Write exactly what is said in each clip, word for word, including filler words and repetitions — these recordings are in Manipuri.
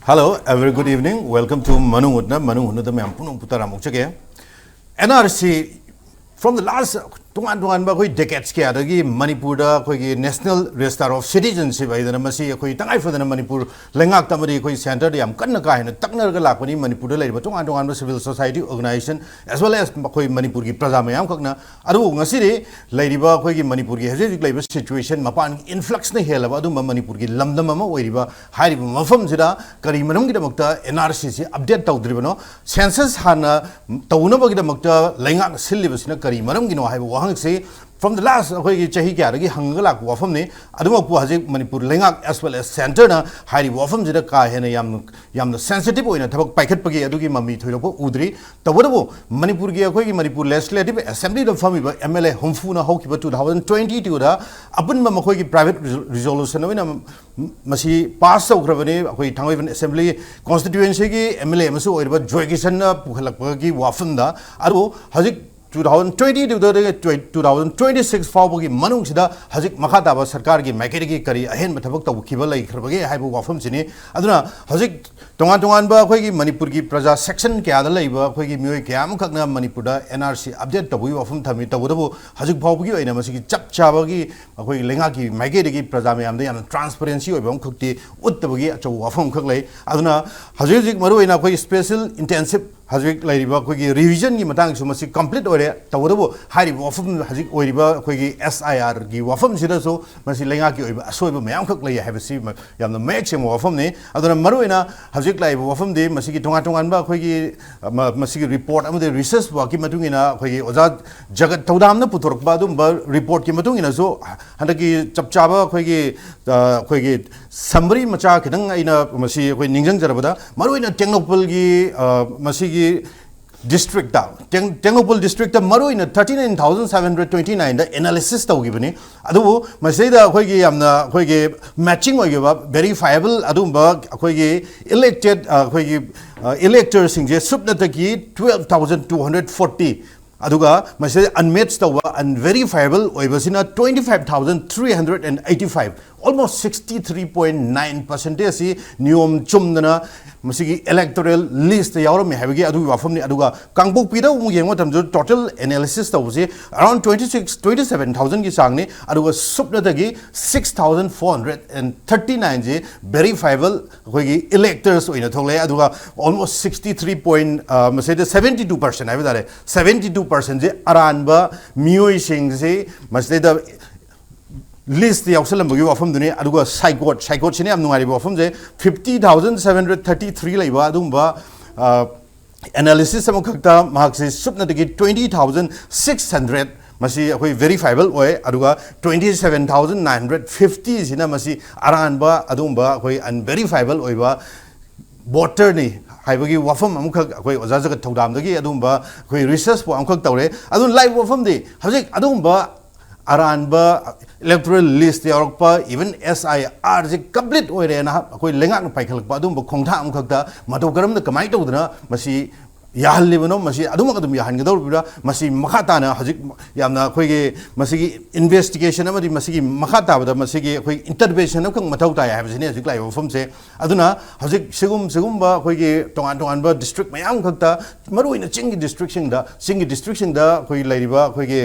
Hello, a very good evening. Welcome to ꯃꯅꯨꯡ ꯍꯨꯠꯅ, ꯃꯅꯨꯡ ꯍꯨꯠꯅꯗ ꯃꯌꯥꯝ ꯄꯨꯝꯅꯃꯛꯄꯨ ꯇꯔꯥꯝꯅ ꯑꯣꯛꯆꯒꯦ꯫ N R C, from the last, ꯇꯣꯉꯥꯟ ꯇꯣꯉꯥꯟꯕ ꯑꯩꯈꯣꯏ decades ꯀꯌꯥꯗꯒꯤ ꯃꯅꯤꯄꯨꯔꯗ ꯑꯩꯈꯣꯏꯒꯤ National Register of Citizenship ꯍꯥꯏꯗꯅ ꯃꯁꯤ ꯑꯩꯈꯣꯏ ꯇꯉꯥꯏ ꯐꯗꯅ ꯃꯅꯤꯄꯨꯔ ꯂꯩꯉꯥꯛꯇ ꯑꯃꯗꯤ ꯑꯩꯈꯣꯏ centreꯗ ꯌꯥꯝ ꯀꯟꯅ ꯀꯥ ꯍꯦꯟꯅ ꯇꯛꯅꯔꯒ ꯂꯥꯛꯄꯅꯤ꯫ ꯃꯅꯤꯄꯨꯔꯗ ꯂꯩꯔꯤꯕ ꯇꯣꯉꯥꯟ ꯇꯣꯉꯥꯟꯕ civil society organization as well as ꯑꯩꯈꯣꯏ ꯃꯅꯤꯄꯨꯔꯒꯤ ꯄ꯭ꯔꯖꯥ ꯃꯌꯥꯝꯈꯛꯅ꯫ ꯑꯗꯨꯕꯨ ꯉꯁꯤꯗꯤ ꯂꯩꯔꯤꯕ ꯑꯩꯈꯣꯏꯒꯤ ꯃꯅꯤꯄꯨꯔꯒꯤ ꯍꯧꯖꯤꯛ ꯍꯧꯖꯤꯛ ꯂꯩꯔꯤꯕ situation, ꯃꯄꯥꯟꯒꯤ influxꯅ ꯍꯦꯜꯂꯕ ꯑꯗꯨꯝꯕ ꯃꯅꯤꯄꯨꯔꯒꯤ ꯂꯝꯗꯝ ꯑꯃ ꯑꯣꯏꯔꯤꯕ ꯍꯥꯏꯔꯤꯕ ꯃꯐꯝꯁꯤꯗ ꯀꯔꯤ ꯃꯔꯝꯒꯤꯗꯃꯛꯇ N R Cꯁꯤ update ꯇꯧꯗ꯭ꯔꯤꯕꯅꯣ? Census ꯍꯥꯟꯅ ꯇꯧꯅꯕꯒꯤꯗꯃꯛꯇ ꯂꯩꯉꯥꯛꯅ ꯁꯤꯜꯂꯤꯕꯁꯤꯅ ꯀꯔꯤ ꯃꯔꯝꯒꯤꯅꯣ ꯍꯥꯏꯕ ꯋꯥꯍꯪꯁꯤ from the last ꯑꯩꯈꯣꯏꯒꯤ ꯆꯍꯤ ꯀꯌꯥꯗꯒꯤ ꯍꯪꯉꯒ ꯂꯥꯛꯄ ꯋꯥꯐꯝꯅꯤ꯫ ꯑꯗꯨꯃꯛꯄꯨ ꯍꯧꯖꯤꯛ ꯃꯅꯤꯄꯨꯔ ꯂꯩꯉꯥꯛ as well as centreꯅ ꯍꯥꯏꯔꯤꯕ ꯋꯥꯐꯝꯁꯤꯗ ꯀꯥ ꯍꯦꯟꯅ ꯌꯥꯝꯅ, ꯌꯥꯝꯅ sensitive ꯑꯣꯏꯅ ꯊꯕꯛ ꯄꯥꯏꯈꯠꯄꯒꯤ ꯑꯗꯨꯒꯤ ꯃꯃꯤ ꯊꯣꯏꯗꯣꯛꯄ ꯎꯗ꯭ꯔꯤ꯫ ꯇꯧꯕꯇꯕꯨ ꯃꯅꯤꯄꯨꯔꯒꯤ, ꯑꯩꯈꯣꯏꯒꯤ Manipur Legislative Assemblyꯗ ꯐꯝꯃꯤꯕ M L A ꯍꯨꯝꯐꯨꯅ ꯍꯧꯈꯤꯕ two thousand twenty twoꯗ ꯑꯄꯨꯟꯕ ꯃꯈꯣꯏꯒꯤ private resolution ꯑꯣꯏꯅ ꯃꯁꯤ pass ꯇꯧꯈ꯭ꯔꯕꯅꯤ꯫ ꯑꯩꯈꯣꯏ ꯊꯥꯡꯃꯩꯕꯟ Assembly constituencyꯒꯤ M L A ꯑꯃꯁꯨ ꯑꯣꯏꯔꯤꯕ ꯖꯣꯏ ꯀꯤꯁꯟꯅ ꯄꯨꯈꯠꯂꯛꯄꯒꯤ ꯋꯥꯐꯝꯗ꯫ ꯑꯗꯨꯕꯨ ꯍꯧꯖꯤꯛ two thousand twenty twoꯗꯒꯤ two thousand twenty six ꯐꯥꯎꯕꯒꯤ ꯃꯅꯨꯡꯁꯤꯗ ꯍꯧꯖꯤꯛ ꯃꯈꯥ ꯇꯥꯕ ꯁꯔꯀꯥꯔꯒꯤ ꯃꯥꯏꯀꯩꯗꯒꯤ ꯀꯔꯤ ꯑꯍꯦꯟꯕ ꯊꯕꯛ ꯇꯧꯈꯤꯕ ꯂꯩꯈ꯭ꯔꯕꯒꯦ ꯍꯥꯏꯕ ꯋꯥꯐꯝꯁꯤꯅꯤ꯫ ꯑꯗꯨꯅ ꯍꯧꯖꯤꯛ ꯇꯣꯉꯥꯟ ꯇꯣꯉꯥꯟꯕ ꯑꯩꯈꯣꯏꯒꯤ ꯃꯅꯤꯄꯨꯔꯒꯤ ꯄ꯭ꯔꯖꯥ section ꯀꯌꯥꯗ ꯂꯩꯕ ꯑꯩꯈꯣꯏꯒꯤ ꯃꯤꯑꯣꯏ ꯀꯌꯥ ꯑꯃꯈꯛꯅ ꯃꯅꯤꯄꯨꯔꯗ N R C update ꯇꯧꯕꯒꯤ ꯋꯥꯐꯝ ꯊꯝꯃꯤ꯫ ꯇꯧꯕꯇꯕꯨ ꯍꯧꯖꯤꯛ ꯐꯥꯎꯕꯒꯤ ꯑꯣꯏꯅ ꯃꯁꯤꯒꯤ ꯆꯞ ꯆꯥꯕꯒꯤ ꯑꯩꯈꯣꯏꯒꯤ ꯂꯩꯉꯥꯛꯀꯤ ꯃꯥꯏꯀꯩꯗꯒꯤ ꯄ꯭ꯔꯖꯥ ꯃꯌꯥꯝꯗ ꯌꯥꯝꯅ transparency ꯑꯣꯏꯕ ꯑꯃꯈꯛꯇꯤ ꯎꯠꯇꯕꯒꯤ ꯑꯆꯧꯕ ꯋꯥꯐꯝ ꯑꯃꯈꯛ ꯂꯩ꯫ ꯑꯗꯨꯅ ꯍꯧꯖꯤꯛ ꯍꯧꯖꯤꯛ ꯃꯔꯨꯑꯣꯏꯅ ꯑꯩꯈꯣꯏꯒꯤ special intensive ꯍꯧꯖꯤꯛ ꯂꯩꯔꯤꯕ ꯑꯩꯈꯣꯏꯒꯤ revisionꯒꯤ ꯃꯇꯥꯡꯁꯨ ꯃꯁꯤ complete ꯑꯣꯏꯔꯦ꯫ ꯇꯧꯕꯇꯕꯨ ꯍꯥꯏꯔꯤꯕ ꯋꯥꯐꯝ ꯍꯧꯖꯤꯛ ꯑꯣꯏꯔꯤꯕ ꯑꯩꯈꯣꯏꯒꯤ S I Rꯒꯤ ꯋꯥꯐꯝꯁꯤꯗꯁꯨ ꯃꯁꯤ ꯂꯩꯉꯥꯛꯀꯤ ꯑꯣꯏꯕ ꯑꯁꯣꯏꯕ ꯃꯌꯥꯝꯈꯛ ꯂꯩ ꯍꯥꯏꯕꯁꯤ ꯌꯥꯝꯅ ꯃꯌꯦꯛ ꯁꯦꯡꯕ ꯋꯥꯐꯝꯅꯤ꯫ ꯑꯗꯨꯅ ꯃꯔꯨꯑꯣꯏꯅ ꯍꯧꯖꯤꯛ ꯂꯥꯛꯏꯕ ꯋꯥꯐꯝꯗꯤ ꯃꯁꯤꯒꯤ ꯇꯣꯉꯥꯟ ꯇꯣꯉꯥꯟꯕ ꯑꯩꯈꯣꯏꯒꯤ, ꯑ, ꯃ-, ꯃꯁꯤꯒꯤ report ꯑꯃꯗꯤ research workꯀꯤ ꯃꯇꯨꯡ ꯏꯟꯅ ꯑꯩꯈꯣꯏꯒꯤ ꯑꯣꯖꯥ ꯖꯒꯠ ꯊꯧꯗꯥꯝꯅ ꯄꯨꯊꯣꯔꯛꯄ ꯑꯗꯨꯒꯨꯝꯕ reportꯀꯤ ꯃꯇꯨꯡ ꯏꯟꯅꯁꯨ ꯍꯟꯗꯛꯀꯤ ꯆꯞ ꯆꯥꯕ ꯑꯩꯈꯣꯏꯒꯤ, ꯑ, ꯑꯩꯈꯣꯏꯒꯤ summary ꯃꯆꯥ ꯈꯤꯇꯪ ꯑꯩꯅ ꯃꯁꯤ ꯑꯩꯈꯣꯏ ꯅꯤꯡꯁꯤꯡꯖꯔꯕꯗ ꯃꯔꯨꯑꯣꯏꯅ ꯇꯦꯡꯅꯧꯄꯜꯒꯤ, ꯑ, ꯃꯁꯤꯒꯤ districtꯇ, ꯇꯦꯡ-, ꯇꯦꯡꯅꯧꯄꯜ districtꯇ ꯃꯔꯨꯑꯣꯏꯅ thirty nine thousand seven hundred twenty nineꯗ analysis ꯇꯧꯈꯤꯕꯅꯤ꯫ ꯑꯗꯨꯕꯨ ꯃꯁꯤꯗꯩꯗ ꯑꯩꯈꯣꯏꯒꯤ ꯌꯥꯝꯅ ꯑꯩꯈꯣꯏꯒꯤ matching ꯑꯣꯏꯈꯤꯕ verifiable ꯑꯗꯨꯒꯨꯝꯕ ꯑꯩꯈꯣꯏꯒꯤ elected, ꯑ, ꯑꯩꯈꯣꯏꯒꯤ, ꯑ, electorꯁꯤꯡꯁꯦ ꯁꯨꯞꯅꯇꯒꯤ twelve thousand two hundred forty, ꯑꯗꯨꯒ ꯃꯁꯤꯗ unmatched ꯇꯧꯕ, unverifiable ꯑꯣꯏꯕꯁꯤꯅ twenty five thousand three hundred and eighty five꯫ almost sixty three point nine percentage ꯁꯤ ꯅꯤꯌꯣꯝ ꯆꯨꯝꯗꯅ ꯃꯁꯤꯒꯤ electoral list ꯇ ꯌꯥꯎꯔꯝꯃꯤ ꯍꯥꯏꯕꯒꯤ ꯑꯗꯨꯒꯤ ꯋꯥꯐꯝꯅꯤ꯫ ꯑꯗꯨꯒ ꯀꯥꯡꯄꯣꯛꯄꯤꯗ ꯑꯃꯨꯛ ꯌꯦꯡꯕ ꯃꯇꯝꯗ total analysis ꯇꯧꯕꯁꯤ around twenty six, twenty seven thousand ꯒꯤ ꯆꯥꯡꯅꯤ꯫ ꯑꯗꯨꯒ ꯁꯨꯞꯅꯇꯒꯤ six thousand four hundred and thirty nine ꯁꯤ verifiable ꯑꯩꯈꯣꯏꯒꯤ electors ꯑꯣꯏꯅ ꯊꯣꯛꯂꯛꯑꯦ꯫ ꯑꯗꯨꯒ almost sixty three point, ꯃꯁꯤꯗ seventy two percent ꯍꯥꯏꯕ ꯇꯥꯔꯦ, seventy two percent ꯁꯤ ꯑꯔꯥꯟꯕ ꯃꯤꯑꯣꯏꯁꯤꯡꯁꯤ ꯃꯁꯤꯗꯩꯗ list ꯇ ꯌꯥꯎꯁꯜꯂꯝꯕꯒꯤ ꯋꯥꯐꯝꯗꯨꯅꯤ꯫ ꯑꯗꯨꯒ ꯁꯥꯏꯀꯣꯠ, ꯁꯥꯏꯀꯣꯠꯁꯤꯅ ꯌꯥꯝ ꯅꯨꯡꯉꯥꯏꯔꯤꯕ ꯋꯥꯐꯝꯁꯦ, fifty thousand seven hundred thirty three ꯂꯩꯕ ꯑꯗꯨꯒꯨꯝꯕ, ꯑ, analysis ꯑꯃꯈꯛꯇ ꯃꯍꯥꯛꯁꯤ ꯁꯨꯞꯅꯇꯒꯤ twenty thousand six hundred ꯃꯁꯤ ꯑꯩꯈꯣꯏ verifiable ꯑꯣꯏ꯫ ꯑꯗꯨꯒ twenty seven thousand nine hundred fifty ꯁꯤꯅ ꯃꯁꯤ ꯑꯔꯥꯟꯕ ꯑꯗꯨꯒꯨꯝꯕ ꯑꯩꯈꯣꯏ unverifiable ꯑꯣꯏꯕ voter ꯅꯤ ꯍꯥꯏꯕꯒꯤ ꯋꯥꯐꯝ ꯑꯃꯈꯛ ꯑꯩꯈꯣꯏ ꯑꯣꯖꯥ ꯖꯒꯠ ꯊꯧꯗꯥꯝꯗꯒꯤ ꯑꯗꯨꯒꯨꯝꯕ ꯑꯩꯈꯣꯏ research ꯄꯨ ꯑꯃꯈꯛ ꯇꯧꯔꯦ꯫ ꯑꯗꯨꯅ ꯂꯥꯛꯏꯕ ꯋꯥꯐꯝꯗꯤ ꯍꯧꯖꯤꯛ ꯑꯗꯨꯒꯨꯝꯕ ꯑꯔꯥꯟꯕ electoral list ꯇ ꯌꯥꯎꯔꯛꯄ, even S I R ꯁꯤ complete ꯑꯣꯏꯔꯦꯅ ꯑꯩꯈꯣꯏ ꯂꯩꯉꯥꯛꯅ ꯄꯥꯏꯈꯠꯂꯛꯄ ꯑꯗꯨꯒꯨꯝꯕ ꯈꯣꯡꯊꯥꯡ ꯑꯃꯈꯛꯇ ꯃꯇꯧ ꯀꯔꯝꯅ, ꯀꯃꯥꯏꯅ ꯇꯧꯗꯅ ꯃꯁꯤ ꯌꯥꯍꯜꯂꯤꯕꯅꯣ, ꯃꯁꯤ ꯑꯗꯨꯃꯛ ꯑꯗꯨꯝ ꯌꯥꯍꯟꯒꯗꯧꯔꯤꯕ꯭ꯔꯥ, ꯃꯁꯤ ꯃꯈꯥ ꯇꯥꯅ ꯍꯧꯖꯤꯛ ꯌꯥꯝꯅ ꯑꯩꯈꯣꯏꯒꯤ ꯃꯁꯤꯒꯤ investigation ꯑꯃꯗꯤ ꯃꯁꯤꯒꯤ ꯃꯈꯥ ꯇꯥꯕꯗ ꯃꯁꯤꯒꯤ ꯑꯩꯈꯣꯏ intervention ꯑꯃꯈꯛ ꯃꯊꯧ ꯇꯥꯏ ꯍꯥꯏꯕꯁꯤꯅꯤ ꯍꯧꯖꯤꯛ ꯂꯥꯛꯏꯕ ꯋꯥꯐꯝꯁꯦ꯫ ꯑꯗꯨꯅ ꯍꯧꯖꯤꯛ ꯁꯤꯒꯨꯝ-, ꯁꯤꯒꯨꯝꯕ ꯑꯩꯈꯣꯏꯒꯤ ꯇꯣꯉꯥꯟ ꯇꯣꯉꯥꯟꯕ district ꯃꯌꯥꯝ ꯈꯛꯇ, ꯃꯔꯨꯑꯣꯏꯅ ꯆꯤꯡꯒꯤ district ꯁꯤꯡꯗ, ꯆꯤꯡꯒꯤ district ꯁꯤꯡꯗ ꯑꯩꯈꯣꯏ ꯂꯩꯔꯤꯕ ꯑꯩꯈꯣꯏꯒꯤ,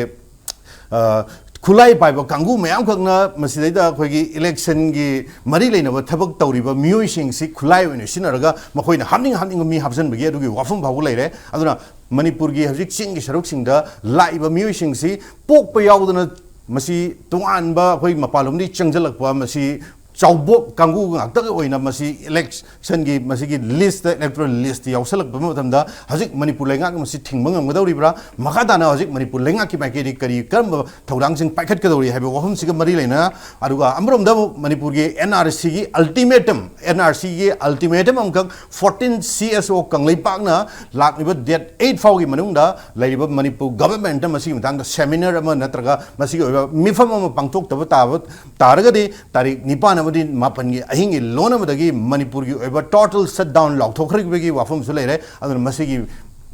ꯑ, ꯈꯨꯠꯂꯥꯏ ꯄꯥꯏꯕ ꯀꯥꯡꯕꯨ ꯃꯌꯥꯝ ꯈꯛꯅ ꯃꯁꯤꯗꯩꯗ ꯑꯩꯈꯣꯏꯒꯤ election ꯒꯤ ꯃꯔꯤ ꯂꯩꯅꯕ ꯊꯕꯛ ꯇꯧꯔꯤꯕ ꯃꯤꯑꯣꯏꯁꯤꯡꯁꯤ ꯈꯨꯠꯂꯥꯏ ꯑꯣꯏꯅ ꯁꯤꯖꯤꯟꯅꯔꯒ ꯃꯈꯣꯏꯅ ꯍꯥꯞꯅꯤꯡ ꯍꯥꯞꯅꯤꯡꯕ ꯃꯤ ꯍꯥꯞꯆꯤꯟꯕꯒꯤ ꯑꯗꯨꯒꯤ ꯋꯥꯐꯝ ꯐꯥꯎꯕ ꯂꯩꯔꯦ꯫ ꯑꯗꯨꯅ ꯃꯅꯤꯄꯨꯔꯒꯤ ꯍꯧꯖꯤꯛ ꯆꯤꯡꯒꯤ ꯁꯔꯨꯛꯁꯤꯡꯗ ꯂꯥꯛꯏꯕ ꯃꯤꯑꯣꯏꯁꯤꯡꯁꯤ ꯄꯣꯛꯄ ꯌꯥꯎꯗꯅ ꯃꯁꯤ ꯇꯣꯉꯥꯟꯕ ꯑꯩꯈꯣꯏ ꯃꯄꯥꯟꯂꯣꯝꯗꯒꯤ ꯆꯪꯁꯤꯜꯂꯛꯄ ꯃꯁꯤ ꯆꯥꯎꯕꯣꯛ ꯀꯥꯡꯕꯨ ꯉꯥꯛꯇꯒꯤ ꯑꯣꯏꯅ ꯃꯁꯤ election ꯒꯤ ꯃꯁꯤꯒꯤ list ꯇ, electoral list ꯇ ꯌꯥꯎꯁꯜꯂꯛꯄ ꯃꯇꯝꯗ ꯍꯧꯖꯤꯛ ꯃꯅꯤꯄꯨꯔ ꯂꯩꯉꯥꯛꯅ ꯃꯁꯤ ꯊꯤꯡꯕ ꯉꯝꯒꯗꯧꯔꯤꯕ꯭ꯔꯥ? ꯃꯈꯥ ꯇꯥꯅ ꯍꯧꯖꯤꯛ ꯃꯅꯤꯄꯨꯔ ꯂꯩꯉꯥꯛꯀꯤ ꯃꯥꯏꯀꯩꯗꯒꯤ ꯀꯔꯤ, ꯀꯔꯝꯕ ꯊꯧꯔꯥꯡꯁꯤꯡ ꯄꯥꯏꯈꯠꯀꯗꯧꯔꯤ ꯍꯥꯏꯕ ꯋꯥꯐꯝꯁꯤꯒ ꯃꯔꯤ ꯂꯩꯅꯅ, ꯑꯗꯨꯒ ꯑꯃꯔꯣꯝꯗ ꯑꯃꯨꯛ ꯃꯅꯤꯄꯨꯔꯒꯤ N R C ꯒꯤ ultimatum, N R C ꯒꯤ ultimatum ꯑꯃꯈꯛ fourteen C S O ꯀꯪꯂꯩꯄꯥꯛꯅ ꯂꯥꯛꯂꯤꯕ date eight ꯐꯥꯎꯒꯤ ꯃꯅꯨꯡꯗ ꯂꯩꯔꯤꯕ ꯃꯅꯤꯄꯨꯔ government ꯇ ꯃꯁꯤꯒꯤ ꯃꯇꯥꯡꯗ seminar ꯑꯃ ꯅꯠꯇ꯭ꯔꯒ ꯃꯁꯤꯒꯤ ꯑꯣꯏꯕ ꯃꯤꯐꯝ ꯑꯃ ꯄꯥꯡꯊꯣꯛꯇꯕ ꯇꯥꯕ ꯇꯥꯔꯒꯗꯤ ꯇꯥꯔꯤꯛ ꯅꯤꯄꯥꯟ ꯑꯃꯗꯤ ꯃꯥꯄꯟꯒꯤ ꯑꯍꯤꯡꯒꯤ ꯂꯣꯟ ꯑꯃꯗꯒꯤ ꯃꯅꯤꯄꯨꯔꯒꯤ ꯑꯣꯏꯕ total shutdown ꯂꯥꯎꯊꯣꯛꯈ꯭ꯔꯤꯕꯒꯤ ꯋꯥꯐꯝꯁꯨ ꯂꯩꯔꯦ꯫ ꯑꯗꯨꯅ ꯃꯁꯤꯒꯤ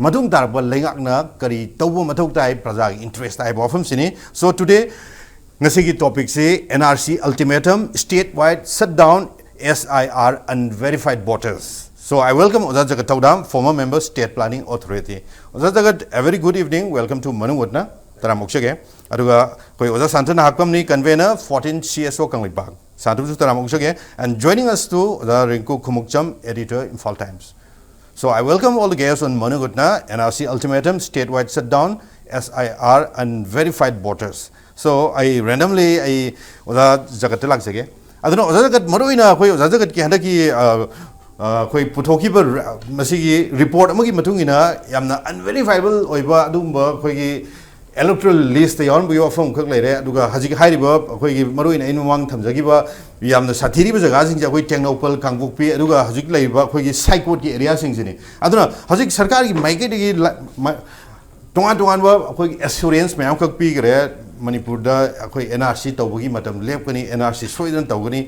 ꯃꯇꯨꯡ ꯇꯥꯔꯛꯄ ꯂꯩꯉꯥꯛꯅ ꯀꯔꯤ ꯇꯧꯕ ꯃꯊꯧ ꯇꯥꯏ, ꯄ꯭ꯔꯖꯥꯒꯤ interest ꯍꯥꯏꯕ ꯋꯥꯐꯝꯁꯤꯅꯤ꯫ So today ꯉꯁꯤꯒꯤ ꯇꯣꯄꯤꯛꯁꯤ N R C ultimatum, statewide shutdown, S I R unverified voters. So I welcome ꯑꯣꯖꯥ ꯖꯒꯠ ꯊꯧꯗꯥꯝ, former member, state planning authority. ꯑꯣꯖꯥ ꯖꯒꯠ, a very good evening, welcome to ꯃꯅꯨꯡ ꯍꯨꯠꯅ, ꯇꯔꯥꯝ ꯑꯣꯛꯆꯒꯦ꯫ ꯑꯗꯨꯒ ꯑꯩꯈꯣꯏ ꯑꯣꯖꯥ ꯁꯥꯟꯇꯅ ꯍꯥꯛꯄꯝꯅꯤ, convener, fourteen C S O Kangleipak, ꯁꯥꯟꯇꯕꯨꯁꯨ ꯇꯔꯥꯝ ꯑꯣꯛꯆꯒꯦ꯫ And joining us too, ꯑꯣꯖꯥ ꯔꯤꯡꯀꯨ Khumukcham, editor, Imphal Times. So I welcome all the guests on ꯃꯅꯨꯡ ꯍꯨꯠꯅ, N R C ultimatum, statewide shutdown, S I R unverified voters. So ꯑꯩ randomly ꯑꯩ ꯑꯣꯖꯥ ꯖꯒꯠꯇ ꯂꯥꯛꯆꯒꯦ꯫ ꯑꯗꯨꯅ ꯑꯣꯖꯥ ꯖꯒꯠ, ꯃꯔꯨꯑꯣꯏꯅ ꯑꯩꯈꯣꯏ ꯑꯣꯖꯥ ꯖꯒꯠꯀꯤ ꯍꯟꯗꯛꯀꯤ, ꯑ, ꯑ, ꯑꯩꯈꯣꯏ ꯄꯨꯊꯣꯛꯈꯤꯕ ꯔ-, ꯃꯁꯤꯒꯤ report ꯑꯃꯒꯤ ꯃꯇꯨꯡ ꯏꯟꯅ ꯌꯥꯝꯅ unverifiable ꯑꯣꯏꯕ ꯑꯗꯨꯒꯨꯝꯕ ꯑꯩꯈꯣꯏꯒꯤ electoral list ꯇ ꯌꯥꯎꯔꯝꯕꯒꯤ ꯋꯥꯐꯝ ꯈꯛ ꯂꯩꯔꯦ꯫ ꯑꯗꯨꯒ ꯍꯧꯖꯤꯛ ꯍꯥꯏꯔꯤꯕ ꯑꯩꯈꯣꯏꯒꯤ ꯃꯔꯨꯑꯣꯏꯅ ꯑꯩꯅ ꯃꯃꯥꯡ ꯊꯝꯖꯈꯤꯕ ꯌꯥꯝꯅ ꯁꯥꯊꯤꯔꯤꯕ ꯖꯒꯥꯁꯤꯡꯁꯦ ꯑꯩꯈꯣꯏ ꯇꯦꯡꯅꯧꯄꯜ, ꯀꯥꯡꯄꯣꯛꯄꯤ, ꯑꯗꯨꯒ ꯍꯧꯖꯤꯛ ꯂꯩꯔꯤꯕ ꯑꯩꯈꯣꯏꯒꯤ ꯁꯥꯏꯀꯣꯠꯀꯤ area ꯁꯤꯡꯁꯤꯅꯤ꯫ ꯑꯗꯨꯅ ꯍꯧꯖꯤꯛ ꯁꯔꯀꯥꯔꯒꯤ ꯃꯥꯏꯀꯩꯗꯒꯤ ꯂ-, ꯃ-, ꯇꯣꯉꯥꯟ ꯇꯣꯉꯥꯟꯕ ꯑꯩꯈꯣꯏꯒꯤ assurance ꯃꯌꯥꯝꯈꯛ ꯄꯤꯈ꯭ꯔꯦ꯫ ꯃꯅꯤꯄꯨꯔꯗ ꯑꯩꯈꯣꯏ N R C ꯇꯧꯕꯒꯤ ꯃꯇꯝ ꯂꯦꯞꯀꯅꯤ, N R C ꯁꯣꯏꯗꯅ ꯇꯧꯒꯅꯤ꯫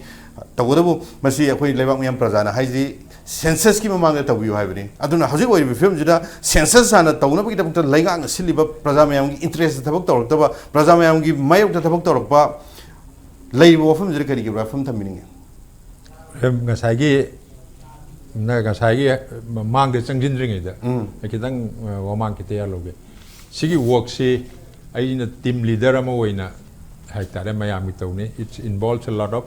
ꯇꯧꯕꯇꯕꯨ ꯃꯁꯤ ꯑꯩꯈꯣꯏ ꯂꯩꯕꯥꯛ ꯃꯤꯌꯥꯝ ꯄ꯭ꯔꯖꯥꯅ ꯍꯥꯏꯁꯤ census ꯀꯤ ꯃꯃꯥꯡꯗ ꯇꯧꯕꯤꯌꯨ ꯍꯥꯏꯕꯅꯤ꯫ ꯑꯗꯨꯅ ꯍꯧꯖꯤꯛ ꯑꯣꯏꯔꯤꯕ ꯐꯤꯕꯝꯁꯤꯗ census ꯍꯥꯟꯅ ꯇꯧꯅꯕꯒꯤꯗꯃꯛꯇ ꯂꯩꯉꯥꯛꯅ ꯁꯤꯜꯂꯤꯕ ꯄ꯭ꯔꯖꯥ ꯃꯌꯥꯝꯒꯤ interest ꯇ ꯊꯕꯛ ꯇꯧꯔꯛꯇꯕ, ꯄ꯭ꯔꯖꯥ ꯃꯌꯥꯝꯒꯤ ꯃꯥꯌꯣꯛꯇ ꯊꯕꯛ ꯇꯧꯔꯛꯄ ꯂꯩꯔꯤꯕ ꯋꯥꯐꯝꯁꯤꯗ ꯀꯔꯤꯒꯤ ꯋꯥꯐꯝ ꯊꯝꯕꯤꯅꯤꯡꯉꯤ? ꯑꯦꯝ, ꯉꯁꯥꯏꯒꯤ, ꯅ-, ꯉꯁꯥꯏꯒꯤ ꯃꯃꯥꯡꯗ ꯆꯪꯁꯤꯟꯗ꯭ꯔꯤꯉꯩꯗ ꯎꯝ꯫ ꯑꯩ ꯈꯤꯇꯪ, ꯑ, ꯋꯥꯃꯥꯡ ꯈꯤꯇ ꯌꯥꯜꯍꯧꯒꯦ꯫ ꯁꯤꯒꯤ work ꯁꯤ ꯑꯩꯅ team leader ꯑꯃ ꯑꯣꯏꯅ ꯍꯥꯏꯇꯥꯔꯦ, ꯃꯌꯥꯝꯒꯤ ꯇꯧꯅꯤ꯫ It involves a lot of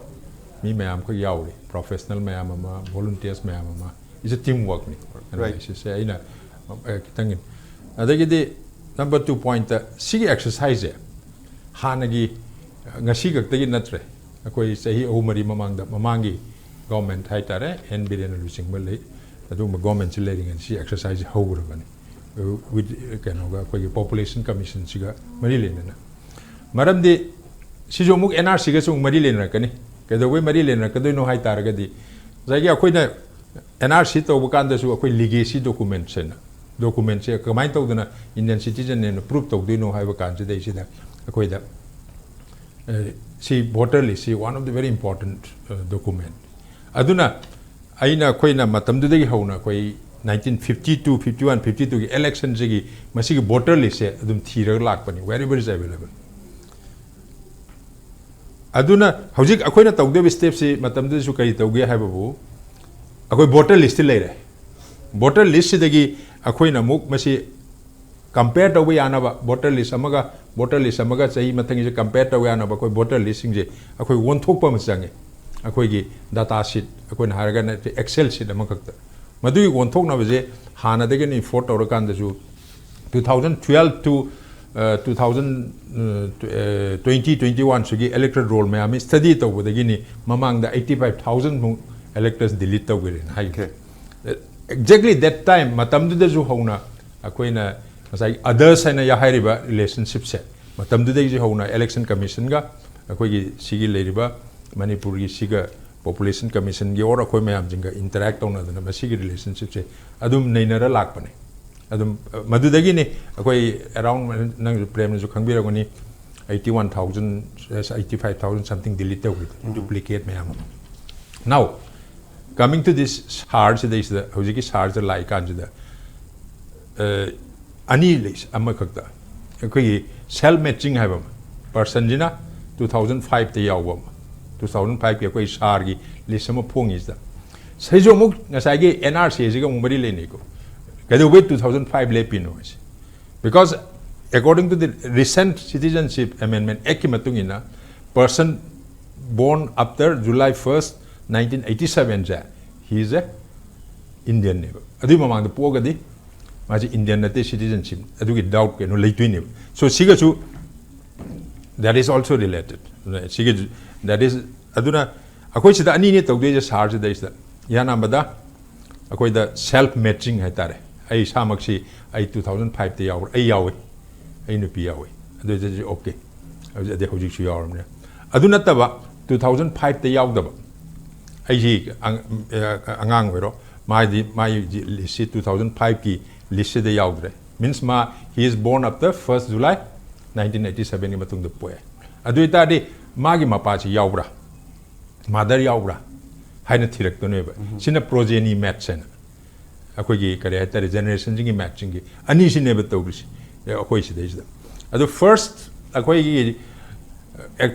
ꯃꯤ ꯃꯌꯥꯝ ꯑꯩꯈꯣꯏ ꯌꯥꯎꯔꯤ, professional ꯃꯌꯥꯝ ꯑꯃ, volunteers ꯃꯌꯥꯝ ꯑꯃ꯫ It's a team work ꯅꯤ꯫ Right. Analysis ꯁꯦ ꯑꯩꯅ, ꯑ, ꯈꯤꯇꯪ, ꯑꯗꯒꯤꯗꯤ number two point ꯇ ꯁꯤꯒꯤ exercise ꯁꯦ ꯍꯥꯟꯅꯒꯤ, ꯉꯁꯤ ꯈꯛꯇꯒꯤ ꯅꯠꯇ꯭ꯔꯦ꯫ ꯑꯩꯈꯣꯏ ꯆꯍꯤ ꯑꯍꯨꯝ ꯃꯔꯤ ꯃꯃꯥꯡꯗ, ꯃꯃꯥꯡꯒꯤ government ꯍꯥꯏꯇꯥꯔꯦ, ꯑꯦꯟ ꯕꯤꯔꯦꯟꯅ ꯂꯨꯆꯤꯡꯕ ꯂꯩ, ꯑꯗꯨꯒꯨꯝꯕ government ꯁꯤ ꯂꯩꯔꯤꯉꯩꯗ ꯁꯤ exercise ꯁꯤ ꯍꯧꯈ꯭ꯔꯕꯅꯤ꯫ With, ꯀꯩꯅꯣꯒ, ꯑꯩꯈꯣꯏꯒꯤ population commission ꯁꯤꯒ ꯃꯔꯤ ꯂꯩꯅꯅ꯫ ꯃꯔꯝꯗꯤ ꯁꯤꯁꯨ ꯑꯃꯨꯛ N R C ꯒꯁꯨ ꯑꯃꯨꯛ ꯃꯔꯤ ꯂꯩꯅꯔꯛꯀꯅꯤ꯫ ꯀꯩꯗꯧꯕꯩ ꯃꯔꯤ ꯂꯩꯅꯔꯛꯀꯗꯣꯏꯅꯣ ꯍꯥꯏ ꯇꯥꯔꯒꯗꯤ, ꯉꯁꯥꯏꯒꯤ ꯑꯩꯈꯣꯏꯅ N R C ꯇꯧꯕ ꯀꯥꯟꯗꯁꯨ ꯑꯩꯈꯣꯏ legacy documents ꯍꯥꯏꯅ, document ꯁꯦ ꯀꯃꯥꯏꯅ ꯇꯧꯗꯅ Indian citizen ꯅꯦꯅ prove ꯇꯧꯗꯣꯏꯅꯣ ꯍꯥꯏꯕ ꯀꯥꯟꯁꯤꯗꯩꯁꯤꯗ ꯑꯩꯈꯣꯏꯗ, ꯑ, ꯁꯤ voter list ꯁꯤ one of the very important, ꯑ, document꯫ ꯑꯗꯨꯅ ꯑꯩꯅ, ꯑꯩꯈꯣꯏꯅ ꯃꯇꯝꯗꯨꯗꯒꯤ ꯍꯧꯅ ꯑꯩꯈꯣꯏ nineteen fifty two, fifty one, fifty two ꯒꯤ election ꯁꯤꯒꯤ ꯃꯁꯤꯒꯤ voter list ꯁꯦ ꯑꯗꯨꯝ ꯊꯤꯔꯒ ꯂꯥꯛꯄꯅꯤ, wherever is available꯫ ꯑꯗꯨꯅ ꯍꯧꯖꯤꯛ ꯑꯩꯈꯣꯏꯅ ꯇꯧꯗꯣꯏꯕ ꯁ꯭ꯇꯦꯞꯁꯤ ꯃꯇꯝꯗꯨꯗꯁꯨ ꯀꯔꯤ ꯇꯧꯒꯦ ꯍꯥꯏꯕꯕꯨ, ꯑꯩꯈꯣꯏ ꯚꯣꯇꯔ ꯂꯤꯁꯇꯤ ꯂꯩꯔꯦ꯫ ꯚꯣꯇꯔ ꯂꯤꯁꯁꯤꯗꯒꯤ ꯑꯩꯈꯣꯏꯅ ꯑꯃꯨꯛ ꯃꯁꯤ ꯀꯝꯄꯦꯌꯔ ꯇꯧꯕ ꯌꯥꯅꯕ, ꯚꯣꯇꯔ ꯂꯤꯁ ꯑꯃꯒ ꯚꯣꯇꯔ ꯂꯤꯁ ꯑꯃꯒ ꯆꯍꯤ ꯃꯊꯪꯒꯤꯁꯦ ꯀꯝꯄꯦꯌꯔ ꯇꯧꯕ ꯌꯥꯅꯕ ꯑꯩꯈꯣꯏ ꯚꯣꯇꯔ ꯂꯤꯁꯁꯤꯡꯁꯦ ꯑꯩꯈꯣꯏ ꯑꯣꯟꯊꯣꯛꯄ ꯑꯃ ꯆꯪꯉꯦ꯫ ꯑꯩꯈꯣꯏꯒꯤ ꯗꯥꯇꯥ ꯁꯤꯠ, ꯑꯩꯈꯣꯏꯅ ꯍꯥꯏꯔꯒꯅ ꯑꯦꯛꯁꯦꯜ ꯁꯤꯠ ꯑꯃꯈꯛꯇ꯫ ꯃꯗꯨꯒꯤ ꯑꯣꯟꯊꯣꯛꯅꯕꯁꯦ ꯍꯥꯟꯅꯗꯒꯤ ꯏꯟꯐꯣꯔ ꯇꯧꯔꯀꯥꯟꯗꯁꯨ two thousand twelve to, uh, two thousand twenty twenty-one ꯁꯤꯒꯤ electoral roll ꯃꯌꯥꯝ ꯁ꯭ꯇꯗꯤ ꯇꯧꯕꯗꯒꯤꯅꯤ ꯃꯃꯥꯡꯗ eighty five thousand ꯃꯨꯛ electors delete ꯇꯧꯈ꯭ꯔꯦꯅ ꯍꯥꯏꯈ꯭ꯔꯦ꯫ Exactly that time, ꯃꯇꯝꯗꯨꯗꯁꯨ ꯍꯧꯅ ꯑꯩꯈꯣꯏꯅ ꯉꯁꯥꯏ ꯑꯗꯔꯁ ꯍꯥꯏꯅ ꯌꯥ-, ꯍꯥꯏꯔꯤꯕ ꯔꯤꯂꯦꯁꯟꯁꯤꯞꯁꯦ ꯃꯇꯝꯗꯨꯗꯒꯤꯁꯨ ꯍꯧꯅ ꯏꯂꯦꯛꯁꯟ ꯀꯃꯤꯁꯟꯒ ꯑꯩꯈꯣꯏꯒꯤ ꯁꯤꯒꯤ ꯂꯩꯔꯤꯕ ꯃꯅꯤꯄꯨꯔꯒꯤ ꯁꯤꯒ ꯄꯣꯄꯨꯂꯦꯁꯟ ꯀꯃꯤꯁꯟꯒꯤ ꯑꯣꯔ ꯑꯩꯈꯣꯏ ꯃꯌꯥꯝꯁꯤꯡꯒ ꯏꯟꯇꯔꯦꯛ ꯇꯧꯅꯗꯅ ꯃꯁꯤꯒꯤ ꯔꯤꯂꯦꯁꯟꯁꯤꯞꯁꯦ ꯑꯗꯨꯝ ꯅꯩꯅꯔ ꯂꯥꯛꯄꯅꯦ꯫ ꯑꯗꯨꯝ, ꯑ, ꯃꯗꯨꯗꯒꯤꯅꯤ ꯑꯩꯈꯣꯏ around, ꯅꯪꯁꯨ ꯄ꯭ꯔꯦꯝꯅꯁꯨ ꯈꯪꯕꯤꯔꯝꯒꯅꯤ, eighty one thousand, eighty five thousand something delete ꯇꯧꯈ꯭ꯔꯤꯗꯣ, duplicate ꯃꯌꯥꯝ ꯑꯃ꯫ Now, coming to this ꯁꯥꯔꯁꯤꯗꯩꯁꯤꯗ, ꯍꯧꯖꯤꯛꯀꯤ ꯁꯥꯔꯁꯤꯗ ꯂꯥꯛꯏ ꯀꯥꯟꯁꯤꯗ, ꯑ, ꯑꯅꯤ ꯂꯩ, ꯑꯃꯈꯛꯇ꯫ ꯑꯩꯈꯣꯏꯒꯤ self matching ꯍꯥꯏꯕ ꯑꯃ, ꯄꯔꯁꯟꯁꯤꯅ two thousand five ꯇ ꯌꯥꯎꯕ ꯑꯃ, two thousand five ꯀꯤ ꯑꯩꯈꯣꯏ ꯁꯥꯔꯒꯤ ꯂꯤꯁ ꯑꯃ ꯐꯣꯡꯉꯤꯁꯤꯗ, ꯁꯤꯁꯨ ꯑꯃꯨꯛ ꯉꯁꯥꯏꯒꯤ N R C ꯁꯤꯒ ꯑꯃꯨꯛ ꯃꯔꯤ ꯂꯩꯅꯩꯀꯣ꯫ ꯀꯩꯗꯧꯕꯩ two thousand five ꯂꯦꯞꯄꯤꯅꯣ ꯍꯥꯏꯁꯦ? Because according to the Recent Citizenship Amendment Act ꯀꯤ ꯃꯇꯨꯡ ꯏꯟꯅ, person born after July first, nineteen eighty seven say, he is a Indian ꯅꯦꯕ꯫ ꯑꯗꯨꯒꯤ ꯃꯃꯥꯡꯗ ꯄꯣꯛꯑꯒꯗꯤ ꯃꯥꯁꯦ Indian ꯅꯠꯇꯦ, citizenship, ꯑꯗꯨꯒꯤ doubt ꯀꯩꯅꯣ ꯂꯩꯇꯣꯏꯅꯦꯕ꯫ So ꯁꯤꯒꯁꯨ that is also related꯫ ꯑꯗꯨꯅ ꯁꯤꯒꯤ, that is, ꯑꯗꯨꯅ ꯑꯩꯈꯣꯏ ꯁꯤꯗ ꯑꯅꯤꯅꯦ ꯇꯧꯗꯣꯏꯁꯦ ꯁꯥꯔꯁꯤꯗꯩꯁꯤꯗ꯫ ꯏꯍꯥꯟ ꯑꯍꯥꯟꯕꯗ ꯑꯩꯈꯣꯏꯗ self matching ꯍꯥꯏꯇꯥꯔꯦ꯫ ꯑꯩ ꯏꯁꯥꯃꯛꯁꯤ ꯑꯩ two thousand five ꯇ ꯌꯥꯎꯕ꯭ꯔꯥ? ꯑꯩ ꯌꯥꯎꯏ꯫ ꯑꯩ ꯅꯨꯄꯤ ꯌꯥꯎꯏ꯫ ꯑꯗꯨꯗꯤ okay꯫ ꯑꯗꯨꯗꯤ ꯍꯧꯖꯤꯛꯁꯨ ꯌꯥꯎꯔꯕꯅꯦ꯫ ꯑꯗꯨ ꯅꯠꯇꯕ two thousand five ꯇ ꯌꯥꯎꯗꯕ, ꯑꯩꯁꯤ ꯑꯉ-, ꯑꯉꯥꯡ ꯑꯣꯏꯔꯣ, ꯃꯥꯗꯤ, ꯃꯥꯒꯤ ꯂꯤꯁꯁꯤ two thousand five ꯀꯤ ꯂꯤꯁꯁꯤꯗ ꯌꯥꯎꯗ꯭ꯔꯦ꯫ Means ꯃꯥ, he is born after first July nineteen eighty seven ꯒꯤ ꯃꯇꯨꯡꯗ ꯄꯣꯛꯑꯦ꯫ ꯑꯗꯨ ꯑꯣꯏꯇꯥꯔꯗꯤ ꯃꯥꯒꯤ ꯃꯄꯥꯁꯤ ꯌꯥꯎꯕ꯭ꯔꯥ? Mother ꯌꯥꯎꯕ꯭ꯔꯥ? ꯍꯥꯏꯅ ꯊꯤꯔꯛꯇꯣꯏꯅꯦꯕ꯫ ꯁꯤꯅ progeny match ꯍꯥꯏꯅ꯫ ꯑꯩꯈꯣꯏꯒꯤ ꯀꯔꯤ ꯍꯥꯏꯇꯥꯔꯦ, generation ꯁꯤꯒꯤ matching ꯒꯤ ꯑꯅꯤꯁꯤꯅꯦꯕ ꯇꯧꯔꯤꯁꯤ, ꯑꯦ, ꯑꯩꯈꯣꯏ ꯁꯤꯗꯩꯁꯤꯗ꯫ ꯑꯗꯨ first ꯑꯩꯈꯣꯏꯒꯤ,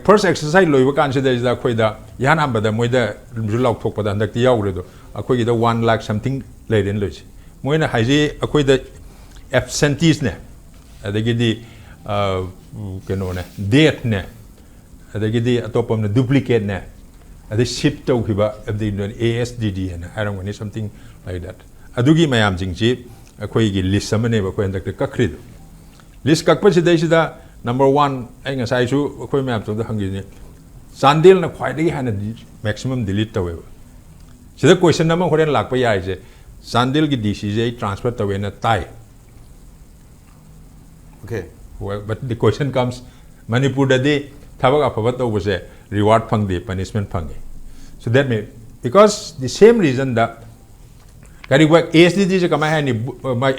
ꯐꯥꯔꯁ ꯑꯦꯛꯁꯔꯁꯥꯏꯁ ꯂꯣꯏꯕ ꯀꯥꯟꯁꯤꯗꯩꯁꯤꯗ ꯑꯩꯈꯣꯏꯗ ꯏꯍꯥꯟ ꯍꯥꯟꯕꯗ ꯃꯣꯏꯗ ꯂꯥꯎꯊꯣꯛꯄꯗ ꯍꯟꯗꯛꯇꯤ ꯌꯥꯎꯈ꯭ꯔꯦ ꯑꯗꯣ, ꯑꯩꯈꯣꯏꯒꯤꯗ ꯋꯥꯟ ꯂꯥꯛ ꯁꯝꯊꯤꯡ ꯂꯩꯔꯦꯅ ꯂꯣꯏꯁꯦ꯫ ꯃꯣꯏꯅ ꯍꯥꯏꯁꯤ ꯑꯩꯈꯣꯏꯗ ꯑꯦꯞꯁꯦꯟꯇꯤꯁꯅꯦ, ꯑꯗꯒꯤꯗꯤ ꯀꯩꯅꯣꯅꯦ, ꯗꯦꯠꯅꯦ, ꯑꯗꯒꯤꯗꯤ ꯑꯇꯣꯞꯄ ꯑꯃꯅ ꯗꯨꯄ꯭ꯂꯤꯀꯦꯠꯅꯦ, ꯑꯗꯩ ꯁꯤꯞ ꯇꯧꯈꯤꯕ, ꯑꯗꯩ ꯑꯦ ꯑꯦꯁ ꯗꯤ ꯗꯤ ꯍꯥꯏꯅ ꯍꯥꯏꯔꯝꯒꯅꯤ, something like that꯫ ꯑꯗꯨꯒꯤ ꯃꯌꯥꯝꯁꯤꯡꯁꯤ ꯑꯩꯈꯣꯏꯒꯤ ꯂꯤꯁ ꯑꯃꯅꯦꯕ ꯑꯩꯈꯣꯏ ꯍꯟꯗꯛꯇ ꯀꯛꯈ꯭ꯔꯤꯗꯣ꯫ ꯂꯤꯁ ꯀꯛꯄꯁꯤꯗꯩꯁꯤꯗ ꯅꯝꯕꯔ ꯋꯥꯟ, ꯑꯩ ꯉꯁꯥꯏꯁꯨ ꯑꯩꯈꯣꯏ ꯃꯌꯥꯝ ꯆꯪꯗ ꯍꯪꯈꯤꯕꯅꯤ, ꯆꯥꯟꯗꯦꯜꯅ ꯈ꯭ꯋꯥꯏꯗꯒꯤ ꯍꯥꯟꯅ ꯃꯦꯛꯁꯤꯃꯝ ꯗꯤꯂꯤꯠ ꯇꯧꯋꯦꯕ꯫ ꯁꯤꯗ ꯀꯣꯏꯁꯟ ꯑꯃ ꯍꯣꯔꯦꯟ ꯂꯥꯛꯄ ꯌꯥꯏꯁꯦ, ꯆꯥꯟꯗꯦꯜꯒꯤ ꯗꯤ ꯁꯤꯁꯦ ꯑꯩ ꯇ꯭ꯔꯥꯟꯁꯐꯔ ꯇꯧꯋꯦꯅ ꯇꯥꯏ꯫ Okay. Well, but the question comes, ꯃꯅꯤꯄꯨꯔꯗꯗꯤ ꯊꯕꯛ ꯑꯐꯕ ꯇꯧꯕꯁꯦ ꯔꯤꯋꯥꯔꯗ ꯐꯪꯗꯦ, ꯄꯅꯤꯁꯃꯦꯟ ꯐꯪꯉꯤ꯫ So that may, because the same reason ꯗ ꯀꯔꯤꯒꯨꯝꯕ ꯑꯦ ꯑꯦꯁ ꯗꯤ ꯗꯤꯁꯦ ꯀꯃꯥꯏꯅ ꯍꯥꯏꯅꯤ,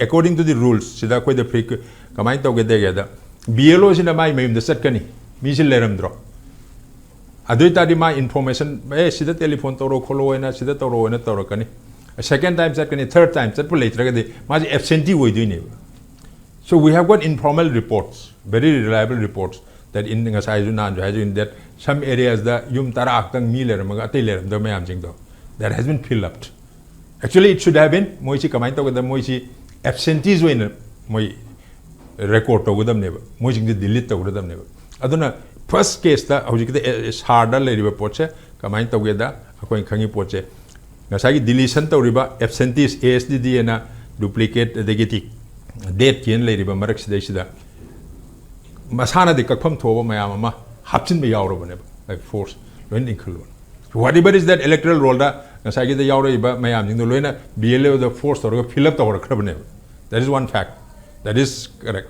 according to the rules ꯁꯤꯗ ꯑꯩꯈꯣꯏꯗ ꯐ꯭ꯔꯤ ꯀꯃꯥꯏꯅ ꯇꯧꯒꯦ ꯇꯧꯒꯦꯗ, ꯕꯤ ꯑꯦꯜ ꯑꯣꯁꯤꯅ ꯃꯥꯏ ꯃꯌꯨꯝꯗ ꯆꯠꯀꯅꯤ, ꯃꯤꯁꯦ ꯂꯩꯔꯝꯗ꯭ꯔꯣ? ꯑꯗꯨ ꯑꯣꯏꯇꯥꯔꯗꯤ ꯃꯥ ꯏꯟꯐꯣꯔꯃꯦꯁꯟ, ꯑꯦ ꯁꯤꯗ ꯇꯦꯂꯤꯐꯣꯟ ꯇꯧꯔꯣ ꯈꯣꯠꯂꯣ ꯍꯥꯏꯅ, ꯁꯤꯗ ꯇꯧꯔꯣ ꯍꯥꯏꯅ ꯇꯧꯔꯛꯀꯅꯤ꯫ ꯁꯦꯀꯦꯟ ꯇꯥꯏꯝ ꯆꯠꯀꯅꯤ, ꯊꯔꯠ ꯇꯥꯏꯝ ꯆꯠꯄ ꯂꯩꯇ꯭ꯔꯒꯗꯤ ꯃꯥꯁꯦ ꯑꯦꯞꯁꯦꯟꯇꯤ ꯑꯣꯏꯗꯣꯏꯅꯦꯕ꯫ So we have got informal reports, very reliable reports that in, ꯉꯁꯥꯏꯁꯨ ꯅꯍꯥꯟꯁꯨ ꯍꯥꯏꯖꯈꯤꯕꯅꯤ, that some areas ꯗ ꯌꯨꯝ ꯇꯔꯥ ꯈꯛꯇꯪ ꯃꯤ ꯂꯩꯔꯝꯃꯒ ꯑꯇꯩ ꯂꯩꯔꯝꯗꯕ ꯃꯌꯥꯝꯁꯤꯡꯗꯣ, that has been filled up꯫ Actually it should have been, ꯃꯣꯏꯁꯤ ꯀꯃꯥꯏꯅ ꯇꯧꯒꯗꯕ, ꯃꯣꯏꯁꯤ ꯑꯦꯞꯁꯦꯟꯇꯤꯁ ꯑꯣꯏꯅ ꯃꯣꯏ ꯔꯦꯀꯣꯔꯗ ꯇꯧꯒꯗꯕꯅꯦꯕ, ꯃꯣꯏꯁꯤꯡꯁꯦ ꯗꯤꯂꯤꯠ ꯇꯧꯒꯗꯕꯅꯦꯕ꯫ ꯑꯗꯨꯅ ꯐꯥꯔꯁ ꯀꯦꯁꯇ ꯍꯧꯖꯤꯛꯀꯤꯗ ꯁꯥꯔꯗ ꯂꯩꯔꯤꯕ ꯄꯣꯠꯁꯦ ꯀꯃꯥꯏꯅ ꯇꯧꯒꯦꯗ, ꯑꯩꯈꯣꯏꯅ ꯈꯪꯉꯤ ꯄꯣꯠꯁꯦ, ꯉꯁꯥꯏꯒꯤ ꯗꯤꯂꯤꯁꯟ ꯇꯧꯔꯤꯕ ꯑꯦꯞꯁꯦꯟꯇꯤꯁ, ꯑꯦ ꯑꯦꯁ ꯗꯤ ꯗꯤ ꯑꯦꯅ ꯗꯨꯄ꯭ꯂꯤꯀꯦꯠ ꯑꯗꯒꯤꯗꯤ ꯗꯦꯠꯀꯤ ꯑꯅ ꯂꯩꯔꯤꯕ ꯃꯔꯛꯁꯤꯗꯩꯁꯤꯗ ꯃꯁꯥꯅꯗꯤ ꯀꯛꯐꯝ ꯊꯣꯛꯑꯕ ꯃꯌꯥꯝ ꯑꯃ ꯍꯥꯞꯆꯤꯟꯕ ꯌꯥꯎꯔꯕꯅꯦꯕ, ꯂꯥꯏꯛ ꯐꯣꯔꯁ ꯂꯣꯏꯅ ꯏꯟꯈꯠꯂꯨꯕꯅꯤ꯫ Whatever is that electoral roll ꯗ ꯉꯁꯥꯏꯒꯤꯗ ꯌꯥꯎꯔꯛꯏꯕ ꯃꯌꯥꯝꯁꯤꯡꯗꯣ ꯂꯣꯏꯅ ꯕꯤ ꯑꯦꯜ ꯑꯦꯗ ꯐꯣꯔꯁ ꯇꯧꯔꯒ ꯐꯤꯜ ꯑꯞ ꯇꯧꯔꯛꯈ꯭ꯔꯕꯅꯦꯕ꯫ That is one fact, that is correct꯫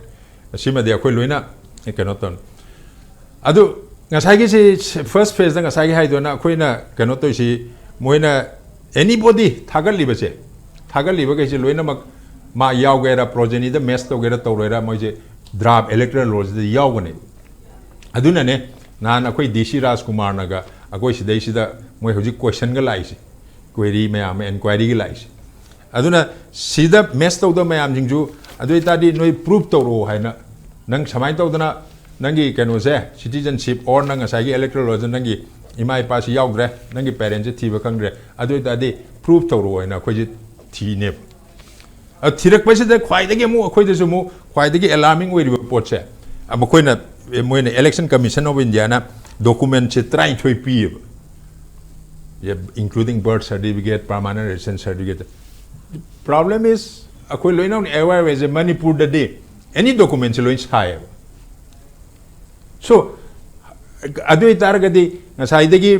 ꯑꯁꯤꯃꯗꯤ ꯑꯩꯈꯣꯏ ꯂꯣꯏꯅ ꯀꯩꯅꯣ ꯇꯧꯅꯤ꯫ ꯑꯗꯨ ꯉꯁꯥꯏꯒꯤꯁꯤ ꯐꯥꯔꯁ ꯐꯦꯁꯇ ꯉꯁꯥꯏꯒꯤ ꯍꯥꯏꯗꯣꯏꯅ ꯑꯩꯈꯣꯏꯅ ꯀꯩꯅꯣ ꯇꯧꯔꯤꯁꯤ, ꯃꯣꯏꯅ ꯑꯦꯅꯤꯕꯣꯗꯤ ꯊꯥꯒꯠꯂꯤꯕꯁꯦ, ꯊꯥꯒꯠꯂꯤꯕꯈꯩꯁꯦ ꯂꯣꯏꯅꯃꯛ ꯃꯥ ꯌꯥꯎꯒꯦꯔꯥ, ꯄ꯭ꯔꯣꯖꯦꯅꯤꯗ ꯃꯦꯠꯆ ꯇꯧꯒꯦꯔꯥ ꯇꯧꯔꯣꯏꯔꯥ, ꯃꯣꯏꯁꯦ ꯗ꯭ꯔꯥꯐ ꯏꯂꯦꯛꯇꯣꯔꯦꯜ ꯔꯣꯜꯁꯤꯗ ꯌꯥꯎꯒꯅꯦꯕ꯫ ꯑꯗꯨꯅꯅꯦ ꯅꯍꯥꯟ ꯑꯩꯈꯣꯏ ꯗꯤ ꯁꯤ ꯔꯥꯖꯀꯨꯃꯥꯔꯅꯒ ꯑꯩꯈꯣꯏ ꯁꯤꯗꯩꯁꯤꯗ ꯃꯣꯏ ꯍꯧꯖꯤꯛ ꯀꯣꯏꯁꯟꯒ ꯂꯥꯛꯏꯁꯦ, ꯀ꯭ꯋꯦꯔꯤ ꯃꯌꯥꯝ ꯑꯃ, ꯏꯟꯀ꯭ꯋꯥꯏꯔꯤꯒ ꯂꯥꯛꯏꯁꯦ꯫ ꯑꯗꯨꯅ ꯁꯤꯗ ꯃꯦꯠꯆ ꯇꯧꯗꯕ ꯃꯌꯥꯝꯁꯤꯡꯁꯨ, ꯑꯗꯨ ꯑꯣꯏꯇꯥꯔꯗꯤ ꯅꯣꯏ ꯄ꯭ꯔꯨꯐ ꯇꯧꯔꯛꯑꯣ ꯍꯥꯏꯅ, ꯅꯪ ꯁꯨꯃꯥꯏꯅ ꯇꯧꯗꯅ ꯅꯪꯒꯤ ꯀꯩꯅꯣꯁꯦ, citizenship or ꯅꯪ ꯉꯁꯥꯏꯒꯤ electoral roll ꯁꯦ ꯅꯪꯒꯤ ꯏꯃꯥ ꯏꯄꯥꯁꯤ ꯌꯥꯎꯗ꯭ꯔꯦ, ꯅꯪꯒꯤ parent ꯁꯦ ꯊꯤꯕ ꯈꯪꯗ꯭ꯔꯦ, ꯑꯗꯨ ꯑꯣꯏꯇꯥꯔꯗꯤ proof ꯇꯧꯔꯛꯑꯣ ꯍꯥꯏꯅ ꯑꯩꯈꯣꯏꯁꯦ ꯊꯤꯅꯦꯕ꯫ ꯑ, ꯊꯤꯔꯛꯄꯁꯤꯗ ꯈ꯭ꯋꯥꯏꯗꯒꯤ ꯑꯃꯨꯛ ꯑꯩꯈꯣꯏꯗꯁꯨ ꯑꯃꯨꯛ ꯈ꯭ꯋꯥꯏꯗꯒꯤ alarming ꯑꯣꯏꯔꯤꯕ ꯄꯣꯠꯁꯦ, ꯑ, ꯃꯈꯣꯏꯅ, ꯑꯦ, ꯃꯣꯏꯅ Election Commission of India ꯅ document ꯁꯦ ꯇꯔꯥꯅꯤꯊꯣꯏ ꯄꯤꯌꯦꯕ, including birth certificate, permanent residence certificate. Problem is, ꯑꯩꯈꯣꯏ ꯂꯣꯏꯅꯃꯛ aware ꯑꯣꯏꯁꯦ, ꯃꯅꯤꯄꯨꯔꯗꯗꯤ any document ꯁꯦ ꯂꯣꯏ ꯁꯥꯏꯌꯦꯕ꯫ So, ꯑꯗꯨ ꯑꯣꯏꯇꯥꯔꯒꯗꯤ ꯉꯁꯥꯏꯗꯒꯤ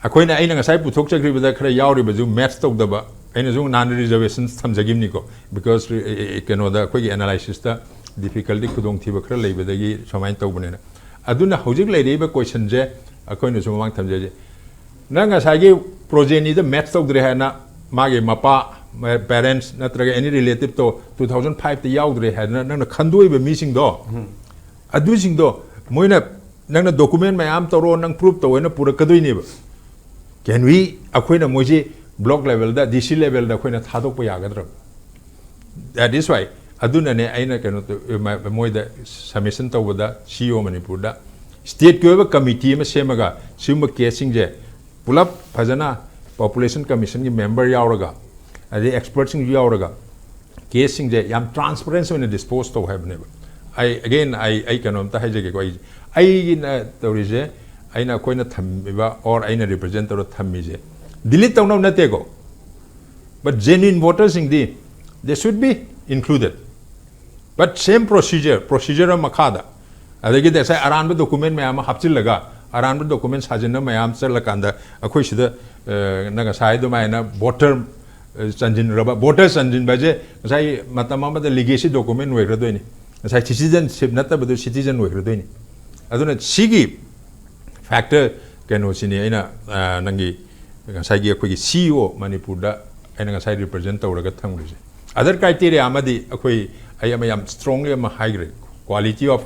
ꯑꯩꯈꯣꯏꯅ, ꯑꯩꯅ ꯉꯁꯥꯏ ꯄꯨꯊꯣꯛꯆꯈ꯭ꯔꯤꯕꯗ ꯈꯔ ꯌꯥꯎꯔꯤꯕꯁꯨ match ꯇꯧꯗꯕ, ꯑꯩꯅꯁꯨ ꯅꯍꯥꯟ reservations ꯊꯝꯖꯈꯤꯕꯅꯤꯀꯣ, because, ꯑꯦ, ꯑꯦ, ꯀꯩꯅꯣꯗ ꯑꯩꯈꯣꯏꯒꯤ analysis ꯇ difficulty, ꯈꯨꯗꯣꯡꯊꯤꯕ ꯈꯔ ꯂꯩꯕꯗꯒꯤ ꯁꯨꯃꯥꯏꯅ ꯇꯧꯕꯅꯤꯅ꯫ ꯑꯗꯨꯅ ꯍꯧꯖꯤꯛ ꯂꯩꯔꯛꯏꯕ question ꯁꯦ ꯑꯩꯈꯣꯏꯅꯁꯨ ꯃꯃꯥꯡ ꯊꯝꯖꯔꯤꯁꯦ, ꯅꯪ ꯉꯁꯥꯏꯒꯤ progeny ꯗ match ꯇꯧꯗ꯭ꯔꯦ ꯍꯥꯏꯅ, ꯃꯥꯒꯤ ꯃꯄꯥ, parents ꯅꯠꯇ꯭ꯔꯒ any relative ꯇꯣ two thousand five ꯇ ꯌꯥꯎꯗ꯭ꯔꯦ ꯍꯥꯏꯗꯅ ꯅꯪꯅ ꯈꯟꯗꯣꯛꯏꯕ ꯃꯤꯁꯤꯡꯗꯣ, ꯑꯗꯨꯁꯤꯡꯗꯣ ꯃꯣꯏꯅ, ꯅꯪꯅ document ꯃꯌꯥꯝ ꯇꯧꯔꯣ, ꯅꯪ proof ꯇꯧꯑꯣꯅ ꯄꯨꯔꯛꯀꯗꯣꯏꯅꯦꯕ꯫ Can we, ꯑꯩꯈꯣꯏꯅ ꯃꯣꯏꯁꯤ block level ꯗ, D C level ꯗ ꯑꯩꯈꯣꯏꯅ ꯊꯥꯗꯣꯛꯄ ꯌꯥꯒꯗ꯭ꯔꯕ? That is why, ꯑꯗꯨꯅꯅꯦ ꯑꯩꯅ ꯀꯩꯅꯣ ꯇꯧ-, ꯃ-, ꯃꯣꯏꯗ submission ꯇꯧꯕꯗ, C E O ꯃꯅꯤꯄꯨꯔꯗ state ꯀꯤ ꯑꯣꯏꯕ committee ꯑꯃ ꯁꯦꯝꯃꯒ ꯁꯤꯒꯨꯝꯕ case ꯁꯤꯡꯁꯦ ꯄꯨꯂꯞ ꯐꯖꯅ Population Commission ꯒꯤ member ꯌꯥꯎꯔꯒ, ꯑꯗꯩ expert ꯁꯤꯡꯁꯨ ꯌꯥꯎꯔꯒ, case ꯁꯤꯡꯁꯦ ꯌꯥꯝ transparent ꯑꯣꯏꯅ dispose ꯇꯧ ꯍꯥꯏꯕꯅꯦꯕ꯫ ꯑꯩ, again, ꯑꯩ, ꯑꯩ ꯀꯩꯅꯣꯝꯇ ꯍꯥꯏꯖꯒꯦꯀꯣ꯫ ꯑꯩ, ꯑꯩꯒꯤꯅ ꯇꯧꯔꯤꯁꯦ, ꯑꯩꯅ, ꯑꯩꯈꯣꯏꯅ ꯊꯝꯃꯤꯕ or ꯑꯩꯅ represent ꯇꯧꯔ ꯊꯝꯃꯤꯁꯦ delete ꯇꯧꯅꯕ ꯅꯠꯇꯦꯀꯣ, but genuine voter ꯁꯤꯡꯗꯤ, they should be included, but same procedure, procedure ꯑꯃ ꯃꯈꯥꯗ, ꯑꯗꯒꯤꯗꯤ ꯉꯁꯥꯏ ꯑꯔꯥꯟꯕ document ꯃꯌꯥꯝ ꯑꯃ ꯍꯥꯞꯆꯤꯜꯂꯒ, ꯑꯔꯥꯟꯕ document ꯁꯥꯖꯤꯟꯅ ꯃꯌꯥꯝ ꯆꯠꯂꯀꯥꯟꯗ, ꯑꯩꯈꯣꯏ ꯁꯤꯗ, ꯑ, ꯅꯪ ꯉꯁꯥꯏ ꯑꯗꯨꯃꯥꯏꯅ voter, ꯑ, ꯆꯟꯁꯤꯟꯈ꯭ꯔꯕ, voter ꯆꯟꯁꯤꯟꯕ ꯍꯥꯏꯁꯦ ꯉꯁꯥꯏ ꯃꯇꯝ ꯑꯃꯗ legacy document ꯑꯣꯏꯈ꯭ꯔꯗꯣꯏꯅꯤ, ꯉꯁꯥꯏ citizenship ꯅꯠꯇꯕꯗꯨ citizen ꯑꯣꯏꯈ꯭ꯔꯗꯣꯏꯅꯤ꯫ ꯑꯗꯨꯅ ꯁꯤꯒꯤ factor ꯀꯩꯅꯣꯁꯤꯅꯤ ꯑꯩꯅ, ꯑ, ꯅꯪꯒꯤ ꯉꯁꯥꯏꯒꯤ ꯑꯩꯈꯣꯏꯒꯤ C E O ꯃꯅꯤꯄꯨꯔꯗ ꯑꯩꯅ ꯉꯁꯥꯏ represent ꯇꯧꯔꯒ ꯊꯝꯈ꯭ꯔꯤꯁꯦ꯫ Other criteria ꯑꯃꯗꯤ ꯑꯩꯈꯣꯏ, ꯑꯩ ꯑꯃ ꯌꯥꯝ strongly ꯑꯃ ꯍꯥꯏꯈ꯭ꯔꯦ, quality of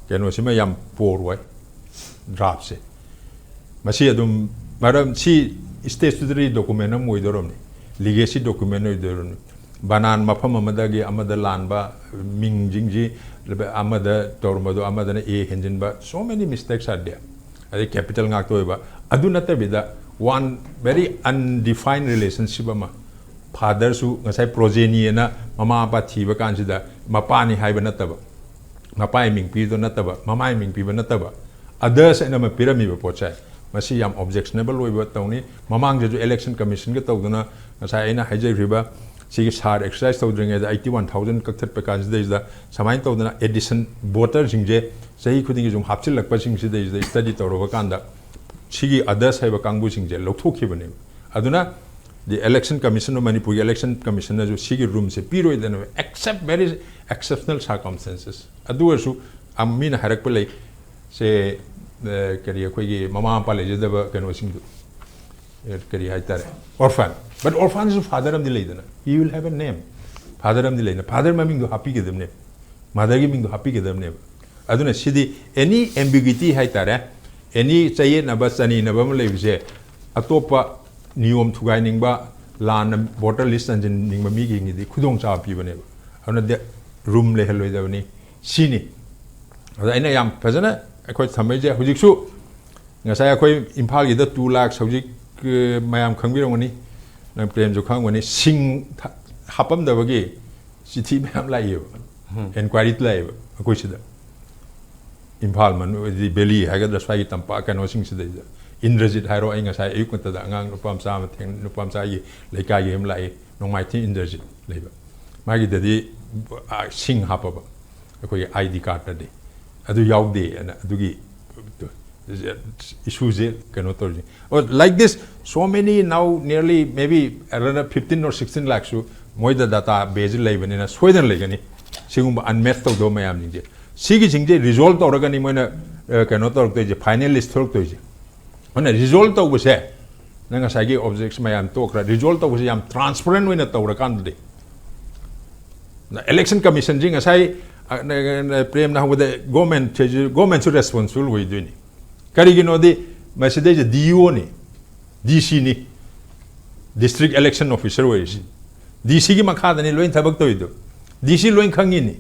ꯀꯩꯅꯣꯁꯤꯃ ꯌꯥꯝ poor ꯑꯣꯏ draft ꯁꯦ꯫ ꯃꯁꯤ ꯑꯗꯨꯝ, ꯃꯔꯝ ꯁꯤ statutory document ꯑꯃ ꯑꯣꯏꯗꯧꯔꯕꯅꯤ, legacy document ꯑꯣꯏꯗꯧꯔꯕꯅꯤ꯫ ꯕꯅꯥꯟ ꯃꯐꯝ ꯑꯃꯗꯒꯤ ꯑꯃꯗ ꯂꯥꯟꯕ, ꯃꯤꯡꯁꯤꯡꯁꯤ ꯑꯃꯗ ꯇꯧꯔꯝꯕꯗꯣ ꯑꯃꯗꯅ ꯑꯦ ꯍꯦꯟꯖꯤꯟꯕ, so many mistakes are there. ꯑꯗꯩ ꯀꯦꯄꯤꯇꯦꯜ ꯉꯥꯛꯇ ꯑꯣꯏꯕ, ꯑꯗꯨ ꯅꯠꯇꯕꯤꯗ one very undefined relationship ꯑꯃ, ꯐꯥꯗꯔꯁꯨ ꯉꯁꯥꯏ ꯄ꯭ꯔꯣꯖꯦꯅꯤꯅ ꯃꯃꯥ ꯃꯄꯥ ꯊꯤꯕ ꯀꯥꯟꯁꯤꯗ ꯃꯄꯥꯅꯤ ꯍꯥꯏꯕ ꯅꯠꯇꯕ, ꯃꯄꯥꯒꯤ ꯃꯤꯡ ꯄꯤꯕꯗꯣ ꯅꯠꯇꯕ, ꯃꯃꯥꯒꯤ ꯃꯤꯡ ꯄꯤꯕ ꯅꯠꯇꯕ, others ꯍꯥꯏꯅ ꯑꯃ ꯄꯤꯔꯝꯃꯤꯕ ꯄꯣꯠꯁꯦ, ꯃꯁꯤ ꯌꯥꯝ objectionable ꯑꯣꯏꯕ ꯇꯧꯅꯤ꯫ ꯃꯃꯥꯡꯗꯁꯨ election commissionꯒ ꯇꯧꯗꯅ ꯉꯁꯥꯏ ꯑꯩꯅ ꯍꯥꯏꯖꯈ꯭ꯔꯤꯕ ꯁꯤꯒꯤ ꯁꯥꯔ exercise ꯇꯧꯗ꯭ꯔꯤꯉꯩꯗ eighty one thousand ꯀꯛꯊꯠꯄ ꯀꯥꯟꯁꯤꯗꯩꯁꯤꯗ ꯁꯨꯃꯥꯏꯅ ꯇꯧꯗꯅ addition voterꯁꯤꯡꯁꯦ ꯆꯍꯤ ꯈꯨꯗꯤꯡꯒꯤ ꯁꯨꯝ ꯍꯥꯞꯆꯤꯜꯂꯛꯄꯁꯤꯡꯁꯤꯗꯩꯁꯤꯗ study ꯇꯧꯔꯕ ꯀꯥꯟꯗ ꯁꯤꯒꯤ others ꯍꯥꯏꯕ ꯀꯥꯡꯕꯨꯁꯤꯡꯁꯦ ꯂꯧꯊꯣꯛꯈꯤꯕꯅꯦꯕ꯫ ꯑꯗꯨꯅ the election commission, ꯃꯅꯤꯄꯨꯔꯒꯤ election commissionꯅꯁꯨ ꯁꯤꯒꯤ roomꯁꯦ ꯄꯤꯔꯣꯏꯗꯅ, except very exceptional circumstances꯫ ꯑꯗꯨ ꯑꯣꯏꯔꯁꯨ ꯑꯝ, ꯃꯤꯅ ꯍꯥꯏꯔꯛꯄ ꯂꯩ, ꯁꯦ, ꯑ, ꯀꯔꯤ, ꯑꯩꯈꯣꯏꯒꯤ ꯃꯃꯥ ꯃꯄꯥ ꯂꯩꯖꯗꯕ ꯀꯩꯅꯣꯁꯤꯡꯗꯣ, ꯑ, ꯀꯔꯤ ꯍꯥꯏꯇꯥꯔꯦ, orphan꯫ But orphanꯁꯨ father ꯑꯃꯗꯤ ꯂꯩꯗꯅ, he will have a name꯫ Father ꯑꯃꯗꯤ ꯂꯩꯗꯅ, father ꯃꯃꯤꯡꯗꯣ ꯍꯥꯞꯄꯤꯒꯗꯕꯅꯦ, motherꯒꯤ ꯃꯤꯡꯗꯣ ꯍꯥꯞꯄꯤꯒꯗꯕꯅꯦꯕ꯫ ꯑꯗꯨꯅ ꯁꯤꯗꯤ any ambiguity ꯍꯥꯏꯇꯥꯔꯦ, any ꯆꯌꯦꯠꯅꯕ ꯆꯅꯤꯅꯕ ꯑꯃ ꯂꯩꯕꯁꯦ, ꯑꯇꯣꯞꯄ ꯅꯤꯌꯣꯝ ꯊꯨꯒꯥꯏꯅꯤꯡꯕ, ꯂꯥꯟꯅ voter list ꯆꯟꯁꯤꯟꯅꯤꯡꯕ ꯃꯤꯁꯤꯡꯒꯤꯗꯤ ꯈꯨꯗꯣꯡꯆꯥꯕ ꯄꯤꯕꯅꯦꯕ꯫ ꯑꯗꯨꯅ ꯗꯦ-, room ꯂꯩꯍꯜꯂꯣꯏꯗꯕꯅꯤ꯫ ꯁꯤꯅꯤ꯫ ꯑꯗ ꯑꯩꯅ ꯌꯥꯝ ꯐꯖꯅ ꯑꯩꯈꯣꯏ ꯊꯝꯃꯛꯏꯁꯦ ꯍꯧꯖꯤꯛꯁꯨ, ꯉꯁꯥꯏ ꯑꯩꯈꯣꯏ ꯏꯝꯐꯥꯜꯒꯤꯗ two lakhs ꯍꯧꯖꯤꯛ, ꯑ, ꯃꯌꯥꯝ ꯈꯪꯕꯤꯔꯝꯒꯅꯤ, ꯅꯪ ꯄ꯭ꯔꯦꯝꯁꯨ ꯈꯪꯒꯅꯤ, ꯁꯤꯡ ꯊ-, ꯍꯥꯞꯄꯝꯗꯕꯒꯤ ꯆꯤꯊꯤ ꯃꯌꯥꯝ ꯂꯥꯛꯏꯕ, inquiry ꯂꯥꯛꯏꯕ ꯑꯩꯈꯣꯏ ꯁꯤꯗ꯫ ꯏꯝꯐꯥꯜ ꯃꯅꯨꯡ, ꯍꯥꯏꯗꯤ valley ꯍꯥꯏꯒꯗ꯭ꯔꯥ, ꯁ꯭ꯋꯥꯏꯒꯤ ꯇꯝꯄꯥꯛ ꯀꯩꯅꯣꯁꯤꯡꯁꯤꯗꯩꯗ꯫ ꯏꯟꯗ꯭ꯔꯖꯤꯠ ꯍꯥꯏꯔꯣ, ꯑꯩ ꯉꯁꯥꯏ ꯑꯌꯨꯛ ꯉꯟꯇꯗ ꯑꯉꯥꯡ ꯅꯨꯄꯥ ꯃꯆꯥ ꯑꯃ ꯊꯦꯡ-, ꯅꯨꯄꯥ ꯃꯆꯥꯒꯤ ꯂꯩꯀꯥꯏꯒꯤ ꯑꯃ ꯂꯥꯛꯏ, ꯅꯣꯡꯃꯥꯏꯊꯦꯝ ꯏꯟꯗ꯭ꯔꯖꯤꯠ ꯂꯩꯕ꯫ ꯃꯥꯒꯤꯗꯗꯤ, ꯑ, ꯁꯤꯡ ꯍꯥꯞꯄꯕ ꯑꯩꯈꯣꯏꯒꯤ ID cardꯇꯗꯤ꯫ ꯑꯗꯨ ꯌꯥꯎꯗꯦ ꯑꯅ ꯑꯗꯨꯒꯤ issueꯁꯦ ꯀꯩꯅꯣ ꯇꯧꯔꯤꯁꯦ꯫ Oh, like this, so many now, nearly maybe around fifteen or sixteen lakhsꯁꯨ ꯃꯣꯏꯗ database ꯂꯩꯕꯅꯤꯅ ꯁꯣꯏꯗꯅ ꯂꯩꯒꯅꯤ꯫ ꯁꯤꯒꯨꯝꯕ unmatch ꯇꯧꯗꯕ ꯃꯌꯥꯝꯁꯤꯡꯁꯦ, ꯁꯤꯒꯤꯁꯤꯡꯁꯦ resolve ꯇꯧꯔꯒꯅꯤ ꯃꯣꯏꯅ, ꯑ, ꯀꯩꯅꯣ ꯇꯧꯔꯛꯇꯣꯏꯁꯦ, final list ꯊꯣꯛꯂꯛꯇꯣꯏꯁꯦ꯫ ꯑꯗꯨꯅ resolve ꯇꯧꯕꯁꯦ, ꯅꯪ ꯉꯁꯥꯏꯒꯤ objects ꯃꯌꯥꯝ ꯇꯣꯛꯈ꯭ꯔ, resolve ꯇꯧꯕꯁꯦ ꯌꯥꯝ transparent ꯑꯣꯏꯅ ꯇꯧꯔꯀꯥꯟꯗꯗꯤ, election commissionꯁꯤ ꯉꯁꯥꯏ, ꯑ, ꯅ-, ꯅ-, ꯄ꯭ꯔꯦꯝꯅ ꯍꯧꯕꯗ government, governmentꯁꯨ responsible ꯑꯣꯏꯗꯣꯏꯅꯤ꯫ ꯀꯔꯤꯒꯤꯅꯣꯗꯤ ꯃꯁꯤꯗꯩꯁꯦ DEOꯅꯤ, DCꯅꯤ, district election officer ꯑꯣꯏꯔꯤꯁꯤ꯫ DCꯒꯤ ꯃꯈꯥꯗꯅꯤ ꯂꯣꯏꯅ ꯊꯕꯛ ꯇꯧꯔꯤꯗꯣ꯫ DC ꯂꯣꯏꯅ ꯈꯪꯉꯤꯅꯤ꯫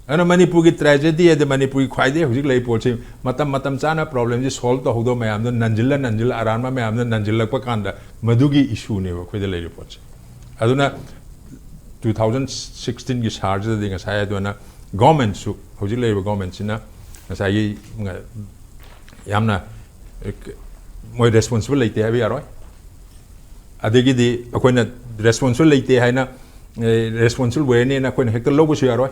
ꯑꯗꯨꯅ ꯃꯅꯤꯄꯨꯔꯒꯤ tragedy ꯑꯗ ꯃꯅꯤꯄꯨꯔꯒꯤ ꯈ꯭ꯋꯥꯏꯗꯒꯤ ꯍꯧꯖꯤꯛ ꯂꯩꯔꯤꯕ ꯄꯣꯠꯁꯤ ꯃꯇꯝ ꯃꯇꯝ ꯆꯥꯅ problemꯁꯤ solve ꯇꯧꯍꯧꯗꯕ ꯃꯌꯥꯝꯗꯣ ꯅꯟꯖꯤꯜꯂ ꯅꯟꯖꯤꯜꯂ ꯑꯔꯥꯟꯕ ꯃꯌꯥꯝꯗꯣ ꯅꯟꯖꯤꯜꯂꯛꯄ ꯀꯥꯟꯗ ꯃꯗꯨꯒꯤ issueꯅꯦꯕ ꯑꯩꯈꯣꯏꯗ ꯂꯩꯔꯤꯕ ꯄꯣꯠꯁꯦ꯫ ꯑꯗꯨꯅ two thousand sixteenꯒꯤ ꯁꯥꯔꯁꯤꯗꯗꯤ ꯉꯁꯥꯏ ꯑꯗꯨꯅ governmentꯁꯨ ꯍꯧꯖꯤꯛ ꯂꯩꯔꯤꯕ governmentꯁꯤꯅ ꯉꯁꯥꯏꯒꯤ ꯉ- ꯌꯥꯝꯅ ꯃꯣꯏ responsible ꯂꯩꯇꯦ ꯍꯥꯏꯕ ꯌꯥꯔꯣꯏ꯫ ꯑꯗꯒꯤꯗꯤ ꯑꯩꯈꯣꯏꯅ responsible ꯂꯩꯇꯦ ꯍꯥꯏꯅ responsible ꯑꯣꯏꯔꯅꯦꯅ ꯑꯩꯈꯣꯏꯅ ꯍꯦꯛꯇ ꯂꯧꯕꯁꯨ ꯌꯥꯔꯣꯏ꯫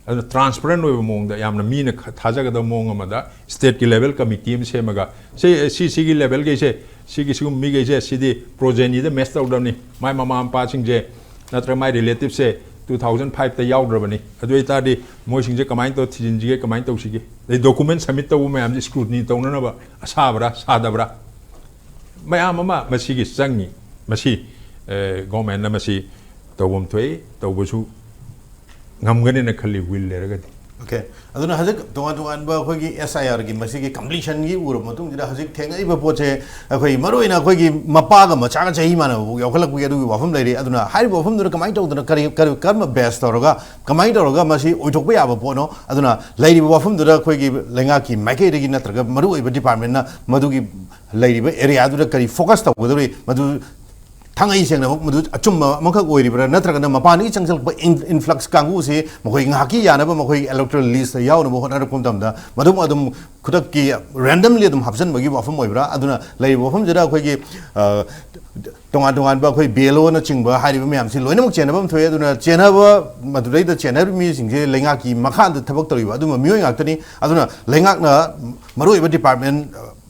ꯑꯗꯨꯅ transparent ꯑꯣꯏꯕ ꯃꯑꯣꯡꯗ ꯌꯥꯝꯅ ꯃꯤꯅ ꯈ- ꯊꯥꯖꯒꯗꯕ ꯃꯑꯣꯡ ꯑꯃꯗ stateꯀꯤ level committee ꯑꯃ ꯁꯦꯝꯃꯒ ꯁꯤ ꯁꯤ ꯁꯤꯒꯤ levelꯈꯩꯁꯦ ꯁꯤꯒꯤ ꯁꯤꯒꯨꯝꯕ ꯃꯤꯈꯩꯁꯦ ꯁꯤꯗꯤ progenyꯗ match ꯇꯧꯗꯕꯅꯤ, ꯃꯥꯏ ꯃꯃꯥ ꯃꯄꯥꯁꯤꯡꯁꯦ ꯅꯠꯇ꯭ꯔꯒ ꯃꯥꯏ relativeꯁꯦ two thousand fiveꯇ ꯌꯥꯎꯗ꯭ꯔꯕꯅꯤ, ꯑꯗꯨ ꯑꯣꯏꯇꯥꯔꯗꯤ ꯃꯣꯏꯁꯤꯡꯁꯦ ꯀꯃꯥꯏꯅ ꯇꯧꯔ ꯊꯤꯖꯤꯟꯁꯤꯒꯦ, ꯀꯃꯥꯏꯅ ꯇꯧꯁꯤꯒꯦ, ꯑꯗꯩ document submit ꯇꯧꯕ ꯃꯌꯥꯝꯁꯦ scrutiny ꯇꯧꯅꯅꯕ ꯑꯁꯥꯕ꯭ꯔꯥ ꯁꯥꯗꯕ꯭ꯔꯥ ꯃꯌꯥꯝ ꯑꯃ ꯃꯁꯤꯒꯤ ꯆꯪꯉꯤ꯫ ꯃꯁꯤ governmentꯅ ꯃꯁꯤ ꯇꯧꯐꯝ ꯊꯣꯛꯏ, ꯇꯧꯕꯁꯨ ꯉꯝꯒꯅꯦꯅ ꯈꯜꯂꯤ will ꯂꯩꯔꯒꯗꯤ꯫ Okay, ꯑꯗꯨꯅ ꯍꯧꯖꯤꯛ ꯇꯣꯉꯥꯟ ꯇꯣꯉꯥꯟꯕ ꯑꯩꯈꯣꯏꯒꯤ SIRꯒꯤ ꯃꯁꯤꯒꯤ completionꯒꯤ ꯎꯔꯕ ꯃꯇꯨꯡꯁꯤꯗ ꯍꯧꯖꯤꯛ ꯊꯦꯡꯅꯔꯤꯕ ꯄꯣꯠꯁꯦ ꯑꯩꯈꯣꯏ ꯃꯔꯨꯑꯣꯏꯅ ꯑꯩꯈꯣꯏꯒꯤ ꯃꯄꯥꯒ ꯃꯆꯥꯒ ꯆꯍꯤ ꯃꯥꯟꯅꯕ ꯐꯥꯎ ꯌꯥꯎꯈꯠꯂꯛꯄꯒꯤ ꯑꯗꯨꯒꯤ ꯋꯥꯐꯝ ꯂꯩꯔꯤ꯫ ꯑꯗꯨꯅ ꯍꯥꯏꯔꯤꯕ ꯋꯥꯐꯝꯗꯨꯗ ꯀꯃꯥꯏꯅ ꯇꯧꯗꯅ ꯀꯔꯤ ꯀꯔꯤ ꯀꯔꯝꯕ base ꯇꯧꯔꯒ ꯀꯃꯥꯏꯅ ꯇꯧꯔꯒ ꯃꯁꯤ ꯑꯣꯏꯊꯣꯛꯄ ꯌꯥꯕ ꯄꯣꯠꯅꯣ? ꯑꯗꯨꯅ ꯂꯩꯔꯤꯕ ꯋꯥꯐꯝꯗꯨꯗ ꯑꯩꯈꯣꯏꯒꯤ ꯂꯩꯉꯥꯛꯀꯤ ꯃꯥꯏꯀꯩꯗꯒꯤ ꯅꯠꯇ꯭ꯔꯒ ꯃꯔꯨꯑꯣꯏꯕ departmentꯅ ꯃꯗꯨꯒꯤ ꯂꯩꯔꯤꯕ areaꯗꯨꯗ ꯀꯔꯤ focus ꯇꯧꯒꯗꯧꯔꯤ, ꯃꯗꯨ ꯊꯥꯡꯉꯩ ꯁꯦꯡꯅꯃꯛ ꯃꯗꯨ ꯑꯆꯨꯝꯕ ꯑꯃꯈꯛ ꯑꯣꯏꯔꯤꯕ꯭ꯔꯥ, ꯅꯠꯇ꯭ꯔꯒꯅ ꯃꯄꯥꯟꯗꯒꯤ ꯆꯪꯁꯤꯜꯂꯛꯄ in- influx ꯀꯥꯡꯕꯨꯁꯤ ꯃꯈꯣꯏ ꯉꯥꯏꯍꯥꯛꯀꯤ ꯌꯥꯅꯕ ꯃꯈꯣꯏꯒꯤ electoral listꯇ ꯌꯥꯎꯅꯕ ꯍꯣꯠꯅꯔꯛꯄ ꯃꯇꯝꯗ ꯃꯗꯨꯝ ꯑꯗꯨꯝ ꯈꯨꯗꯛꯀꯤ randomly ꯑꯗꯨꯝ ꯍꯥꯞꯆꯤꯟꯕꯒꯤ ꯋꯥꯐꯝ ꯑꯣꯏꯕ꯭ꯔꯥ? ꯑꯗꯨꯅ ꯂꯩꯔꯤꯕ ꯋꯥꯐꯝꯁꯤꯗ ꯑꯩꯈꯣꯏꯒꯤ ꯑ, ꯇꯣꯉꯥꯟ ꯇꯣꯉꯥꯟꯕ ꯑꯩꯈꯣꯏ BLOꯅꯆꯤꯡꯕ ꯍꯥꯏꯔꯤꯕ ꯃꯌꯥꯝꯁꯤ ꯂꯣꯏꯅꯃꯛ ꯆꯦꯟꯅꯕ ꯑꯃ ꯊꯣꯛꯑꯦ꯫ ꯑꯗꯨꯅ ꯆꯦꯟꯅꯕ ꯃꯗꯨꯗꯩꯗ ꯆꯦꯟꯅꯔꯤꯕ ꯃꯤꯁꯤꯡꯁꯦ ꯂꯩꯉꯥꯛꯀꯤ ꯃꯈꯥꯗ ꯊꯕꯛ ꯇꯧꯔꯤꯕ ꯑꯗꯨꯝꯕ ꯃꯤꯑꯣꯏ ꯉꯥꯛꯇꯅꯤ꯫ ꯑꯗꯨꯅ ꯂꯩꯉꯥꯛꯅ ꯃꯔꯨꯑꯣꯏꯕ department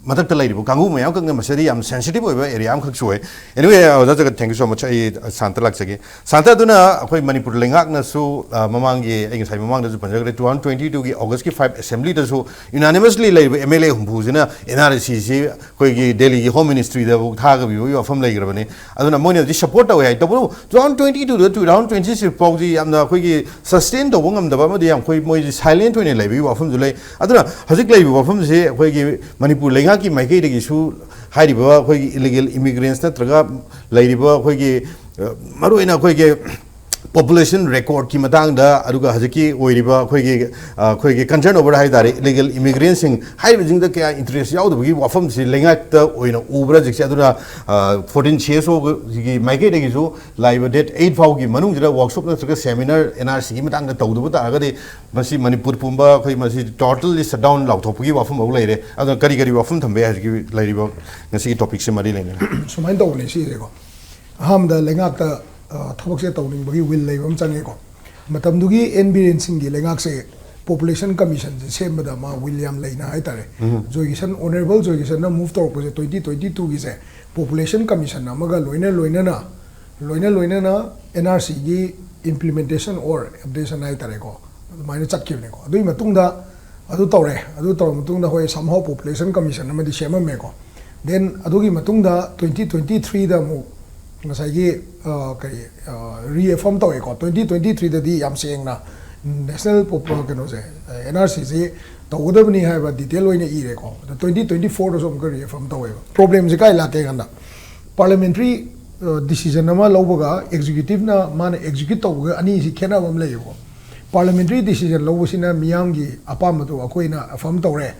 ꯃꯊꯛꯇ ꯂꯩꯔꯤꯕ ꯀꯥꯡꯕꯨ ꯃꯌꯥꯝꯈꯛꯅ ꯃꯁꯤꯗꯤ ꯌꯥꯝ sensitive ꯑꯣꯏꯕ area ꯑꯃꯈꯛꯁꯨ ꯑꯣꯏ꯫ Anyway, ꯑꯣꯖꯥ ꯖꯒꯠ, thank you so much꯫ ꯑꯩ ꯁꯥꯟꯇ ꯂꯥꯛꯆꯒꯦ꯫ ꯁꯥꯟꯇ, ꯑꯗꯨꯅ ꯑꯩꯈꯣꯏ ꯃꯅꯤꯄꯨꯔ ꯂꯩꯉꯥꯛꯅꯁꯨ ꯑ, ꯃꯃꯥꯡꯒꯤ ꯑꯩ ꯉꯁꯥꯏ ꯃꯃꯥꯡꯗꯁꯨ ꯄꯟꯖꯈ꯭ꯔꯦ, two thousand twenty twoꯒꯤ Augustꯀꯤ five assemblyꯗꯁꯨ unanimously ꯂꯩꯔꯤꯕ MLA ꯍꯨꯝꯐꯨꯁꯤꯅ NRECꯁꯤ ꯑꯩꯈꯣꯏꯒꯤ ꯗꯦꯜꯂꯤꯒꯤ home ministryꯗꯐꯥꯎ ꯊꯥꯒꯕꯤꯕꯒꯤ ꯋꯥꯐꯝ ꯂꯩꯈ꯭ꯔꯕꯅꯤ꯫ ꯑꯗꯨꯅ ꯃꯣꯏꯅ ꯍꯧꯖꯤꯛ support ꯇꯧꯋꯦ ꯍꯥꯏ꯫ ꯇꯧꯕꯇꯕꯨ two thousand twenty twoꯗ two thousand twenty six ꯐꯥꯎꯁꯤ ꯌꯥꯝꯅ ꯑꯩꯈꯣꯏꯒꯤ sustain ꯇꯧꯕ ꯉꯝꯗꯕ ꯑꯃꯗꯤ ꯌꯥꯝ ꯑꯩꯈꯣꯏ ꯃꯣꯏꯁꯤ silent ꯑꯣꯏꯅ ꯂꯩꯕꯒꯤ ꯋꯥꯐꯝꯁꯨ ꯂꯩ꯫ ꯑꯗꯨꯅ ꯍꯧꯖꯤꯛ ꯂꯩꯔꯤꯕ ꯋꯥꯐꯝꯁꯤ ꯑꯩꯈꯣꯏꯒꯤ ꯃꯅꯤꯄꯨꯔ ꯂꯩꯉꯥꯛꯀꯤ ꯃꯥꯏꯀꯩꯗꯒꯤꯁꯨ ꯍꯥꯏꯔꯤꯕ ꯑꯩꯈꯣꯏꯒꯤ illegal immigrants ꯅꯠꯇ꯭ꯔꯒ ꯂꯩꯔꯤꯕ ꯑꯩꯈꯣꯏꯒꯤ ꯑ, ꯃꯔꯨꯑꯣꯏꯅ ꯑꯩꯈꯣꯏꯒꯤ ꯄꯣꯄꯨꯂꯦꯁꯟ ꯔꯦꯀꯣꯔꯗꯀꯤ ꯃꯇꯥꯡꯗ, ꯑꯗꯨꯒ ꯍꯧꯖꯤꯛꯀꯤ ꯑꯣꯏꯔꯤꯕ ꯑꯩꯈꯣꯏꯒꯤ ꯑꯩꯈꯣꯏꯒꯤ ꯀꯟꯁꯔꯟ ꯑꯣꯏꯕ ꯍꯥꯏ ꯇꯥꯔꯦ, ꯏꯂꯤꯒꯦꯜ ꯏꯃꯤꯒ꯭ꯔꯦꯟꯁꯤꯡ ꯍꯥꯏꯔꯤꯕꯁꯤꯡꯗ ꯀꯌꯥ ꯏꯟꯇꯔꯦꯁ ꯌꯥꯎꯗꯕꯒꯤ ꯋꯥꯐꯝꯁꯤ ꯂꯩꯉꯥꯛꯇ ꯑꯣꯏꯅ ꯎꯕ꯭ꯔꯥ ꯍꯧꯖꯤꯛꯁꯦ? ꯑꯗꯨꯅ ꯐꯣꯔꯇꯤꯟ ꯁꯤ ꯑꯦꯁ ꯑꯣꯒꯤ ꯃꯥꯏꯀꯩꯗꯒꯤꯁꯨ ꯂꯥꯛꯏꯕ ꯗꯦꯠ ꯑꯩꯠ ꯐꯥꯎꯒꯤ ꯃꯅꯨꯡꯁꯤꯗ ꯋꯥꯛꯁꯣꯞ ꯅꯠꯇ꯭ꯔꯒ ꯁꯦꯃꯤꯅꯥꯔ ꯑꯦꯟ ꯑꯥꯔ ꯁꯤꯒꯤ ꯃꯇꯥꯡꯗ ꯇꯧꯗꯕ ꯇꯥꯔꯒꯗꯤ ꯃꯁꯤ ꯃꯅꯤꯄꯨꯔ ꯄꯨꯝꯕ ꯑꯩꯈꯣꯏ ꯃꯁꯤ ꯇꯣꯇꯦꯜꯂꯤ ꯁꯠ ꯗꯥꯎꯟ ꯂꯥꯎꯊꯣꯛꯄꯒꯤ ꯋꯥꯐꯝ ꯐꯥꯎ ꯂꯩꯔꯦ꯫ ꯑꯗꯨꯅ ꯀꯔꯤ ꯀꯔꯤ ꯋꯥꯐꯝ ꯊꯝꯕ ꯌꯥꯏ ꯍꯧꯖꯤꯛꯀꯤ ꯂꯩꯔꯤꯕ ꯉꯁꯤꯒꯤ ꯇꯣꯄꯤꯛꯁꯦ ꯃꯔꯤ ꯂꯩꯅꯅ? ꯁꯨꯃꯥꯏꯅ ꯇꯧꯕꯅꯦ ꯁꯤꯁꯦꯀꯣ꯫ ꯑꯍꯥꯟꯕꯗ ꯂꯩꯉꯥꯛꯇ ꯊꯕꯛꯁꯦ ꯇꯧꯅꯤꯡꯕꯒꯤ ꯋꯤꯜ ꯂꯩꯕ ꯑꯃ ꯆꯪꯉꯦꯀꯣ꯫ ꯃꯇꯝꯗꯨꯒꯤ ꯑꯦꯟ ꯕꯤꯔꯦꯟ ꯁꯤꯡꯒꯤ ꯂꯩꯉꯥꯛꯁꯦ ꯄꯣꯄꯨꯂꯦꯁꯟ ꯀꯃꯤꯁꯟꯁꯦ ꯁꯦꯝꯕꯗ ꯃꯥ ꯋꯤꯜ ꯌꯥꯝ ꯂꯩꯅ ꯍꯥꯏꯇꯥꯔꯦ꯫ ꯖꯣꯏ ꯀꯤꯁꯟ, ꯑꯣꯅꯔꯦꯕꯜ ꯖꯣꯏ ꯀꯤꯁꯟꯅ ꯃꯨꯚ ꯇꯧꯔꯛꯄꯁꯦ ꯇ꯭ꯋꯦꯟꯇꯤ ꯇ꯭ꯋꯦꯟꯇꯤ ꯇꯨꯒꯤꯁꯦ ꯄꯣꯄꯨꯂꯦꯁꯟ ꯀꯃꯤꯁꯟ ꯑꯃꯒ ꯂꯣꯏꯅ ꯂꯣꯏꯅꯅ ꯂꯣꯏꯅ ꯂꯣꯏꯅꯅ ꯑꯦꯟ ꯑꯥꯔ ꯁꯤꯒꯤ ꯏꯝꯄ꯭ꯂꯤꯃꯦꯟꯇꯦꯁꯟ ꯑꯣꯔ ꯑꯦꯞꯗꯦꯁꯟ ꯍꯥꯏꯇꯥꯔꯦꯀꯣ, ꯑꯗꯨꯃꯥꯏꯅ ꯆꯠꯈꯤꯕꯅꯦꯀꯣ꯫ ꯑꯗꯨꯒꯤ ꯃꯇꯨꯡꯗ ꯑꯗꯨ ꯇꯧꯔꯦ꯫ ꯑꯗꯨ ꯇꯧꯔ ꯃꯇꯨꯡꯗ ꯍꯣꯏ, ꯁꯝꯍꯥꯎ ꯄꯣꯄꯨꯂꯦꯁꯟ ꯀꯃꯤꯁꯟ ꯑꯃꯗꯤ ꯁꯦꯝꯃꯝꯃꯦꯀꯣ꯫ ꯗꯦꯟ ꯑꯗꯨꯒꯤ ꯃꯇꯨꯡꯗ ꯇ꯭ꯋꯦꯟꯇꯤ ꯇ꯭ꯋꯦꯟꯇꯤ ꯊ꯭ꯔꯤꯗ ꯑꯃꯨꯛ ꯉꯁꯥꯏꯒꯤ ꯀꯔꯤ, ꯔꯤꯑꯦꯐꯔꯝ ꯇꯧꯋꯦꯀꯣ꯫ ꯇ꯭ꯋꯦꯟꯇꯤ ꯇ꯭ꯋꯦꯟꯇꯤ ꯊ꯭ꯔꯤꯗꯗꯤ ꯌꯥꯝ ꯁꯦꯡꯅ ꯅꯦꯁꯅꯦꯜ ꯀꯩꯅꯣꯁꯦ, ꯑꯦꯟ ꯑꯥꯔ ꯁꯤꯁꯤ ꯇꯧꯒꯗꯕꯅꯤ ꯍꯥꯏꯕ ꯗꯤꯇꯦꯜ ꯑꯣꯏꯅ ꯏꯔꯦꯀꯣ꯫ ꯑꯗꯣ ꯇ꯭ꯋꯦꯟꯇꯤ ꯇ꯭ꯋꯦꯟꯇꯤ ꯐꯣꯔꯗꯁꯨ ꯑꯃꯨꯛꯀ ꯔꯤꯑꯦꯐꯔꯝ ꯇꯧꯋꯦꯕ꯫ ꯄ꯭ꯔꯣꯕ꯭ꯂꯦꯝꯁꯦ ꯀꯥꯏ ꯂꯥꯛꯀꯦ ꯀꯥꯟꯗ, ꯄꯥꯔꯂꯤꯌꯥꯃꯦꯟꯇꯔꯤ ꯗꯤꯁꯤꯖꯟ ꯑꯃ ꯂꯧꯕꯒ ꯑꯦꯛꯖꯤꯀ꯭ꯌꯨꯇꯤꯞꯅ ꯃꯥꯅ ꯑꯦꯛꯖꯤꯀ꯭ꯌꯨꯠ ꯇꯧꯕꯒ ꯑꯅꯤꯁꯤ ꯈꯦꯠꯅꯕ ꯑꯃ ꯂꯩꯌꯦꯕꯀꯣ꯫ ꯄꯥꯔꯂꯤꯌꯥꯃꯦꯟꯇꯔꯤ ꯗꯤꯁꯤꯖꯟ ꯂꯧꯕꯁꯤꯅ ꯃꯤꯌꯥꯝꯒꯤ ꯑꯄꯥꯝꯕꯗꯣ ꯑꯩꯈꯣꯏꯅ ꯑꯦꯐꯔꯝ ꯇꯧꯔꯦ,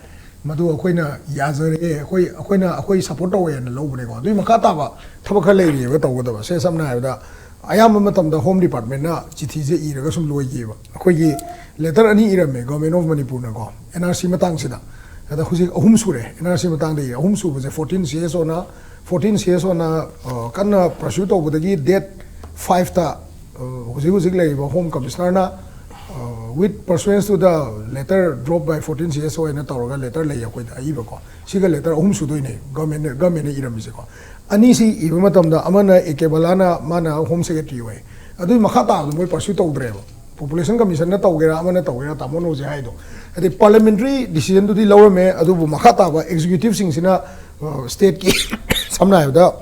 ꯃꯗꯨ ꯑꯩꯈꯣꯏꯅ ꯌꯥꯖꯔꯦ, ꯑꯩꯈꯣꯏ ꯑꯩꯈꯣꯏꯅ ꯑꯩꯈꯣꯏ ꯁꯞꯄꯣꯔꯠ ꯇꯧꯋꯦꯅ ꯂꯧꯕꯅꯦꯀꯣ꯫ ꯑꯗꯨꯒꯤ ꯃꯈꯥ ꯇꯥꯕ ꯊꯕꯛ ꯈꯔ ꯂꯩꯔꯤꯑꯕ ꯇꯧꯒꯗꯕ꯫ ꯁꯦ ꯁꯝꯅ ꯍꯥꯏꯔꯕꯗ ꯑꯌꯥꯝꯕ ꯃꯇꯝꯗ ꯍꯣꯝ ꯗꯤꯄꯥꯔꯠꯃꯦꯟꯅ ꯆꯤꯊꯤꯁꯦ ꯏꯔꯒ ꯁꯨꯝ ꯂꯣꯏꯈꯤꯑꯕ꯫ ꯑꯩꯈꯣꯏꯒꯤ ꯂꯦꯇꯔ ꯑꯅꯤ ꯏꯔꯝꯃꯦ ꯒꯣꯔꯃꯦꯟ ꯑꯣꯐ ꯃꯅꯤꯄꯨꯔꯅꯀꯣ, ꯑꯦꯟ ꯑꯥꯔ ꯁꯤ ꯃꯇꯥꯡꯁꯤꯗ꯫ ꯑꯗ ꯍꯧꯖꯤꯛ ꯑꯍꯨꯝ ꯁꯨꯔꯦ ꯑꯦꯟ ꯑꯥꯔ ꯁꯤ ꯃꯇꯥꯡꯗꯒꯤ꯫ ꯑꯍꯨꯝ ꯁꯨꯕꯁꯦ ꯐꯣꯔꯇꯤꯟ ꯁꯤ ꯑꯦꯁ ꯑꯣꯅ ꯐꯣꯔꯇꯤꯟ ꯁꯤ ꯑꯦꯁ ꯑꯣꯅ ꯀꯟꯅ ꯄꯔꯁ꯭ꯌꯨ ꯇꯧꯕꯗꯒꯤ ꯗꯦꯠ ꯐꯥꯏꯚꯇ ꯍꯧꯖꯤꯛ ꯍꯧꯖꯤꯛ ꯂꯩꯔꯤꯕ home ꯀꯃꯤꯁꯅꯔꯅ, with pursuance to the letter drop by fourteen C S O ꯍꯥꯏꯅ ꯇꯧꯔꯒ ꯂꯦꯇꯔ ꯂꯩ ꯑꯩꯈꯣꯏꯗ ꯑꯏꯕꯀꯣ꯫ ꯁꯤꯒ ꯂꯦꯇꯔ ꯑꯍꯨꯝ ꯁꯨꯗꯣꯏꯅꯦ ꯒꯃꯦꯟꯅ ꯒꯃꯦꯟꯅ ꯏꯔꯝꯃꯤꯁꯦꯀꯣ꯫ ꯑꯅꯤꯁꯤ ꯏꯕ ꯃꯇꯝꯗ ꯑꯃꯅ ꯑꯦ ꯀꯦ ꯕꯂꯥꯅ, ꯃꯥꯅ ꯍꯣꯝ ꯁꯦꯀ꯭ꯔꯦꯇꯔꯤ ꯑꯣꯏ꯫ ꯑꯗꯨꯒꯤ ꯃꯈꯥ ꯇꯥꯕꯗ ꯃꯣꯏ ꯄꯔꯁ꯭ꯌꯨ ꯇꯧꯗ꯭ꯔꯦꯕ꯫ ꯄꯣꯄꯨꯂꯦꯁꯟ ꯀꯃꯤꯁꯟꯅ ꯇꯧꯒꯦꯔꯥ ꯑꯃꯅ ꯇꯧꯒꯦꯔꯥ ꯇꯥꯃꯣꯅ ꯍꯧꯖꯤꯛ ꯍꯥꯏꯗꯣ꯫ ꯍꯥꯏꯗꯤ ꯄꯥꯔꯂꯤꯌꯥꯃꯦꯟꯇꯔꯤ ꯗꯤꯁꯤꯖꯟꯗꯨꯗꯤ ꯂꯧꯔꯝꯃꯦ, ꯑꯗꯨꯕꯨ ꯃꯈꯥ ꯇꯥꯕ ꯑꯦꯛꯖꯤꯀ꯭ꯌꯨꯇꯤꯞꯁꯤꯡꯁꯤꯅ ꯁ꯭ꯇꯦꯠꯀꯤ ꯁꯝꯅ ꯍꯥꯏꯔꯕꯗ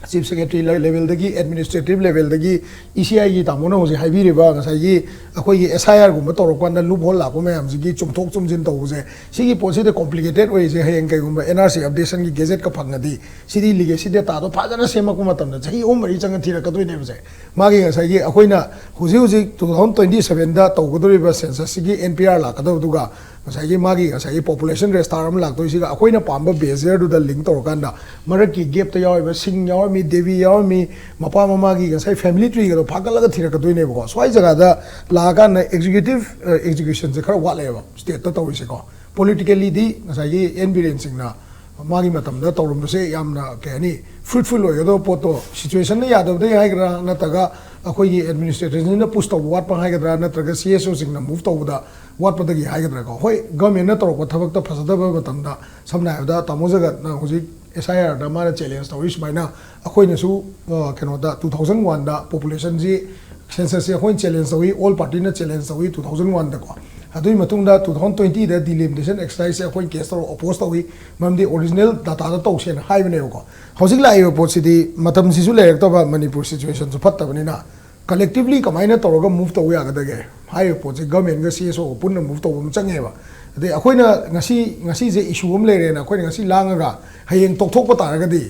ꯆꯤꯐ ꯁꯦꯀ꯭ꯔꯦꯇꯔꯤ ꯂꯦꯕꯦꯜꯗꯒꯤ, ꯑꯦꯗꯃꯤꯅꯤꯁꯇ꯭ꯔꯦꯇꯤꯚ ꯂꯦꯕꯦꯜꯗꯒꯤ, ꯏ ꯁꯤ ꯑꯥꯏꯒꯤ ꯇꯥꯃꯣꯅ ꯍꯧꯖꯤꯛ ꯍꯥꯏꯕꯤꯔꯤꯕ ꯉꯁꯥꯏꯒꯤ ꯑꯩꯈꯣꯏꯒꯤ ꯑꯦꯁ ꯑꯥꯏ ꯑꯥꯔꯒꯨꯝꯕ ꯇꯧꯔꯛꯄ ꯀꯥꯟꯗ ꯂꯨꯞ ꯍꯣꯜ ꯂꯥꯛꯄ ꯃꯌꯥꯝꯁꯤꯒꯤ ꯆꯨꯝꯊꯣꯛ ꯆꯨꯝꯁꯤꯟ ꯇꯧꯕꯁꯦ, ꯁꯤꯒꯤ ꯄꯣꯠꯁꯤꯗ ꯀꯣꯝꯄ꯭ꯂꯤꯀꯦꯇꯦꯠ ꯑꯣꯏꯔꯤꯁꯦ ꯍꯌꯦꯡ ꯀꯩꯒꯨꯝꯕ ꯑꯦꯟ ꯑꯥꯔ ꯁꯤ ꯑꯞꯗꯦꯁꯟꯒꯤ ꯒꯦꯖꯦꯠꯀ ꯐꯪꯉꯗꯤ, ꯁꯤꯗꯤ ꯂꯤꯒꯦꯁꯤ ꯗꯦꯇꯥꯗꯣ ꯐꯖꯅ ꯁꯦꯝꯃꯛꯄ ꯃꯇꯝꯗ ꯆꯍꯤ ꯑꯍꯨꯝ ꯃꯔꯤ ꯆꯪꯉ ꯊꯤꯔꯛꯀꯗꯣꯏꯅꯦꯕꯁꯦ꯫ ꯃꯥꯒꯤ ꯉꯁꯥꯏꯒꯤ ꯑꯩꯈꯣꯏꯅ ꯍꯧꯖꯤꯛ ꯍꯧꯖꯤꯛ ꯇꯨ ꯊꯥꯎꯖꯟ ꯇ꯭ꯋꯦꯟꯇꯤ ꯁꯚꯦꯟꯗ ꯇꯧꯒꯗꯧꯔꯤꯕ ꯁꯦꯟꯁꯁꯁꯤꯒꯤ ꯑꯦꯟ ꯄꯤ ꯑꯥꯔ ꯂꯥꯛꯀꯗꯧꯕꯗꯨꯒ ꯉꯁꯥꯏꯒꯤ ꯃꯥꯒꯤ ꯉꯁꯥꯏꯒꯤ ꯄꯣꯄꯨꯂꯦꯁꯟ ꯔꯦꯁꯇꯥꯔ ꯑꯃ ꯂꯥꯛꯇꯣꯏꯁꯤꯒ ꯑꯩꯈꯣꯏꯅ ꯄꯥꯝꯕ ꯕꯦꯖꯤꯌꯔꯗꯨꯗ ꯂꯤꯡ ꯇꯧꯔꯀꯥꯟꯗ, ꯃꯔꯛꯀꯤ ꯒꯦꯞꯇ ꯌꯥꯎꯔꯤꯕ ꯁꯤꯡ ꯌꯥꯎꯔꯝꯃꯤ, ꯗꯦꯕꯤ ꯌꯥꯎꯔꯝꯃꯤ, ꯃꯄꯥ ꯃꯃꯥꯒꯤ ꯉꯁꯥꯏ ꯐꯦꯃꯤꯂꯤ ꯇ꯭ꯔꯤꯒꯗꯣ ꯐꯥꯒꯠꯂꯒ ꯊꯤꯔꯛꯀꯗꯣꯏꯅꯦꯕꯀꯣ꯫ ꯁ꯭ꯋꯥꯏ ꯖꯒꯥꯗ ꯂꯥꯛꯑꯀꯥꯟꯗ ꯑꯦꯛꯖꯤꯀ꯭ꯌꯨꯇꯤꯚ ꯑꯦꯛꯖꯤꯀ꯭ꯌꯨꯁꯟꯁꯦ ꯈꯔ ꯋꯥꯠꯂꯦꯕ ꯁ꯭ꯇꯦꯠꯇ ꯇꯧꯔꯤꯁꯦꯀꯣ꯫ ꯄꯣꯂꯤꯇꯤꯀꯦꯜꯂꯤꯗꯤ ꯉꯁꯥꯏꯒꯤ ꯑꯦꯟ ꯕꯤꯔꯦꯟ ꯁꯤꯡꯅ ꯃꯥꯒꯤ ꯃꯇꯝꯗ ꯇꯧꯔꯝꯕꯁꯦ ꯌꯥꯝꯅ, ꯀꯩ ꯍꯥꯏꯅꯤ, ꯐ꯭ꯔꯨꯠꯐꯨꯜ ꯑꯣꯏꯒꯗꯕ ꯄꯣꯠꯇꯣ ꯁꯤꯆꯨꯋꯦꯁꯟꯅ ꯌꯥꯗꯕꯗꯒꯤ ꯍꯥꯏꯒꯗ꯭ꯔꯥ, ꯅꯠꯇ꯭ꯔꯒ ꯑꯩꯈꯣꯏꯒꯤ ꯑꯦꯗꯃꯤꯅꯤꯁꯇ꯭ꯔꯦꯇꯔꯁꯤꯡꯅ ꯄꯨꯁ ꯇꯧꯕ ꯋꯥꯠꯄ ꯍꯥꯏꯒꯗ꯭ꯔꯥ, ꯅꯠꯇ꯭ꯔꯒ ꯁꯤ ꯑꯦꯁ ꯑꯣꯁꯤꯡꯅ ꯃꯨꯚ ꯇꯧꯕꯗ ꯋꯥꯠꯄꯗꯒꯤ ꯍꯥꯏꯒꯗ꯭ꯔꯥꯀꯣ꯫ ꯍꯣꯏ, ꯒꯚꯔꯟꯃꯦꯟꯠꯅ ꯇꯧꯔꯛꯄ ꯊꯕꯛꯇ ꯐꯖꯗꯕ ꯃꯇꯝꯗ, ꯁꯝꯅ ꯍꯥꯏꯔꯕꯗ ꯇꯥꯃꯣ ꯖꯒꯠꯅ ꯍꯧꯖꯤꯛ ꯑꯦꯁ ꯑꯥꯏ ꯑꯥꯔꯗ ꯃꯥꯅ ꯆꯦꯂꯦꯟꯖ ꯇꯧꯔꯤ ꯁꯨꯃꯥꯏꯅ, ꯑꯩꯈꯣꯏꯅꯁꯨ, ꯑ, ꯀꯩꯅꯣꯗ, ꯇꯨ ꯊꯥꯎꯖꯟ ꯋꯥꯟꯗ ꯄꯣꯄꯨꯂꯦꯁꯟꯁꯤ, ꯁꯦꯟꯁꯁꯁꯤ ꯑꯩꯈꯣꯏꯅ ꯆꯦꯂꯦꯟꯖ ꯇꯧꯏ, ꯑꯣꯜ ꯄꯥꯔꯇꯤꯅ ꯆꯦꯂꯦꯟꯖ ꯇꯧꯏ ꯇꯨ ꯊꯥꯎꯖꯟ ꯋꯥꯟꯗꯀꯣ꯫ ꯑꯗꯨꯒꯤ ꯃꯇꯨꯡꯗ ꯇꯨ ꯊꯥꯎꯖꯟ ꯇ꯭ꯋꯦꯟꯇꯤꯗ ꯗꯤꯂꯤꯃꯤꯇꯦꯁꯟ ꯑꯦꯛꯁꯔꯁꯥꯏꯖꯁꯦ ꯑꯩꯈꯣꯏꯅ ꯀꯦꯁ ꯇꯧꯔꯒ ꯑꯣꯄꯣꯁ ꯇꯧꯏ, ꯃꯔꯝꯗꯤ ꯑꯣꯔꯤꯖꯤꯅꯦꯜ ꯗꯥꯇꯥꯗ ꯇꯧꯁꯦꯅ ꯍꯥꯏꯕꯅꯦꯕꯀꯣ꯫ ꯍꯧꯖꯤꯛ ꯂꯥꯛꯏꯕ ꯄꯣꯠꯁꯤꯗꯤ ꯃꯇꯝꯁꯤꯁꯨ ꯂꯩꯔꯛꯇꯕ, ꯃꯅꯤꯄꯨꯔ ꯁꯤꯆꯨꯋꯦꯁꯟꯁꯨ ꯐꯠꯇꯕꯅꯤꯅ, ꯀꯂꯦꯛꯇꯤꯚꯂꯤ ꯀꯃꯥꯏꯅ ꯇꯧꯔꯒ ꯃꯨꯚ ꯇꯧꯕ ꯌꯥꯒꯗꯒꯦ ꯍꯥꯏꯔꯤꯕ ꯄꯣꯠꯁꯦ ꯒꯚꯔꯟꯃꯦꯟꯠꯒ ꯁꯤ ꯑꯦꯁ ꯑꯣꯒ ꯄꯨꯟꯅ ꯃꯨꯚ ꯇꯧꯕ ꯑꯃ ꯆꯪꯉꯦꯕ꯫ ꯑꯗꯩ ꯑꯩꯈꯣꯏꯅ ꯉꯁꯤ, ꯉꯁꯤꯁꯦ ꯏꯁꯨ ꯑꯃ ꯂꯩꯔꯦꯅ ꯑꯩꯈꯣꯏꯅ ꯉꯁꯤ ꯂꯥꯡꯉꯒ ꯍꯌꯦꯡ ꯇꯣꯛꯊꯣꯛꯄ ꯇꯥꯔꯒꯗꯤ,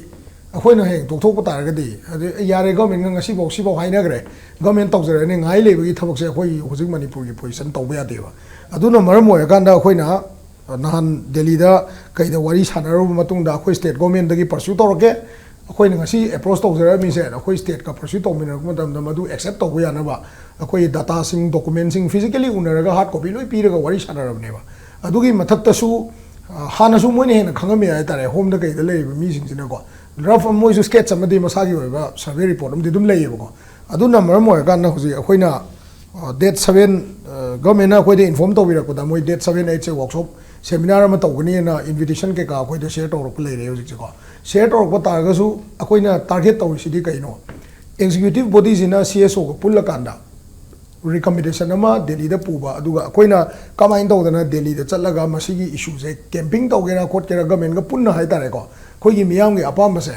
ꯑꯩꯈꯣꯏꯅ ꯍꯌꯦꯡ ꯇꯣꯛꯊꯣꯛꯄ ꯇꯥꯔꯒꯗꯤ, ꯑꯗꯩ, "ꯑꯦ, ꯌꯥꯔꯦ, ꯒꯚꯔꯟꯃꯦꯟꯠꯅ ꯉꯁꯤꯐꯥꯎ ꯁꯤꯐꯥꯎ ꯍꯥꯏꯅꯈ꯭ꯔꯦ, ꯒꯚꯔꯟꯃꯦꯟꯠ ꯇꯧꯖꯔꯅꯤ", ꯉꯥꯏ ꯂꯩꯕꯒꯤ ꯊꯕꯛꯁꯦ ꯑꯩꯈꯣꯏ ꯍꯧꯖꯤꯛ ꯃꯅꯤꯄꯨꯔꯒꯤ ꯄꯣꯖꯤꯁꯟ ꯇꯧꯕ ꯌꯥꯗꯦꯕ꯫ ꯑꯗꯨꯅ ꯃꯔꯝ ꯑꯣꯏꯔꯀꯥꯟꯗ ꯑꯩꯈꯣꯏꯅ ꯅꯍꯥꯟ ꯗꯦꯜꯂꯤꯗ ꯀꯩꯗ ꯋꯥꯔꯤ ꯁꯥꯟꯅꯔꯨꯕ ꯃꯇꯨꯡꯗ ꯑꯩꯈꯣꯏ ꯁ꯭ꯇꯦꯠ ꯒꯣꯔꯃꯦꯟꯗꯒꯤ ꯄꯔꯁ꯭ꯌꯨ ꯇꯧꯔꯛꯀꯦ, ꯑꯩꯈꯣꯏꯅ ꯉꯁꯤ ꯑꯦꯄ꯭ꯔꯣꯁ ꯇꯧꯖꯔꯛꯑꯝꯃꯤꯁꯦ ꯑꯩꯈꯣꯏ ꯁ꯭ꯇꯦꯠꯀ ꯄꯔꯁ꯭ꯌꯨ ꯇꯧꯃꯤꯟꯅꯔꯛꯄ ꯃꯇꯝꯗ ꯃꯗꯨ ꯑꯦꯛꯁꯦꯞ ꯇꯧꯕ ꯌꯥꯅꯕ ꯑꯩꯈꯣꯏꯒꯤ ꯗꯥꯇꯥꯁꯤꯡ, ꯗꯣꯀꯨꯃꯦꯟꯁꯤꯡ ꯐꯤꯖꯤꯀꯦꯂꯤ ꯎꯅꯔꯒ ꯍꯥꯔꯗ ꯀꯣꯄꯤ ꯂꯣꯏ ꯄꯤꯔꯒ ꯋꯥꯔꯤ ꯁꯥꯟꯅꯔꯕꯅꯦꯕ꯫ ꯑꯗꯨꯒꯤ ꯃꯊꯛꯇꯁꯨ, ꯑ, ꯍꯥꯟꯅꯁꯨ ꯃꯣꯏꯅ ꯍꯦꯟꯅ ꯈꯪꯉꯝꯃꯤ ꯍꯥꯏꯇꯥꯔꯦ, ꯍꯣꯝꯗ ꯀꯩꯗ ꯂꯩꯔꯤꯕ ꯃꯤꯁꯤꯡꯁꯤꯅꯀꯣ꯫ ꯔꯐ ꯃꯣꯏꯁꯨ ꯁ꯭ꯀꯦꯠꯆ ꯑꯃꯗꯤ ꯃꯁꯥꯒꯤ ꯑꯣꯏꯕ ꯁꯔꯚꯦ ꯔꯤꯄꯣꯔꯠ ꯑꯃꯗꯤ ꯑꯗꯨꯝ ꯂꯩꯌꯦꯕꯀꯣ꯫ ꯑꯗꯨꯅ ꯃꯔꯝ ꯑꯣꯏꯔꯀꯥꯟꯗ ꯍꯧꯖꯤꯛ ꯑꯩꯈꯣꯏꯅ, ꯑ, ꯗꯦꯠ ꯁꯚꯦꯟ, ꯑ, ꯒꯚꯔꯟꯃꯦꯟꯠꯅ ꯑꯩꯈꯣꯏꯗ ꯏꯟꯐꯣꯔꯝ ꯇꯧꯕꯤꯔꯛꯄꯗ ꯃꯣꯏ ꯗꯦꯠ ꯁꯚꯦꯟ, ꯑꯩꯠꯁꯦ ꯋꯥꯔꯛꯁꯣꯞ, ꯁꯦꯃꯤꯅꯥꯔ ꯑꯃ ꯇꯧꯒꯅꯤꯅ ꯏꯟꯚꯤꯇꯦꯁꯟ ꯀꯩꯀꯥ ꯑꯩꯈꯣꯏꯗ ꯁꯤꯌꯔ ꯇꯧꯔꯛꯄ ꯂꯩꯔꯦ ꯍꯧꯖꯤꯛꯁꯦꯀꯣ꯫ ꯁꯤꯌꯔ ꯇꯧꯔꯛꯄ ꯇꯥꯔꯒꯁꯨ ꯑꯩꯈꯣꯏꯅ ꯇꯥꯔꯒꯦꯠ ꯇꯧꯔꯤꯁꯤꯗꯤ ꯀꯩꯅꯣ? ꯑꯦꯛꯖꯤꯀ꯭ꯌꯨꯇꯤꯚ ꯕꯣꯗꯤꯁꯤꯅ ꯁꯤ ꯑꯦꯁ ꯑꯣꯒ ꯄꯨꯜꯂꯀꯥꯟꯗ ꯔꯤꯀꯃꯦꯟꯗꯦꯁꯟ ꯑꯃ ꯗꯦꯜꯂꯤꯗ ꯄꯨꯕ, ꯑꯗꯨꯒ ꯑꯩꯈꯣꯏꯅ ꯀꯃꯥꯏꯅ ꯇꯧꯗꯅ ꯗꯦꯜꯂꯤꯗ ꯆꯠꯂꯒ ꯃꯁꯤꯒꯤ ꯏꯁꯨꯁꯦ ꯀꯦꯝꯄꯤꯡ ꯇꯧꯒꯦꯔꯥ ꯈꯣꯠꯀꯦꯔꯥ, ꯒꯚꯔꯟꯃꯦꯟꯠꯒ ꯄꯨꯟꯅ ꯍꯥꯏꯇꯥꯔꯦꯀꯣ, ꯑꯩꯈꯣꯏꯒꯤ ꯃꯤꯌꯥꯝꯒꯤ ꯑꯄꯥꯝꯕꯁꯦ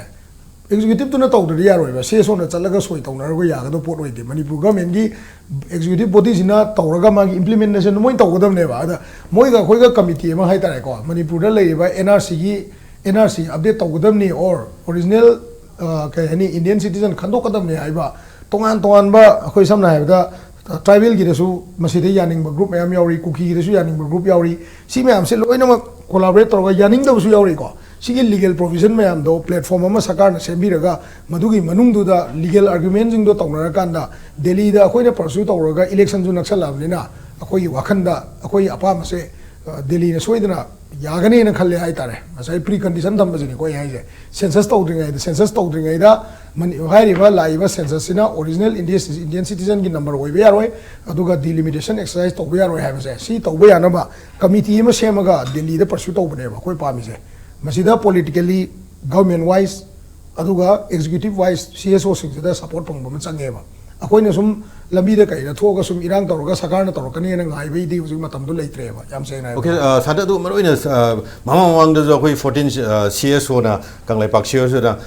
ꯑꯦꯛꯖꯤꯀ꯭ꯌꯨꯇꯤꯞꯇꯨꯅ ꯇꯧꯗ꯭ꯔꯗꯤ ꯌꯥꯔꯣꯏꯕ, ꯁꯤ ꯑꯦꯁ ꯑꯣꯅ ꯆꯠꯂꯒ ꯁꯣꯏ ꯇꯧꯅꯔꯒ ꯌꯥꯒꯗꯕ ꯄꯣꯠ ꯑꯣꯏꯗꯦ꯫ ꯃꯅꯤꯄꯨꯔ ꯒꯚꯔꯟꯃꯦꯟꯠꯀꯤ ꯑꯦꯛꯖꯤꯀ꯭ꯌꯨꯇꯤꯞ ꯕꯣꯗꯤꯁꯤꯅ ꯇꯧꯔꯒ ꯃꯥꯒꯤ ꯏꯝꯄ꯭ꯂꯤꯃꯦꯟꯇꯦꯁꯟꯗꯣ ꯃꯣꯏꯅ ꯇꯧꯒꯗꯕꯅꯦꯕ꯫ ꯑꯗ ꯃꯣꯏꯒ ꯑꯩꯈꯣꯏꯒ ꯀꯃꯤꯇꯤ ꯑꯃ ꯍꯥꯏꯇꯥꯔꯦꯀꯣ, ꯃꯅꯤꯄꯨꯔꯗ ꯂꯩꯔꯤꯕ ꯑꯦꯟ ꯑꯥꯔ ꯁꯤꯒꯤ, ꯑꯦꯟ ꯑꯥꯔ ꯁꯤ ꯑꯞꯗꯦꯠ ꯇꯧꯒꯗꯕꯅꯤ, ꯑꯣꯔ ꯑꯣꯔꯤꯖꯤꯅꯦꯜ, ꯀꯩ ꯍꯥꯏꯅꯤ, ꯏꯟꯗꯤꯌꯟ ꯁꯤꯇꯤꯖꯟ ꯈꯟꯗꯣꯛꯀꯗꯕꯅꯤ ꯍꯥꯏꯕ ꯇꯣꯉꯥꯟ ꯇꯣꯉꯥꯟꯕ, ꯑꯩꯈꯣꯏ ꯁꯝꯅ ꯍꯥꯏꯔꯕꯗ ꯇ꯭ꯔꯥꯏꯕꯦꯜꯒꯤꯗꯁꯨ ꯃꯁꯤꯗ ꯌꯥꯅꯤꯡꯕ ꯒ꯭ꯔꯨꯞ ꯃꯌꯥꯝ ꯌꯥꯎꯔꯤ, ꯀꯨꯀꯤꯒꯤꯗꯁꯨ ꯌꯥꯅꯤꯡꯕ ꯒ꯭ꯔꯨꯞ ꯌꯥꯎꯔꯤ꯫ ꯁꯤ ꯃꯌꯥꯝꯁꯦ ꯂꯣꯏꯅꯃꯛ ꯀꯣꯂꯥꯕꯣꯔꯦꯠ ꯇꯧꯔꯒ ꯌꯥꯅꯤꯡꯗꯕꯁꯨ ꯌꯥꯎꯔꯤꯀꯣ꯫ ꯁꯤꯒꯤ ꯂꯤꯒꯦꯜ ꯄ꯭ꯔꯣꯕꯤꯖꯟ ꯃꯌꯥꯝꯗꯣ ꯄ꯭ꯂꯦꯠꯐꯣꯝ ꯑꯃ ꯁꯔꯀꯥꯔꯅ ꯁꯦꯝꯕꯤꯔꯒ, ꯃꯗꯨꯒꯤ ꯃꯅꯨꯡꯗꯨꯗ ꯂꯤꯒꯦꯜ ꯑꯥꯔꯒ꯭ꯌꯨꯃꯦꯟꯁꯤꯡꯗꯣ ꯇꯧꯅꯔꯀꯥꯟꯗ, ꯗꯦꯜꯂꯤꯗ ꯑꯩꯈꯣꯏꯅ ꯄꯔꯁꯨ ꯇꯧꯔꯒ ꯏꯂꯦꯛꯁꯟꯁꯨ ꯅꯛꯁꯜꯂꯛꯑꯕꯅꯤꯅ, ꯑꯩꯈꯣꯏꯒꯤ ꯋꯥꯈꯟꯗ ꯑꯩꯈꯣꯏꯒꯤ ꯑꯄꯥꯝꯕꯁꯦ, ꯑ, ꯗꯦꯜꯂꯤꯅ ꯁꯣꯏꯗꯅ ꯌꯥꯒꯅꯦꯅ ꯈꯜꯂꯦ ꯍꯥꯏꯇꯥꯔꯦ꯫ ꯉꯁꯥꯏ ꯄ꯭ꯔꯤ ꯀꯟꯗꯤꯁꯟ ꯊꯝꯕꯁꯤꯅꯤꯀꯣ ꯑꯩ ꯍꯥꯏꯁꯦ꯫ ꯁꯦꯟꯁꯁ ꯇꯧꯗ꯭ꯔꯤꯉꯩꯗ, ꯁꯦꯟꯁꯁ ꯇꯧꯗ꯭ꯔꯤꯉꯩꯗ ꯃꯅꯤ-, ꯍꯥꯏꯔꯤꯕ ꯂꯥꯛꯏꯕ ꯁꯦꯟꯁꯁꯁꯤꯅ ꯑꯣꯔꯤꯖꯤꯅꯦꯜ ꯏꯟꯗꯤꯌꯟ, ꯏꯟꯗꯤꯌꯟ ꯁꯤꯇꯤꯖꯟꯒꯤ ꯅꯝꯕꯔ ꯑꯣꯏꯕ ꯌꯥꯔꯣꯏ, ꯑꯗꯨꯒ ꯗꯤꯂꯤꯃꯤꯇꯦꯁꯟ ꯑꯦꯛꯁꯔꯁꯥꯏꯁ ꯇꯧꯕ ꯌꯥꯔꯣꯏ ꯍꯥꯏꯕꯁꯦ, ꯁꯤ ꯇꯧꯕ ꯌꯥꯅꯕ ꯀꯃꯤꯇꯤ ꯑꯃ ꯁꯦꯝꯃꯒ ꯗꯦꯜꯂꯤꯗ ꯄꯔꯁꯨ ꯇꯧꯕꯅꯦꯕ ꯑꯩꯈꯣꯏ ꯄꯥꯝꯃꯤꯁꯦ꯫ ꯃꯁꯤꯗ ꯄꯣꯂꯤꯇꯤꯀꯦꯜꯂꯤ, ꯒꯚꯔꯟꯃꯦꯟꯠ ꯋꯥꯏꯁ, ꯑꯗꯨꯒ executive wise, C S ꯑꯣꯁꯤꯡꯁꯤꯗ support ꯐꯪꯕ ꯑꯃ ꯆꯪꯉꯦꯕ꯫ ꯑꯩꯈꯣꯏꯅ ꯁꯨꯝ ꯂꯝꯕꯤꯗ ꯀꯩꯗ ꯊꯣꯛꯑꯒ ꯁꯨꯝ ꯏꯔꯥꯡ ꯇꯧꯔꯛꯀꯅꯤꯅ ꯉꯥꯏꯕꯩꯗꯤ ꯍꯧꯖꯤꯛ ꯃꯇꯝꯗꯣ ꯂꯩꯇ꯭ꯔꯦꯕ, ꯌꯥꯝ ꯁꯦꯡꯅ ꯑꯣꯀꯦ꯫ ꯍꯥꯏꯔꯕꯗ꯫ ꯁꯥꯔꯗ, ꯑꯗꯨ ꯃꯔꯨ ꯑꯣꯏꯅ, ꯑ, ꯃꯃꯥꯡ ꯃꯃꯥꯡꯗꯁꯨ ꯑꯩꯈꯣꯏ ꯐꯣꯔꯇꯤꯟ, ꯑ, ꯁꯤ ꯑꯦꯁ ꯑꯣꯅ, ꯀꯪꯂꯩꯄꯥꯛ ꯁꯤ ꯑꯦꯁ ꯑꯣꯅ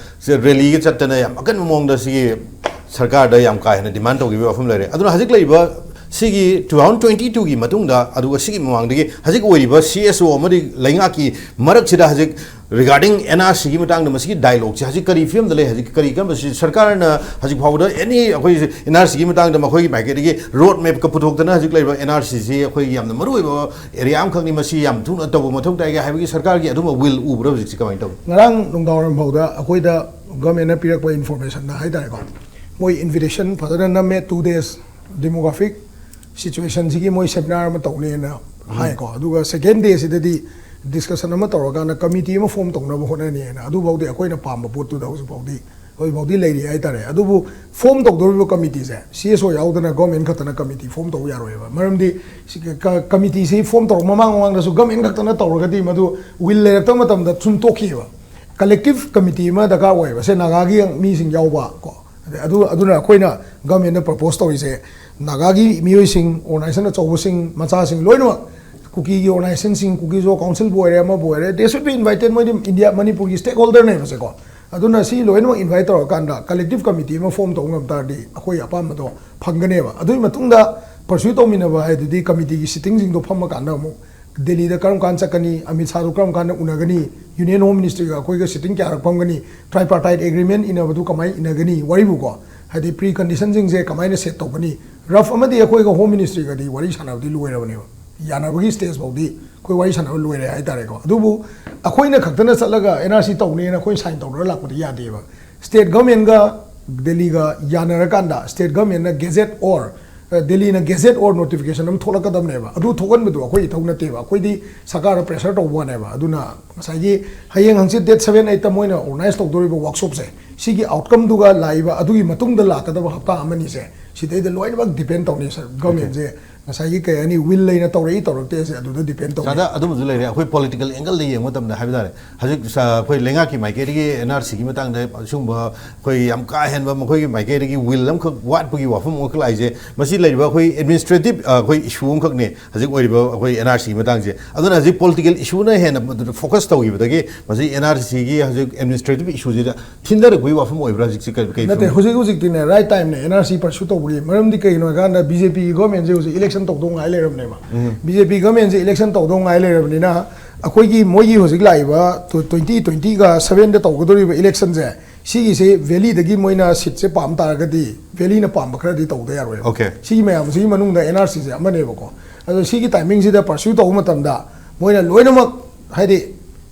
ꯔꯦꯂꯤꯒ ꯆꯠꯇꯅ ꯌꯥꯝ ꯑꯀꯟꯕ ꯃꯑꯣꯡꯗ ꯁꯤꯒꯤ ꯁꯔꯀꯥꯔꯗ ꯌꯥꯝ ꯀꯥ ꯍꯦꯟꯅ ꯗꯤꯃꯥꯟ ꯇꯧꯈꯤꯕ ꯋꯥꯐꯝ ꯂꯩꯔꯦ꯫ ꯑꯗꯨꯅ ꯍꯧꯖꯤꯛ ꯂꯩꯔꯤꯕ ꯁꯤꯒꯤ ꯇꯨ ꯊꯥꯎꯖꯟ ꯇ꯭ꯋꯦꯟꯇꯤ ꯇꯨꯒꯤ ꯃꯇꯨꯡꯗ, ꯑꯗꯨꯒ ꯁꯤꯒꯤ ꯃꯃꯥꯡꯗꯒꯤ ꯍꯧꯖꯤꯛ ꯑꯣꯏꯔꯤꯕ ꯁꯤ ꯑꯦꯁ ꯑꯣ ꯑꯃꯗꯤ ꯂꯩꯉꯥꯛꯀꯤ ꯃꯔꯛꯁꯤꯗ ꯍꯧꯖꯤꯛ regarding ꯑꯦꯟ ꯑꯥꯔ ꯁꯤꯒꯤ ꯃꯇꯥꯡꯗ ꯃꯁꯤꯒꯤ ꯗꯥꯏꯂꯣꯒꯁꯦ ꯍꯧꯖꯤꯛ ꯀꯔꯤ ꯐꯤꯕꯝꯗ ꯂꯩ? ꯍꯧꯖꯤꯛ ꯀꯔꯤ, ꯀꯔꯝꯕ ꯁꯤ-, ꯁꯔꯀꯥꯔꯅ ꯍꯧꯖꯤꯛ ꯐꯥꯎꯕꯗ ꯑꯦꯅꯤ ꯑꯩꯈꯣꯏ ꯑꯦꯟ ꯑꯥꯔ ꯁꯤꯒꯤ ꯃꯇꯥꯡꯗ ꯃꯈꯣꯏꯒꯤ ꯃꯥꯏꯀꯩꯗꯒꯤ ꯔꯣꯗ ꯃꯦꯞꯀ ꯄꯨꯊꯣꯛꯇꯅ ꯍꯧꯖꯤꯛ ꯂꯩꯔꯤꯕ ꯑꯦꯟ ꯑꯥꯔ ꯁꯤꯁꯤ ꯑꯩꯈꯣꯏꯒꯤ ꯌꯥꯝꯅ ꯃꯔꯨ ꯑꯣꯏꯕ ꯑꯦꯔꯤꯌꯥ ꯑꯃꯈꯛꯅꯤ, ꯃꯁꯤ ꯌꯥꯝ ꯊꯨꯅ ꯇꯧꯕ ꯃꯊꯧ ꯇꯥꯏꯒ ꯍꯥꯏꯕꯒꯤ ꯁꯔꯀꯥꯔꯒꯤ ꯑꯗꯨꯝꯕ ꯋꯤꯜ ꯎꯕ꯭ꯔꯥ? ꯍꯧꯖꯤꯛꯁꯤ ꯀꯃꯥꯏꯅ ꯇꯧꯏ? ꯉꯔꯥꯡ ꯅꯨꯡꯗꯥꯡꯋꯥꯏꯔꯝ ꯐꯥꯎꯗ ꯑꯩꯈꯣꯏꯗ ꯒꯚꯔꯟꯃꯦꯟꯠꯅ ꯄꯤꯔꯛꯄ ꯏꯟꯐꯣꯔꯃꯦꯁꯟꯗ ꯍꯥꯏꯇꯥꯔꯦꯀꯣ, ꯃꯣꯏ ꯏꯟꯚꯤꯇꯦꯁꯟ ꯐꯖꯅ ꯅꯝꯃꯦ, ꯇꯨ ꯗꯦꯖ ꯗꯦꯃꯣꯒ꯭ꯔꯥꯐꯤꯛ ꯁꯤꯆꯨꯋꯦꯁꯟꯁꯤꯒꯤ ꯃꯣꯏ ꯁꯦꯃꯤꯅꯥꯔ ꯑꯃ ꯇꯧꯅꯦꯅ ꯍꯥꯏꯀꯣ꯫ ꯑꯗꯨꯒ ꯁꯦꯀꯦꯟ ꯗꯦꯁꯤꯗꯗꯤ ꯗꯤꯁꯀꯁꯟ ꯑꯃ ꯇꯧꯔꯀꯥꯟꯗ ꯀꯃꯤꯇꯤ ꯑꯃ ꯐꯣꯝ ꯇꯧꯅꯕ ꯍꯣꯠꯅꯅꯤꯅ꯫ ꯑꯗꯨꯐꯥꯎꯗꯤ ꯑꯩꯈꯣꯏꯅ ꯄꯥꯝꯕ ꯄꯣꯠꯇꯨꯗ ꯍꯧꯖꯤꯛꯐꯥꯎꯗꯤ, ꯍꯧꯖꯤꯛꯐꯥꯎꯗꯤ ꯂꯩꯔꯤ ꯍꯥꯏꯇꯥꯔꯦ꯫ ꯑꯗꯨꯕꯨ ꯐꯣꯝ ꯇꯧꯗꯧꯔꯤꯕ ꯀꯃꯤꯇꯤꯁꯦ ꯁꯤ ꯑꯦꯁ ꯑꯣ ꯌꯥꯎꯗꯅ ꯒꯚꯔꯟꯃꯦꯟꯠ ꯈꯛꯇꯅ ꯀꯃꯤꯇꯤ ꯐꯣꯝ ꯇꯧꯕ ꯌꯥꯔꯣꯏꯕ꯫ ꯃꯔꯝꯗꯤ ꯁꯤ ꯀ-, ꯀ-, ꯀꯃꯤꯇꯤꯁꯤ ꯐꯣꯝ ꯇꯧꯔ ꯃꯃꯥꯡ ꯃꯃꯥꯡꯗꯁꯨ ꯒꯚꯔꯟꯃꯦꯟꯠ ꯈꯛꯇꯅ ꯇꯧꯔꯒꯗꯤ ꯃꯗꯨ ꯋꯤꯜ ꯂꯩꯔꯛꯇꯕ ꯃꯇꯝꯗ ꯁꯨꯝ ꯇꯣꯛꯈꯤꯑꯕ꯫ ꯀꯂꯦꯛꯇꯤꯞ ꯀꯃꯤꯇꯤ ꯑꯃ ꯗꯔꯀꯥꯔ ꯑꯣꯏꯌꯦꯕ, ꯁꯦ ꯅꯥꯒꯥꯒꯤ ꯃꯤꯁꯤꯡ ꯌꯥꯎꯕ ꯀꯣ꯫ ꯑꯗꯩ ꯑꯗꯨ, ꯑꯗꯨꯅ ꯑꯩꯈꯣꯏꯅ ꯒꯚꯔꯟꯃꯦꯟꯠꯇ ꯄ꯭ꯔꯣꯄꯣꯁ ꯇꯧꯔꯤꯁꯦ, ꯅꯥꯒꯥꯒꯤ ꯃꯤꯑꯣꯏꯁꯤꯡ, ꯑꯣꯔꯒꯅꯥꯏꯖꯦꯁꯟ ꯑꯆꯧꯕꯁꯤꯡ, ꯃꯆꯥꯁꯤꯡ ꯂꯣꯏꯅꯃꯛ, ꯀꯨꯀꯤꯒꯤ ꯑꯣꯔꯒꯅꯥꯏꯖꯦꯁꯟꯁꯤꯡ, ꯀꯨꯀꯤꯖꯣ ꯀꯥꯎꯟꯁꯤꯜꯕꯨ ꯑꯣꯏꯔꯦ, ꯑꯃꯕꯨ ꯑꯣꯏꯔꯦ, they should be invited, ꯃꯣꯏꯗꯤ ꯏꯟꯗꯤꯌꯥ, ꯃꯅꯤꯄꯨꯔꯒꯤ ꯁ꯭ꯇꯦꯛ ꯍꯣꯜꯗꯔꯅꯦꯕꯁꯦꯀꯣ꯫ ꯑꯗꯨꯅ ꯁꯤ ꯂꯣꯏꯅꯃꯛ invite ꯇꯧꯔꯀꯥꯟꯗ collective committee ꯑꯃ form ꯇꯧꯕ ꯉꯝ ꯇꯥꯔꯗꯤ ꯑꯩꯈꯣꯏ ꯑꯄꯥꯝꯕꯗꯣ ꯐꯪꯒꯅꯦꯕ꯫ ꯑꯗꯨꯒꯤ ꯃꯇꯨꯡꯗ pursue ꯇꯧꯃꯤꯟꯅꯕ ꯍꯥꯏꯗꯨꯗꯤ committeeꯒꯤ sittingꯁꯤꯡꯗꯣ ꯐꯝꯃꯀꯥꯟꯗ ꯑꯃꯨꯛ ꯗꯦꯜꯂꯤꯗ ꯀꯔꯝ ꯀꯥꯟꯗ ꯆꯠꯀꯅꯤ, ꯑꯃꯤꯠ ꯁꯥꯍꯗꯨ ꯀꯔꯝ ꯀꯥꯟꯗ ꯎꯅꯒꯅꯤ, Union Home Ministryꯒ ꯑꯩꯈꯣꯏꯒ sitting ꯀꯌꯥꯔꯛ ꯐꯝꯒꯅꯤ, tripartite agreement ꯏꯅꯕꯗꯨ ꯀꯃꯥꯏꯅ ꯏꯅꯒꯅꯤ, ꯋꯥꯔꯤꯕꯨꯀꯣ, ꯍꯥꯏꯗꯤ preconditionꯁꯤꯡꯁꯦ ꯀꯃꯥꯏꯅ set ꯇꯧꯒꯅꯤ, rough ꯑꯃꯗꯤ ꯑꯩꯈꯣꯏꯒ Home Ministryꯒꯗꯤ ꯋꯥꯔꯤ ꯁꯥꯟꯅꯕꯗꯤ ꯂꯣꯏꯔꯕꯅꯦꯕ꯫ ꯌꯥꯅꯕꯒꯤ stage ꯐꯥꯎꯗꯤ ꯑꯩꯈꯣꯏ ꯋꯥꯔꯤ ꯁꯥꯟꯅꯕ ꯂꯣꯏꯔꯦ ꯍꯥꯏꯇꯥꯔꯦꯀꯣ꯫ ꯑꯗꯨꯕꯨ ꯑꯩꯈꯣꯏꯅ ꯈꯛꯇꯅ ꯆꯠꯂꯒ NRC ꯇꯧꯅꯦꯅ ꯑꯩꯈꯣꯏ sign ꯇꯧꯔꯒ ꯂꯥꯛꯄꯗꯤ ꯌꯥꯗꯦꯕ꯫ State governmentꯒ ꯗꯦꯜꯂꯤꯒ ꯌꯥꯅꯔꯀꯥꯟꯗ state governmentꯅ gazette or, ꯑ, ꯗꯦꯜꯂꯤꯅ gazette or notification ꯑꯃ ꯊꯣꯛꯂꯛꯀꯗꯕꯅꯦꯕ꯫ ꯑꯗꯨ ꯊꯣꯛꯍꯟꯕꯗꯣ ꯑꯩꯈꯣꯏ ꯏꯊꯧ ꯅꯠꯇꯦꯕ꯫ ꯑꯩꯈꯣꯏꯗꯤ ꯁꯔꯀꯥꯔꯗ pressure ꯇꯧꯕ ꯋꯥꯅꯦꯕ꯫ ꯑꯗꯨꯅ ꯉꯁꯥꯏꯒꯤ ꯍꯌꯦꯡ ꯍꯪꯆꯤꯠ date seven eightꯇ ꯃꯣꯏꯅ organize ꯇꯧꯗꯣꯔꯤꯕ workshopꯁꯦ, ꯁꯤꯒꯤ outcomeꯗꯨꯒ ꯂꯥꯛꯏꯕ ꯑꯗꯨꯒꯤ ꯃꯇꯨꯡꯗ ꯂꯥꯛꯀꯗꯕ ꯍꯞꯇꯥ ꯑꯃꯅꯤꯁꯦ, ꯁꯤꯗꯩꯗ ꯂꯣꯏꯅꯃꯛ depend ꯇꯧꯅꯤ, ꯁꯔ꯫ Governmentꯁꯦ ꯉꯁꯥꯏꯒꯤ ꯀꯩ ꯍꯥꯏꯅꯤ, will ꯂꯩꯅ ꯇꯧꯔꯛꯏ ꯇꯧꯔꯛꯇꯦꯁꯦ ꯑꯗꯨꯗ depend ꯇꯧꯅꯤ꯫ ꯁꯥꯗ ꯑꯗꯨꯃꯁꯨ ꯂꯩꯔꯦ꯫ ꯑꯩꯈꯣꯏ political angleꯗ ꯌꯦꯡꯕ ꯃꯇꯝꯗ ꯍꯥꯏꯕ ꯇꯥꯔꯦ, ꯍꯧꯖꯤꯛ ꯁ-, ꯑꯩꯈꯣꯏ ꯂꯩꯉꯥꯛꯀꯤ ꯃꯥꯏꯀꯩꯗꯒꯤ NRCꯒꯤ ꯃꯇꯥꯡꯗ ꯁꯤꯒꯨꯝꯕ ꯑꯩꯈꯣꯏ ꯌꯥꯝ ꯀꯥ ꯍꯦꯟꯕ ꯃꯈꯣꯏꯒꯤ ꯃꯥꯏꯀꯩꯗꯒꯤ will ꯑꯃꯈꯛ ꯋꯥꯠꯄꯒꯤ ꯋꯥꯐꯝ ꯑꯃꯈꯛ ꯂꯥꯛꯏꯁꯦ, ꯃꯁꯤ ꯂꯩꯔꯤꯕ ꯑꯩꯈꯣꯏ administrative, ꯑ, ꯑꯩꯈꯣꯏ issue ꯑꯃꯈꯛꯅꯦ ꯍꯧꯖꯤꯛ ꯑꯣꯏꯔꯤꯕ ꯑꯩꯈꯣꯏ NRCꯒꯤ ꯃꯇꯥꯡꯁꯦ꯫ ꯑꯗꯨꯅ ꯍꯧꯖꯤꯛ political issueꯅ ꯍꯦꯟꯅ ꯃꯗꯨꯗ focus ꯇꯧꯈꯤꯕꯗꯒꯤ ꯃꯁꯤ NRCꯒꯤ ꯍꯧꯖꯤꯛ administrative issueꯁꯤꯗ ꯊꯤꯟꯊꯔꯛꯄꯒꯤ ꯋꯥꯐꯝ ꯑꯣꯏꯕ꯭ꯔꯥ ꯍꯧꯖꯤꯛꯁꯤ? ꯀꯔꯤ, ꯀꯔꯤ ꯅꯠꯇꯦ, ꯐꯤꯕꯝ? ꯍꯧꯖꯤꯛ ꯍꯧꯖꯤꯛꯇꯤꯅꯦ, right timeꯅꯦ NRC pursue ꯇꯧꯕꯒꯤ꯫ ꯃꯔꯝꯗꯤ ꯀꯩꯒꯤꯅꯣ ꯍꯥꯏꯀꯥꯟꯗ BJP governmentꯁꯦ ꯍꯧꯖꯤꯛ election ꯇꯧꯗꯧ ꯉꯥꯏ ꯂꯩꯔꯕꯅꯦꯕ꯫ ꯎꯝ꯫ BJP governmentꯁꯦ election ꯇꯧꯗꯧ ꯉꯥꯏ ꯂꯩꯔꯕꯅꯤꯅ ꯑꯩꯈꯣꯏꯒꯤ ꯃꯣꯏꯒꯤ ꯍꯧꯖꯤꯛ ꯂꯥꯛꯏꯕ tw-, twenty twentyꯒ sevenꯗ ꯇꯧꯒꯗꯧꯔꯤꯕ electionꯁꯦ, ꯁꯤꯒꯤꯁꯦ valleyꯗꯒꯤ ꯃꯣꯏꯅ seatꯁꯦ ꯄꯥꯝ ꯇꯥꯔꯒꯗꯤ valleyꯅ ꯄꯥꯝꯕ ꯈꯔꯗꯤ ꯇꯧꯗ ꯌꯥꯔꯣꯏꯕ꯫ Okay꯫ ꯁꯤꯒꯤ ꯃꯌꯥꯝꯁꯤꯒꯤ ꯃꯅꯨꯡꯗ NRCꯁꯦ ꯑꯃꯅꯦꯕꯀꯣ꯫ ꯑꯗꯣ ꯁꯤꯒꯤ timingꯁꯤꯗ pursue ꯇꯧꯕ ꯃꯇꯝꯗ ꯃꯣꯏꯅ ꯂꯣꯏꯅꯃꯛ, ꯍꯥꯏꯗꯤ,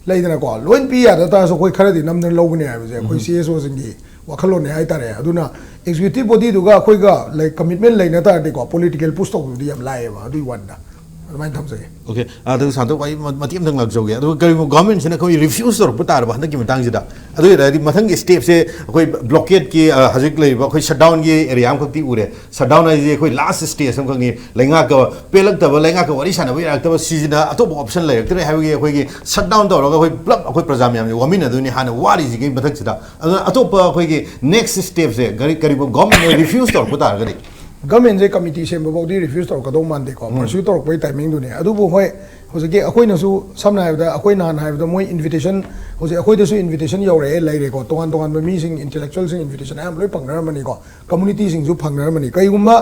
ꯂꯩꯗꯅꯀꯣ, ꯂꯣꯏ ꯄꯤ ꯌꯥꯗ ꯇꯥꯔꯁꯨ ꯑꯩꯈꯣꯏ ꯈꯔꯗꯤ ꯅꯝꯗꯅ ꯂꯧꯒꯅꯤ ꯍꯥꯏꯕꯁꯦ ꯑꯩꯈꯣꯏ ꯎꯝ꯫ CSOꯁꯤꯡꯒꯤ ꯋꯥꯈꯜꯂꯣꯟꯅꯦ ꯍꯥꯏꯇꯥꯔꯦ꯫ ꯑꯗꯨꯅ executive bodyꯗꯨꯒ ꯑꯩꯈꯣꯏꯒ ꯂꯩ-, commitment ꯂꯩꯅ ꯇꯥꯔꯗꯤꯀꯣ, political push ꯇꯧꯕꯗꯨꯗꯤ ꯌꯥꯝ ꯂꯥꯏꯌꯦꯕ꯫ ꯑꯗꯨꯒꯤ ꯋꯥꯅꯤꯗ꯫ ꯑꯗꯨꯃꯥꯏꯅ ꯊꯝꯖꯒꯦ꯫ Okay, ꯑꯗꯨ ꯁꯥꯟꯇꯣꯛ, ꯑꯩ ꯃ-, ꯃꯇꯦꯛ ꯑꯃꯇꯪ ꯂꯥꯛꯆꯧꯒꯦ꯫ ꯑꯗꯨꯒ ꯀꯔꯤꯒꯨꯝꯕ governmentꯁꯤꯅ ꯑꯩꯈꯣꯏ refuse ꯇꯧꯔꯛꯄ ꯇꯥꯔꯕ ꯍꯟꯗꯛꯀꯤ ꯃꯇꯥꯡꯁꯤꯗ, ꯑꯗꯨ ꯑꯣꯏ ꯇꯥꯔꯗꯤ ꯃꯊꯪꯒꯤ stepꯁꯦ ꯑꯩꯈꯣꯏ blockade ꯀꯤ, ꯑ, ꯍꯧꯖꯤꯛ ꯂꯩꯔꯤꯕ ꯑꯩꯈꯣꯏ shutdown ꯒꯤ area ꯑꯃꯈꯛꯇꯤ ꯎꯔꯦ꯫ Shutdown ꯍꯥꯏꯁꯦ ꯑꯩꯈꯣꯏ last stage ꯑꯃꯈꯛꯅꯤ꯫ ꯂꯩꯉꯥꯛꯀ ꯄꯦꯜꯂꯛꯇꯕ, ꯂꯩꯉꯥꯛꯀ ꯋꯥꯔꯤ ꯁꯥꯟꯅꯕ ꯌꯥꯔꯛꯇꯕ, ꯁꯤꯁꯤꯅ ꯑꯇꯣꯞꯄ option ꯂꯩꯔꯛꯇ꯭ꯔꯦ ꯍꯥꯏꯕꯒꯤ ꯑꯩꯈꯣꯏꯒꯤ shutdown ꯇꯧꯔꯒ ꯑꯩꯈꯣꯏ ꯄꯨꯂꯞ ꯑꯩꯈꯣꯏ ꯄ꯭ꯔꯖꯥ ꯃꯌꯥꯝꯁꯦ ꯋꯥꯃꯤꯟꯅꯗꯣꯏꯅꯤ ꯍꯥꯟꯅ ꯋꯥꯔꯤꯁꯤꯒꯤ ꯃꯊꯛꯁꯤꯗ꯫ ꯑꯗꯨꯅ ꯑꯇꯣꯞꯄ ꯑꯩꯈꯣꯏꯒꯤ next stepꯁꯦ ꯀꯔꯤ, ꯀꯔꯤꯒꯨꯝꯕ government ꯅ refuse ꯇꯧꯔꯛꯄ ꯇꯥꯔꯒꯗꯤ? Government ꯁꯦ committee ꯁꯦꯝꯕ ꯐꯥꯎꯗꯤ refuse ꯇꯧꯔꯛꯀꯗꯧ ꯃꯥꯟꯗꯦꯀꯣ, ꯎꯝ꯫ Pursue ꯇꯧꯔꯛꯄꯒꯤ timing ꯗꯨꯅꯦ꯫ ꯑꯗꯨꯕꯨ ꯍꯣꯏ, ꯍꯧꯖꯤꯛꯀꯤ ꯑꯩꯈꯣꯏꯅꯁꯨ ꯁꯝꯅ ꯍꯥꯏꯔꯕꯗ ꯑꯩꯈꯣꯏ ꯅꯍꯥꯟ ꯍꯥꯏꯕꯗ ꯃꯣꯏ invitation, ꯍꯧꯖꯤꯛ ꯑꯩꯈꯣꯏꯗꯁꯨ invitation ꯌꯧꯔꯛꯑꯦ, ꯂꯩꯔꯦꯀꯣ, ꯇꯣꯉꯥꯟ ꯇꯣꯉꯥꯟꯕ ꯃꯤꯁꯤꯡ, intellectualꯁꯤꯡ invitation ꯑꯌꯥꯝꯕ ꯂꯣꯏ ꯐꯪꯅꯔꯝꯃꯅꯤꯀꯣ, communityꯁꯤꯡꯁꯨ ꯐꯪꯅꯔꯝꯃꯅꯤ꯫ ꯀꯩꯒꯨꯝꯕ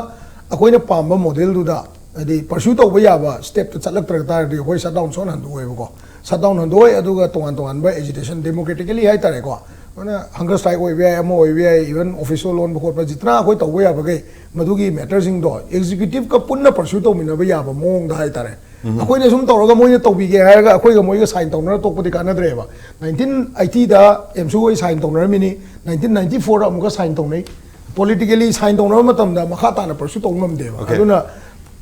ꯑꯩꯈꯣꯏꯅ ꯄꯥꯝꯕ modelꯗꯨꯗ ꯍꯥꯏꯗꯤ pursue ꯇꯧꯕ ꯌꯥꯕ stepꯇ ꯆꯠꯂꯛꯇ꯭ꯔ ꯇꯥꯔꯗꯤ ꯑꯩꯈꯣꯏ shutdown ꯁꯣꯟ ꯍꯟꯗꯣꯛꯑꯣꯏꯕꯀꯣ꯫ Shutdown ꯍꯟꯗꯣꯛꯑꯣꯏ, ꯑꯗꯨꯒ ꯇꯣꯉꯥꯟ ꯇꯣꯉꯥꯟꯕ agitation democratically ꯍꯥꯏꯇꯥꯔꯦꯀꯣ, ꯑꯗꯨꯅ hunger strike ꯑꯣꯏꯕ ꯌꯥꯏ, ꯑꯃ ꯑꯣꯏꯕ ꯌꯥꯏ, even office ꯂꯣꯟꯕ ꯈꯣꯠꯄ ꯖꯤꯇꯅ ꯑꯩꯈꯣꯏ ꯇꯧꯕ ꯌꯥꯕꯈꯩ ꯃꯗꯨꯒꯤ matterꯁꯤꯡꯗꯣ executiveꯀ ꯄꯨꯟꯅ pursue ꯇꯧꯃꯤꯟꯅꯕ ꯌꯥꯕ ꯃꯑꯣꯡꯗ ꯍꯥꯏꯇꯥꯔꯦ꯫ ꯑꯩꯈꯣꯏꯅ ꯁꯨꯝ ꯇꯧꯔꯒ ꯃꯣꯏꯅ ꯇꯧꯕꯤꯒꯦ ꯍꯥꯏꯔꯒ ꯑꯩꯈꯣꯏꯒ ꯃꯣꯏꯒ sign ꯇꯧꯅꯔ ꯇꯣꯛꯄꯗꯤ ꯀꯥꯟꯅꯗ꯭ꯔꯦꯕ꯫ Nineteen eightyꯗ ꯑꯦꯝꯁꯨ ꯍꯣꯏ sign ꯇꯧꯅꯔꯝꯃꯤꯅꯤ, nineteen ninety fourꯗ ꯑꯃꯨꯛꯀ sign ꯇꯧꯅꯩ꯫ Politically sign ꯇꯧꯅꯕ ꯃꯇꯝꯗ ꯃꯈꯥ ꯇꯥꯅ pursue ꯇꯧꯕ ꯉꯝꯗꯦꯕ꯫ Okay. ꯑꯗꯨꯅ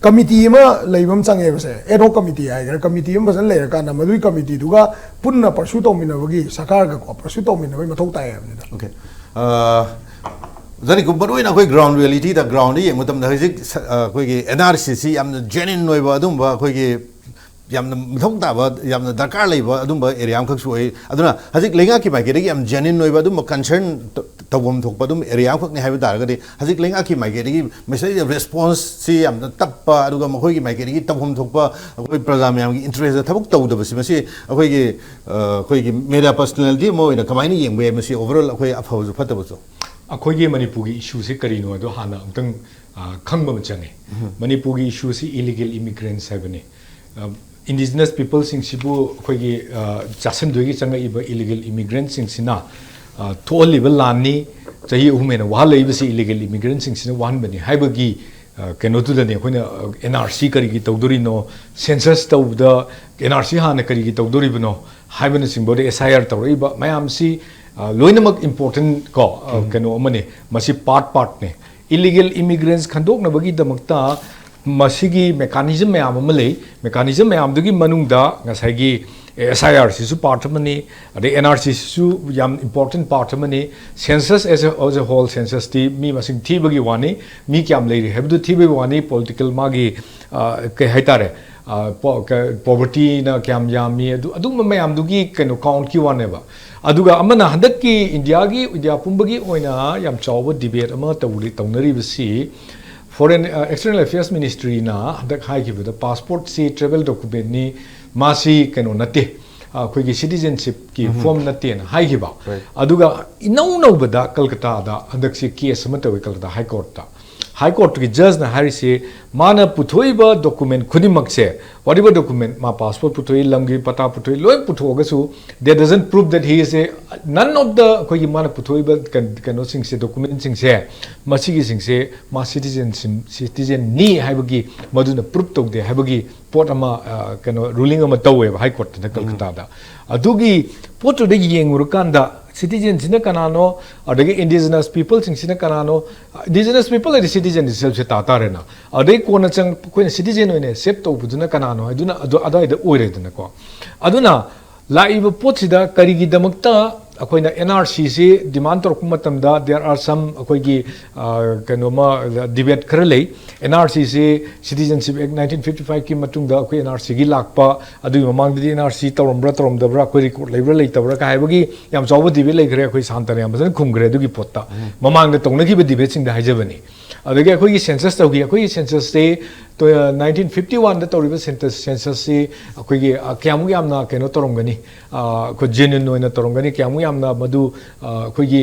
committee ꯑꯃ ꯂꯩꯕ ꯑꯃ ꯆꯪꯉꯦꯕꯁꯦ, ad hoc committee ꯍꯥꯏꯒꯦꯔꯥ, committee ꯑꯃ ꯐꯖꯅ ꯂꯩꯔꯀꯥꯟꯗ ꯃꯗꯨꯒꯤ committeeꯗꯨꯒ ꯄꯨꯟꯅ pursue ꯇꯧꯃꯤꯟꯅꯕꯒꯤ, ꯁꯔꯀꯥꯔꯒꯀꯣ pursue ꯇꯧꯃꯤꯟꯅꯕꯒꯤ ꯃꯊꯧ ꯇꯥꯏ ꯍꯥꯏꯕꯅꯤꯗ꯫ Okay. ꯑ, ꯑꯣꯖꯥ ꯅꯤꯀꯨ, ꯃꯔꯨꯑꯣꯏꯅ ꯑꯩꯈꯣꯏ ground realityꯗ, groundꯗ ꯌꯦꯡꯕ ꯃꯇꯝꯗ ꯍꯧꯖꯤꯛ ꯁ-, ꯑ, ꯑꯩꯈꯣꯏꯒꯤ NRCC ꯌꯥꯝꯅ genuine ꯑꯣꯏꯕ ꯑꯗꯨꯝꯕ ꯑꯩꯈꯣꯏꯒꯤ ꯌꯥꯝꯅ ꯃꯊꯧ ꯇꯥꯕ, ꯌꯥꯝꯅ ꯗꯔꯀꯥꯔ ꯂꯩꯕ ꯑꯗꯨꯝꯕ area ꯑꯃꯈꯛꯁꯨ ꯑꯣꯏ꯫ ꯑꯗꯨꯅ ꯍꯧꯖꯤꯛ ꯂꯩꯉꯥꯛꯀꯤ ꯃꯥꯏꯀꯩꯗꯒꯤ ꯌꯥꯝ genuine ꯑꯣꯏꯕ ꯑꯗꯨꯝꯕ concern ꯇ-, ꯇꯧꯐꯝ ꯊꯣꯛꯄ ꯑꯗꯨꯝ area ꯑꯃꯈꯛꯅꯤ ꯍꯥꯏꯕ ꯇꯥꯔꯒꯗꯤ, ꯍꯧꯖꯤꯛ ꯂꯩꯉꯥꯛꯀꯤ ꯃꯥꯏꯀꯩꯗꯒꯤ ꯃꯁꯤꯗꯩꯗ responseꯁꯤ ꯌꯥꯝꯅ ꯇꯞꯄ, ꯑꯗꯨꯒ ꯃꯈꯣꯏꯒꯤ ꯃꯥꯏꯀꯩꯗꯒꯤ ꯇꯧꯐꯝ ꯊꯣꯛꯄ ꯑꯩꯈꯣꯏ ꯄ꯭ꯔꯖꯥ ꯃꯌꯥꯝꯒꯤ interestꯇ ꯊꯕꯛ ꯇꯧꯗꯕꯁꯤ, ꯃꯁꯤ ꯑꯩꯈꯣꯏꯒꯤ, ꯑ, ꯑꯩꯈꯣꯏꯒꯤ media personality ꯑꯃ ꯑꯣꯏꯅ ꯀꯃꯥꯏꯅ ꯌꯦꯡꯕ ꯌꯥꯏ? ꯃꯁꯤ overall ꯑꯩꯈꯣꯏ ꯑꯐꯕꯁꯨ ꯐꯠꯇꯕꯁꯨ꯫ ꯑꯩꯈꯣꯏꯒꯤ ꯃꯅꯤꯄꯨꯔꯒꯤ issueꯁꯦ ꯀꯔꯤꯅꯣ ꯍꯥꯏꯗꯣ ꯍꯥꯟꯅ ꯑꯃꯨꯛꯇꯪ, ꯑ, ꯈꯪꯕ ꯑꯃ ꯆꯪꯉꯦ꯫ ꯃꯅꯤꯄꯨꯔꯒꯤ issueꯁꯤ illegal immigrants ꯍꯥꯏꯕꯅꯤ꯫ ꯑ, indigenous peopleꯁꯤꯡꯁꯤꯕꯨ ꯑꯩꯈꯣꯏꯒꯤ, ꯑ, ꯆꯥꯁꯤꯟꯗꯣꯏꯒꯤ ꯆꯪꯉꯛꯏꯕ illegal immigrantꯁꯤꯡꯁꯤꯅ, ꯑ, ꯊꯣꯛꯍꯜꯂꯤꯕ ꯂꯥꯟꯅꯤ, ꯆꯍꯤ ꯑꯍꯨꯝ ꯍꯦꯟꯅ ꯋꯥꯍꯜꯂꯛꯏꯕꯁꯤ illegal immigrantꯁꯤꯡꯁꯤꯅ ꯋꯥꯍꯟꯕꯅꯤ ꯍꯥꯏꯕꯒꯤ, ꯑ, ꯀꯩꯅꯣꯗꯨꯗꯅꯤ ꯑꯩꯈꯣꯏꯅ, ꯑ, NRC ꯀꯔꯤꯒꯤ ꯇꯧꯗꯣꯔꯤꯅꯣ, census ꯇꯧꯕꯗ NRC ꯍꯥꯟꯅ ꯀꯔꯤꯒꯤ ꯇꯧꯗꯣꯔꯤꯕꯅꯣ ꯍꯥꯏꯕꯅꯆꯤꯡꯕꯗ, SIR ꯇꯧꯔꯛꯏꯕ ꯃꯌꯥꯝꯁꯤ, ꯑ, ꯂꯣꯏꯅꯃꯛ important ꯀꯣ, ꯑ, ꯀꯩꯅꯣ ꯑꯃꯅꯤ꯫ ꯃꯁꯤ part partꯅꯤ꯫ Illegal immigrants ꯈꯟꯗꯣꯛꯅꯕꯒꯤꯗꯃꯛꯇ ꯃꯁꯤꯒꯤ mechanism ꯃꯌꯥꯝ ꯑꯃ ꯂꯩ꯫ Mechanism ꯃꯌꯥꯝꯗꯨꯒꯤ ꯃꯅꯨꯡꯗ ꯉꯁꯥꯏꯒꯤ SIRꯁꯤꯁꯨ part ꯑꯃꯅꯤ, ꯑꯗꯩ NRCꯁꯤꯁꯨ ꯌꯥꯝ important part ꯑꯃꯅꯤ꯫ Census as a, as a whole, censusꯇꯤ ꯃꯤ ꯃꯁꯤꯡ ꯊꯤꯕꯒꯤ ꯋꯥꯅꯤ, ꯃꯤ ꯀꯌꯥꯝ ꯂꯩꯔꯤ ꯍꯥꯏꯕꯗꯨ ꯊꯤꯕꯒꯤ ꯋꯥꯅꯤ꯫ Political ꯃꯥꯒꯤ, ꯑ, ꯀꯩ ꯍꯥꯏꯇꯥꯔꯦ, ꯑ, ꯄꯣ-, ꯀ-, povertyꯅ ꯀꯌꯥꯝ ꯌꯥꯝꯃꯤ, ꯑꯗꯨ, ꯑꯗꯨꯝꯕ ꯃꯌꯥꯝꯗꯨꯒꯤ ꯀꯩꯅꯣ countꯀꯤ ꯋꯥꯅꯦꯕ꯫ ꯑꯗꯨꯒ ꯑꯃꯅ ꯍꯟꯗꯛꯀꯤ ꯏꯟꯗꯤꯌꯥꯒꯤ, ꯏꯟꯗꯤꯌꯥ ꯄꯨꯝꯕꯒꯤ ꯑꯣꯏꯅ ꯌꯥꯝ ꯆꯥꯎꯕ debate ꯑꯃ ꯇꯧꯔꯤ, ꯇꯧꯅꯔꯤꯕꯁꯤ Foreign External Affairs Ministryꯅ ꯍꯟꯗꯛ ꯍꯥꯏꯈꯤꯕꯗ, ꯄꯥꯁꯄꯣꯔꯠꯁꯤ ꯇ꯭ꯔꯦꯚꯦꯜ ꯗꯣꯀꯨꯃꯦꯟꯅꯤ, ꯃꯥꯁꯤ ꯀꯩꯅꯣ ꯅꯠꯇꯦ, ꯑꯩꯈꯣꯏꯒꯤ ꯁꯤꯇꯤꯖꯦꯟꯁꯤꯞꯀꯤ ꯐꯣꯔꯝ ꯅꯠꯇꯦꯅ ꯍꯥꯏꯈꯤꯕ꯫ ꯑꯗꯨꯒ ꯏꯅꯧ ꯅꯧꯕꯗ ꯀꯜꯀꯇꯥꯗ ꯍꯟꯗꯛꯁꯤ ꯀꯦꯁ ꯑꯃ ꯇꯧꯏ, ꯀꯜꯀꯇꯥ ꯍꯥꯏ ꯀꯣꯔꯠꯇ꯫ ꯍꯥꯏ ꯀꯣꯔꯠꯀꯤ ꯖꯖꯅ ꯍꯥꯏꯔꯤꯁꯤ, ꯃꯥꯅ ꯄꯨꯊꯣꯛꯏꯕ ꯗꯣꯀꯨꯃꯦꯟ ꯈꯨꯗꯤꯡꯃꯛꯁꯦ, whatever document, ꯃꯥ ꯄꯥꯁꯄꯣꯔꯠ ꯄꯨꯊꯣꯛꯏ, ꯂꯝꯒꯤ ꯄꯇꯥ ꯄꯨꯊꯣꯛꯏ, ꯂꯣꯏ ꯄꯨꯊꯣꯛꯑꯒꯁꯨ, that doesn't prove that he is a, none of the, ꯑꯩꯈꯣꯏꯒꯤ ꯃꯥꯅ ꯄꯨꯊꯣꯛꯏꯕ ꯀꯩꯅꯣꯁꯤꯡꯁꯦ, ꯗꯣꯀꯨꯃꯦꯟꯁꯤꯡꯁꯦ, ꯃꯁꯤꯒꯤꯁꯤꯡꯁꯦ ꯃꯥ ꯁꯤꯇꯤꯖꯦꯟꯁꯤꯞ, ꯁꯤꯇꯤꯖꯦꯟꯅꯤ ꯍꯥꯏꯕꯒꯤ ꯃꯗꯨꯅ ꯄ꯭ꯔꯨꯞ ꯇꯧꯗꯦ ꯍꯥꯏꯕꯒꯤ ꯄꯣꯠ ꯑꯃ, ꯀꯩꯅꯣ, ꯔꯨꯂꯤꯡ ꯑꯃ ꯇꯧꯋꯦꯕ ꯍꯥꯏ ꯀꯣꯔꯠꯇꯅ ꯀꯜꯀꯇꯥꯗ꯫ ꯑꯗꯨꯒꯤ ꯄꯣꯠꯇꯨꯗ ꯌꯦꯡꯉꯨꯔꯀꯥꯟꯗ, ꯁꯤꯇꯤꯖꯦꯟꯁꯤꯅ ꯀꯅꯥꯅꯣ, ꯑꯗꯒꯤ ꯏꯟꯗꯤꯖꯤꯅꯁ ꯄꯤꯄꯜꯁꯤꯡꯁꯤꯅ ꯀꯅꯥꯅꯣ, ꯏꯟꯗꯤꯖꯤꯅꯁ ꯄꯤꯄꯜ ꯍꯥꯏꯗꯤ ꯁꯤꯇꯤꯖꯦꯟꯁꯤꯞꯁꯦ ꯇꯥ ꯇꯥꯔꯦꯅ꯫ ꯑꯗꯩ ꯀꯣꯟꯅ ꯆꯪ, ꯑꯩꯈꯣꯏꯅ ꯁꯤꯇꯤꯖꯦꯟ ꯑꯣꯏꯅ ꯑꯦꯛꯁꯦꯞ ꯇꯧꯕꯗꯨꯅ ꯀꯅꯥꯅꯣ ꯍꯥꯏꯗꯨꯅ ꯑꯗꯨ ꯑꯗꯨꯋꯥꯏꯗ ꯑꯣꯏꯔꯦꯗꯅꯀꯣ꯫ ꯑꯗꯨꯅ ꯂꯥꯛꯏꯕ ꯄꯣꯠꯁꯤꯗ ꯀꯔꯤꯒꯤꯗꯃꯛꯇ ꯑꯩꯈꯣꯏꯅ NRCꯁꯤ ꯗꯤꯃꯥꯟ ꯇꯧꯔꯛꯄ ꯃꯇꯝꯗ, there are some, ꯑꯩꯈꯣꯏꯒꯤ, ꯀꯩꯅꯣꯃ, ꯗꯤꯕꯦꯠ ꯈꯔ ꯂꯩ꯫ NRCꯁꯤ Citizenship Act nineteen fifty fiveꯀꯤ ꯃꯇꯨꯡꯗ ꯑꯩꯈꯣꯏ NRCꯒꯤ ꯂꯥꯛꯄ, ꯑꯗꯨꯒꯤ ꯃꯃꯥꯡꯗꯗꯤ NRC ꯇꯧꯔꯝꯕ꯭ꯔꯥ ꯇꯧꯔꯝꯗꯕ꯭ꯔꯥ, ꯑꯩꯈꯣꯏ ꯔꯦꯀꯣꯔꯠ ꯂꯩꯕ꯭ꯔꯥ ꯂꯩꯇꯕ꯭ꯔꯥ ꯀ ꯍꯥꯏꯕꯒꯤ ꯌꯥꯝ ꯆꯥꯎꯕ ꯗꯤꯕꯦꯠ ꯂꯩꯈ꯭ꯔꯦ꯫ ꯑꯩꯈꯣꯏ ꯁꯥꯟꯇꯅ ꯌꯥꯝ ꯐꯖꯅ ꯈꯨꯝꯈ꯭ꯔꯦ ꯑꯗꯨꯒꯤ ꯄꯣꯠꯇ꯫ ꯃꯃꯥꯡꯗ ꯇꯧꯅꯈꯤꯕ ꯗꯤꯕꯦꯠꯁꯤꯡꯗ ꯍꯥꯏꯖꯕꯅꯤ꯫ ꯑꯗꯒꯤ ꯑꯩꯈꯣꯏꯒꯤ ꯁꯦꯟꯁꯁ ꯇꯧꯈꯤ꯫ ꯑꯩꯈꯣꯏꯒꯤ ꯁꯦꯟꯁꯁꯁꯤ nineteen fifty oneꯗ ꯇꯧꯔꯤꯕ ꯁꯦꯟꯁꯁꯁꯤ ꯑꯩꯈꯣꯏꯒꯤ, ꯀꯌꯥꯃꯨꯛ ꯌꯥꯝꯅ ꯀꯩꯅꯣ ꯇꯧꯔꯝꯒꯅꯤ, ꯑꯩꯈꯣꯏ ꯖꯦꯅ꯭ꯌꯨꯟ ꯑꯣꯏꯅ ꯇꯧꯔꯝꯒꯅꯤ, ꯀꯌꯥꯃꯨꯛ ꯌꯥꯝꯅ ꯃꯗꯨ, ꯑꯩꯈꯣꯏꯒꯤ,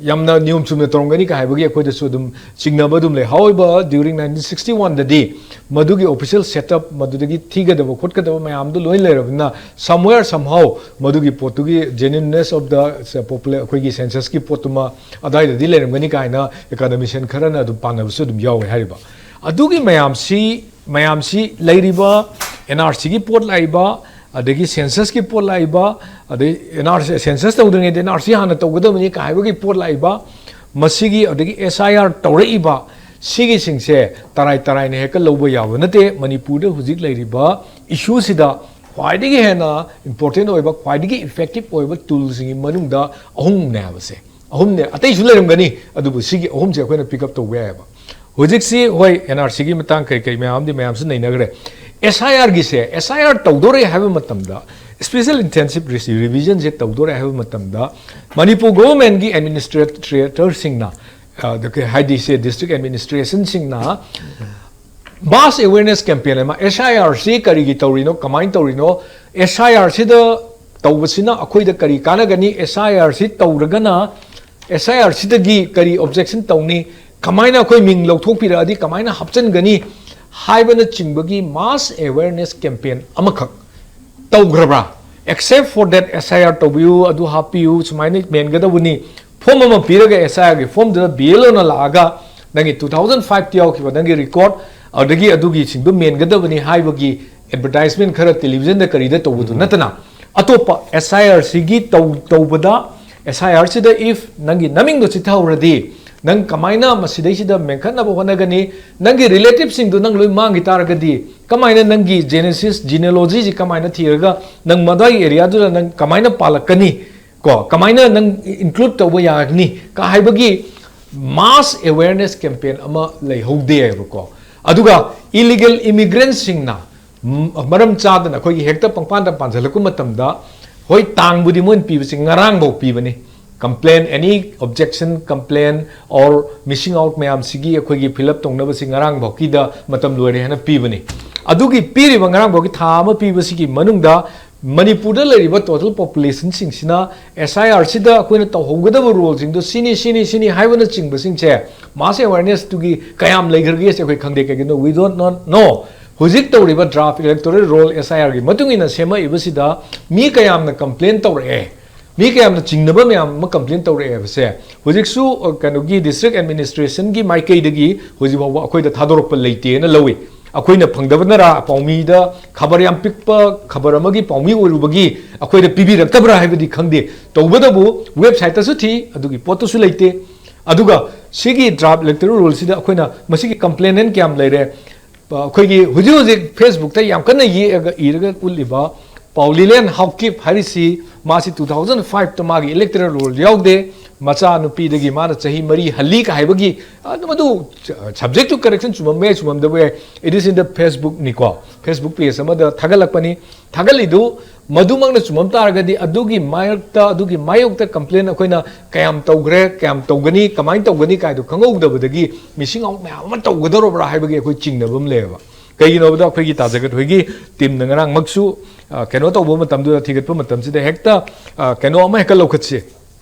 ꯌꯥꯝꯅ ꯅꯤꯌꯣꯝ ꯆꯨꯝꯅ ꯇꯧꯔꯝꯒꯅꯤ ꯀ ꯍꯥꯏꯕꯒꯤ ꯑꯩꯈꯣꯏꯗꯁꯨ ꯑꯗꯨꯝ ꯆꯤꯡꯅꯕ ꯑꯗꯨꯝ ꯂꯩ꯫ However, during nineteen sixty oneꯗꯗꯤ ꯃꯗꯨꯒꯤ official setup, ꯃꯗꯨꯗꯒꯤ ꯊꯤꯒꯗꯕ ꯈꯣꯠꯀꯗꯕ ꯃꯌꯥꯝꯗꯨ ꯂꯣꯏ ꯂꯩꯔꯕꯅꯤꯅ, somewhere somehow ꯃꯗꯨꯒꯤ ꯄꯣꯠꯇꯨꯒꯤ genuineness of the popula-, ꯑꯩꯈꯣꯏꯒꯤ ꯁꯦꯟꯁꯁꯀꯤ ꯄꯣꯠꯇꯨꯃ ꯑꯗꯥꯏꯗꯗꯤ ꯂꯩꯔꯝꯒꯅꯤ ꯀꯥꯏꯅ academician ꯈꯔꯅ ꯑꯗꯨꯝ ꯄꯥꯅꯕꯁꯨ ꯑꯗꯨꯝ ꯌꯥꯎꯋꯦ ꯍꯥꯏꯔꯤꯕ꯫ ꯑꯗꯨꯒꯤ ꯃꯌꯥꯝꯁꯤ, ꯃꯌꯥꯝꯁꯤ ꯂꯩꯔꯤꯕ NRCꯒꯤ ꯄꯣꯠ ꯂꯥꯛꯏꯕ, ꯑꯗꯒꯤ ꯁꯦꯟꯁꯁꯀꯤ ꯄꯣꯠ ꯂꯥꯛꯏꯕ, ꯑꯗꯩ NRC, ꯁꯦꯟꯁꯁ ꯇꯧꯗ꯭ꯔꯤꯉꯩꯗ NRC ꯍꯥꯟꯅ ꯇꯧꯒꯗꯕꯅꯤ ꯀ ꯍꯥꯏꯕꯒꯤ ꯄꯣꯠ ꯂꯥꯛꯏꯕ, ꯃꯁꯤꯒꯤ, ꯑꯗꯒꯤ SIR ꯇꯧꯔꯛꯏꯕ, ꯁꯤꯒꯤꯁꯤꯡꯁꯦ ꯇꯔꯥꯏ ꯇꯔꯥꯏꯅ ꯍꯦꯛꯇ ꯂꯧꯕ ꯌꯥꯕ ꯅꯠꯇꯦ꯫ ꯃꯅꯤꯄꯨꯔꯗ ꯍꯧꯖꯤꯛ ꯂꯩꯔꯤꯕ issueꯁꯤꯗ ꯈ꯭ꯋꯥꯏꯗꯒꯤ ꯍꯦꯟꯅ important ꯑꯣꯏꯕ, ꯈ꯭ꯋꯥꯏꯗꯒꯤ effective ꯑꯣꯏꯕ toolꯁꯤꯡꯒꯤ ꯃꯅꯨꯡꯗ ꯑꯍꯨꯝꯅꯦ ꯍꯥꯏꯕꯁꯦ꯫ ꯑꯍꯨꯝꯅꯦ, ꯑꯇꯩꯁꯨ ꯂꯩꯔꯝꯒꯅꯤ, ꯑꯗꯨꯕꯨ ꯁꯤꯒꯤ ꯑꯍꯨꯝꯁꯦ ꯑꯩꯈꯣꯏꯅ pick up ꯇꯧꯕ ꯌꯥꯏꯑꯕ꯫ ꯍꯧꯖꯤꯛꯁꯤ ꯍꯣꯏ, NRCꯒꯤ ꯃꯇꯥꯡ ꯀꯔꯤ ꯀꯔꯤ ꯃꯌꯥꯝꯗꯤ ꯃꯌꯥꯝꯁꯨ ꯅꯩꯅꯈ꯭ꯔꯦ꯫ SIRꯒꯤꯁꯦ, SIR ꯇꯧꯗꯣꯔꯦ ꯍꯥꯏꯕ ꯃꯇꯝꯗ, Special Intensive Revisionꯁꯦ ꯇꯧꯗꯣꯔꯦ ꯍꯥꯏꯕ ꯃꯇꯝꯗ, ꯃꯅꯤꯄꯨꯔ governmentꯀꯤ administratorꯁꯤꯡꯅ ꯑꯗꯨꯒ ꯍꯥꯏꯗꯤ ꯁꯦ district administrationꯁꯤꯡꯅ mass awareness campaign ꯑꯃ, S I R ꯁꯤ ꯀꯔꯤꯒꯤ ꯇꯧꯔꯤꯅꯣ, ꯀꯃꯥꯏꯅ ꯇꯧꯔꯤꯅꯣ, S I R ꯁꯤꯗ ꯇꯧꯕꯁꯤꯅ ꯑꯩꯈꯣꯏꯗ ꯀꯔꯤ ꯀꯥꯟꯅꯒꯅꯤ, S I R ꯁꯤ ꯇꯧꯔꯒꯅ S I R ꯁꯤꯗꯒꯤ ꯀꯔꯤ objection ꯇꯧꯅꯤ, ꯀꯃꯥꯏꯅ ꯑꯩꯈꯣꯏ ꯃꯤꯡ ꯂꯧꯊꯣꯛꯄꯤꯔꯛꯑꯗꯤ ꯀꯃꯥꯏꯅ ꯍꯥꯞꯆꯤꯟꯒꯅꯤ ꯍꯥꯏꯕꯅꯆꯤꯡꯕꯒꯤ mass awareness campaign ꯑꯃꯈꯛ ꯇꯧꯈ꯭ꯔꯕ꯭ꯔꯥ? Except for that, S I R ꯇꯧꯕꯤꯌꯨ, ꯑꯗꯨ ꯍꯥꯞꯄꯤꯌꯨ, ꯁꯨꯃꯥꯏꯅ ꯃꯦꯟꯒꯗꯧꯕꯅꯤ, form ꯑꯃ ꯄꯤꯔꯒ S I R ꯒꯤ formꯗꯨꯗ B L O ꯅ ꯂꯥꯛꯑꯒ ꯅꯪꯒꯤ two thousand five ꯇ ꯌꯥꯎꯈꯤꯕ ꯅꯪꯒꯤ record, ꯑꯗꯨꯗꯒꯤ ꯑꯗꯨꯒꯤꯁꯤꯡꯗꯨ ꯃꯦꯟꯒꯗꯕꯅꯤ ꯍꯥꯏꯕꯒꯤ advertisement ꯈꯔ television ꯗ ꯀꯔꯤꯗ ꯇꯧꯕꯗꯨ ꯅꯠꯇꯅ, ꯑꯇꯣꯞꯄ S I R ꯁꯤꯒꯤ ꯇꯧ-, ꯇꯧꯕꯗ, S I R ꯁꯤꯗ if ꯅꯪꯒꯤ ꯅꯃꯤꯡꯗꯣ ꯆꯤꯠꯊꯍꯧꯔꯗꯤ, ꯅꯪ ꯀꯃꯥꯏꯅ ꯃꯁꯤꯗꯩꯁꯤꯗ ꯃꯦꯟꯈꯠꯅꯕ ꯍꯣꯠꯅꯒꯅꯤ? ꯅꯪꯒꯤ relative ꯁꯤꯡꯗꯨ ꯅꯪ ꯂꯣꯏ ꯃꯥꯡꯈꯤ ꯇꯥꯔꯒꯗꯤ, ꯀꯃꯥꯏꯅ ꯅꯪꯒꯤ genesis, genealogy ꯁꯤ ꯀꯃꯥꯏꯅ ꯊꯤꯔꯒ ꯅꯪ ꯃꯗ꯭ꯋꯥꯏꯒꯤ area ꯗꯨꯗ ꯅꯪ ꯀꯃꯥꯏꯅ ꯄꯥꯜꯂꯛꯀꯅꯤ? ꯀꯣ, ꯀꯃꯥꯏꯅ ꯅꯪ include ꯇꯧꯕ ꯌꯥꯒꯅꯤ ꯀ ꯍꯥꯏꯕꯒꯤ mass awareness campaign ꯑꯃ ꯂꯩꯍꯧꯗꯦ ꯍꯥꯏꯕꯀꯣ꯫ ꯑꯗꯨꯒ illegal immigrant ꯁꯤꯡꯅ ꯝ-, ꯃꯔꯝ ꯆꯥꯗꯅ ꯑꯩꯈꯣꯏꯒꯤ ꯍꯦꯛꯇ ꯄꯪꯄꯥꯟꯗ ꯄꯥꯟꯁꯤꯜꯂꯛꯄ ꯃꯇꯝꯗ, ꯍꯣꯏ, ꯇꯥꯡꯕꯨꯗꯤ ꯃꯣꯏꯅ ꯄꯤꯕꯁꯤ ꯉꯔꯥꯡꯐꯧ ꯄꯤꯕꯅꯤ꯫ Complain, any objection, complain or missing out ꯃꯌꯥꯝꯁꯤꯒꯤ ꯑꯩꯈꯣꯏꯒꯤ fill up ꯇꯧꯅꯕꯁꯤ ꯉꯔꯥꯡꯐꯥꯎꯀꯤꯗ ꯃꯇꯝ ꯂꯣꯏꯔꯦ ꯍꯥꯏꯅ ꯄꯤꯕꯅꯤ꯫ ꯑꯗꯨꯒꯤ ꯄꯤꯔꯤꯕ ꯉꯔꯥꯡꯐꯥꯎꯒꯤ ꯊꯥ ꯑꯃ ꯄꯤꯕꯁꯤꯒꯤ ꯃꯅꯨꯡꯗ ꯃꯅꯤꯄꯨꯔꯗ ꯂꯩꯔꯤꯕ total population ꯁꯤꯡꯁꯤꯅ S I R ꯁꯤꯗ ꯑꯩꯈꯣꯏꯅ ꯇꯧꯍꯧꯒꯗꯕ role ꯁꯤꯡꯗꯣ ꯁꯤꯅꯤ, ꯁꯤꯅꯤ, ꯁꯤꯅꯤ ꯍꯥꯏꯕꯅꯆꯤꯡꯕꯁꯤꯡꯁꯦ, mass awareness ꯇꯨꯒꯤ ꯀꯌꯥꯝ ꯂꯩꯈ꯭ꯔꯒꯦ ꯁꯦ ꯑꯩꯈꯣꯏ ꯈꯪꯗꯦ꯫ ꯀꯩꯒꯤꯅꯣ? We don't know, know꯫ ꯍꯧꯖꯤꯛ ꯇꯧꯔꯤꯕ draft electoral roll S I R ꯒꯤ ꯃꯇꯨꯡ ꯏꯟꯅ ꯁꯦꯝꯃꯛꯏꯕꯁꯤꯗ ꯃꯤ ꯀꯌꯥꯝꯅ complain ꯇꯧꯔꯛꯑꯦ, ꯃꯤ ꯀꯌꯥꯝꯅ ꯆꯤꯡꯅꯕ ꯃꯌꯥꯝ ꯑꯃ complain ꯇꯧꯔꯛꯑꯦ ꯍꯥꯏꯕꯁꯦ ꯍꯧꯖꯤꯛꯁꯨ, ꯑ, ꯀꯩꯅꯣꯒꯤ district administration ꯒꯤ ꯃꯥꯏꯀꯩꯗꯒꯤ ꯍꯧꯖꯤꯛ ꯐꯥꯎꯕ ꯑꯩꯈꯣꯏꯗ ꯊꯥꯗꯣꯔꯛꯄ ꯂꯩꯇꯦꯅ ꯂꯧꯏ꯫ ꯑꯩꯈꯣꯏꯅ ꯐꯪꯗꯕꯅꯔꯥ, ꯄꯥꯎꯃꯤꯗ ꯈꯕꯔ ꯌꯥꯝ ꯄꯤꯛꯄ ꯈꯕꯔ ꯑꯃꯒꯤ ꯄꯥꯎꯃꯤ ꯑꯣꯏꯔꯨꯕꯒꯤ ꯑꯩꯈꯣꯏꯗ ꯄꯤꯕꯤꯔꯛꯇꯕ꯭ꯔꯥ ꯍꯥꯏꯕꯗꯤ ꯈꯪꯗꯦ꯫ ꯇꯧꯕꯇꯕꯨ website ꯇꯁꯨ ꯊꯤ, ꯑꯗꯨꯒꯤ ꯄꯣꯠꯇꯨꯁꯨ ꯂꯩꯇꯦ꯫ ꯑꯗꯨꯒ ꯁꯤꯒꯤ draft electoral roll ꯁꯤꯗ ꯑꯩꯈꯣꯏꯅ ꯃꯁꯤꯒꯤ complainant ꯀꯌꯥꯝ ꯂꯩꯔꯦ? ꯑ, ꯑꯩꯈꯣꯏꯒꯤ ꯍꯧꯖꯤꯛ ꯍꯧꯖꯤꯛ Facebook ꯇ ꯌꯥꯝ ꯀꯟꯅ ꯌꯦꯛꯑꯒ ꯏꯔꯒ ꯎꯠꯂꯤꯕ ꯄꯥꯎꯂꯤꯂꯦꯟ ꯍꯥꯎꯀꯤꯞ ꯍꯥꯏꯔꯤꯁꯤ, ꯃꯥꯁꯤ two thousand five ꯇ ꯃꯥꯒꯤ electoral roll ꯌꯥꯎꯗꯦ, ꯃꯆꯥ ꯅꯨꯄꯤꯗꯒꯤ ꯃꯥꯅ ꯆꯍꯤ ꯃꯔꯤ ꯍꯜꯂꯤ ꯀ ꯍꯥꯏꯕꯒꯤ, ꯑꯗꯨ, ꯃꯗꯨ subject to correction ꯆꯨꯝꯃꯝꯕ ꯌꯥꯏ, ꯆꯨꯝꯃꯝꯗꯕ ꯌꯥꯏ, it is in the Facebook ꯅꯤꯀꯣ, Facebook page ꯑꯃꯗ ꯊꯥꯒꯠꯂꯛꯄꯅꯤ꯫ ꯊꯥꯒꯠꯂꯤꯗꯨ ꯃꯗꯨꯃꯛꯅ ꯆꯨꯝꯃꯝ ꯇꯥꯔꯒꯗꯤ, ꯑꯗꯨꯒꯤ ꯃꯥꯌꯣꯛꯇ, ꯑꯗꯨꯒꯤ ꯃꯥꯌꯣꯛꯇ complain ꯑꯩꯈꯣꯏꯅ ꯀꯌꯥꯝ ꯇꯧꯈ꯭ꯔꯦ, ꯀꯌꯥꯝ ꯇꯧꯒꯅꯤ, ꯀꯃꯥꯏꯅ ꯇꯧꯒꯅꯤ ꯀꯥꯏꯗꯣ ꯈꯪꯍꯧꯗꯕꯗꯒꯤ missing out ꯃꯌꯥꯝ ꯑꯃ ꯇꯧꯒꯗꯧꯔꯕ꯭ꯔꯥ ꯍꯥꯏꯕꯒꯤ ꯑꯩꯈꯣꯏ ꯆꯤꯡꯅꯕ ꯑꯃ ꯂꯩꯌꯦꯕ꯫ ꯀꯩꯒꯤꯅꯣ ꯍꯥꯏꯕꯗ, ꯑꯩꯈꯣꯏꯒꯤ ꯇꯥꯖꯒꯠ ꯍꯣꯏꯒꯤ teamꯅ ꯉꯔꯥꯡꯃꯛꯁꯨ, ꯑ, ꯀꯩꯅꯣ ꯇꯧꯕ ꯃꯇꯝꯗꯨꯗ, ꯊꯤꯒꯠꯄ ꯃꯇꯝꯁꯤꯗ ꯍꯦꯛꯇ, ꯑ, ꯀꯩꯅꯣ ꯑꯃ ꯍꯦꯛꯇ ꯂꯧꯈꯠꯁꯤ,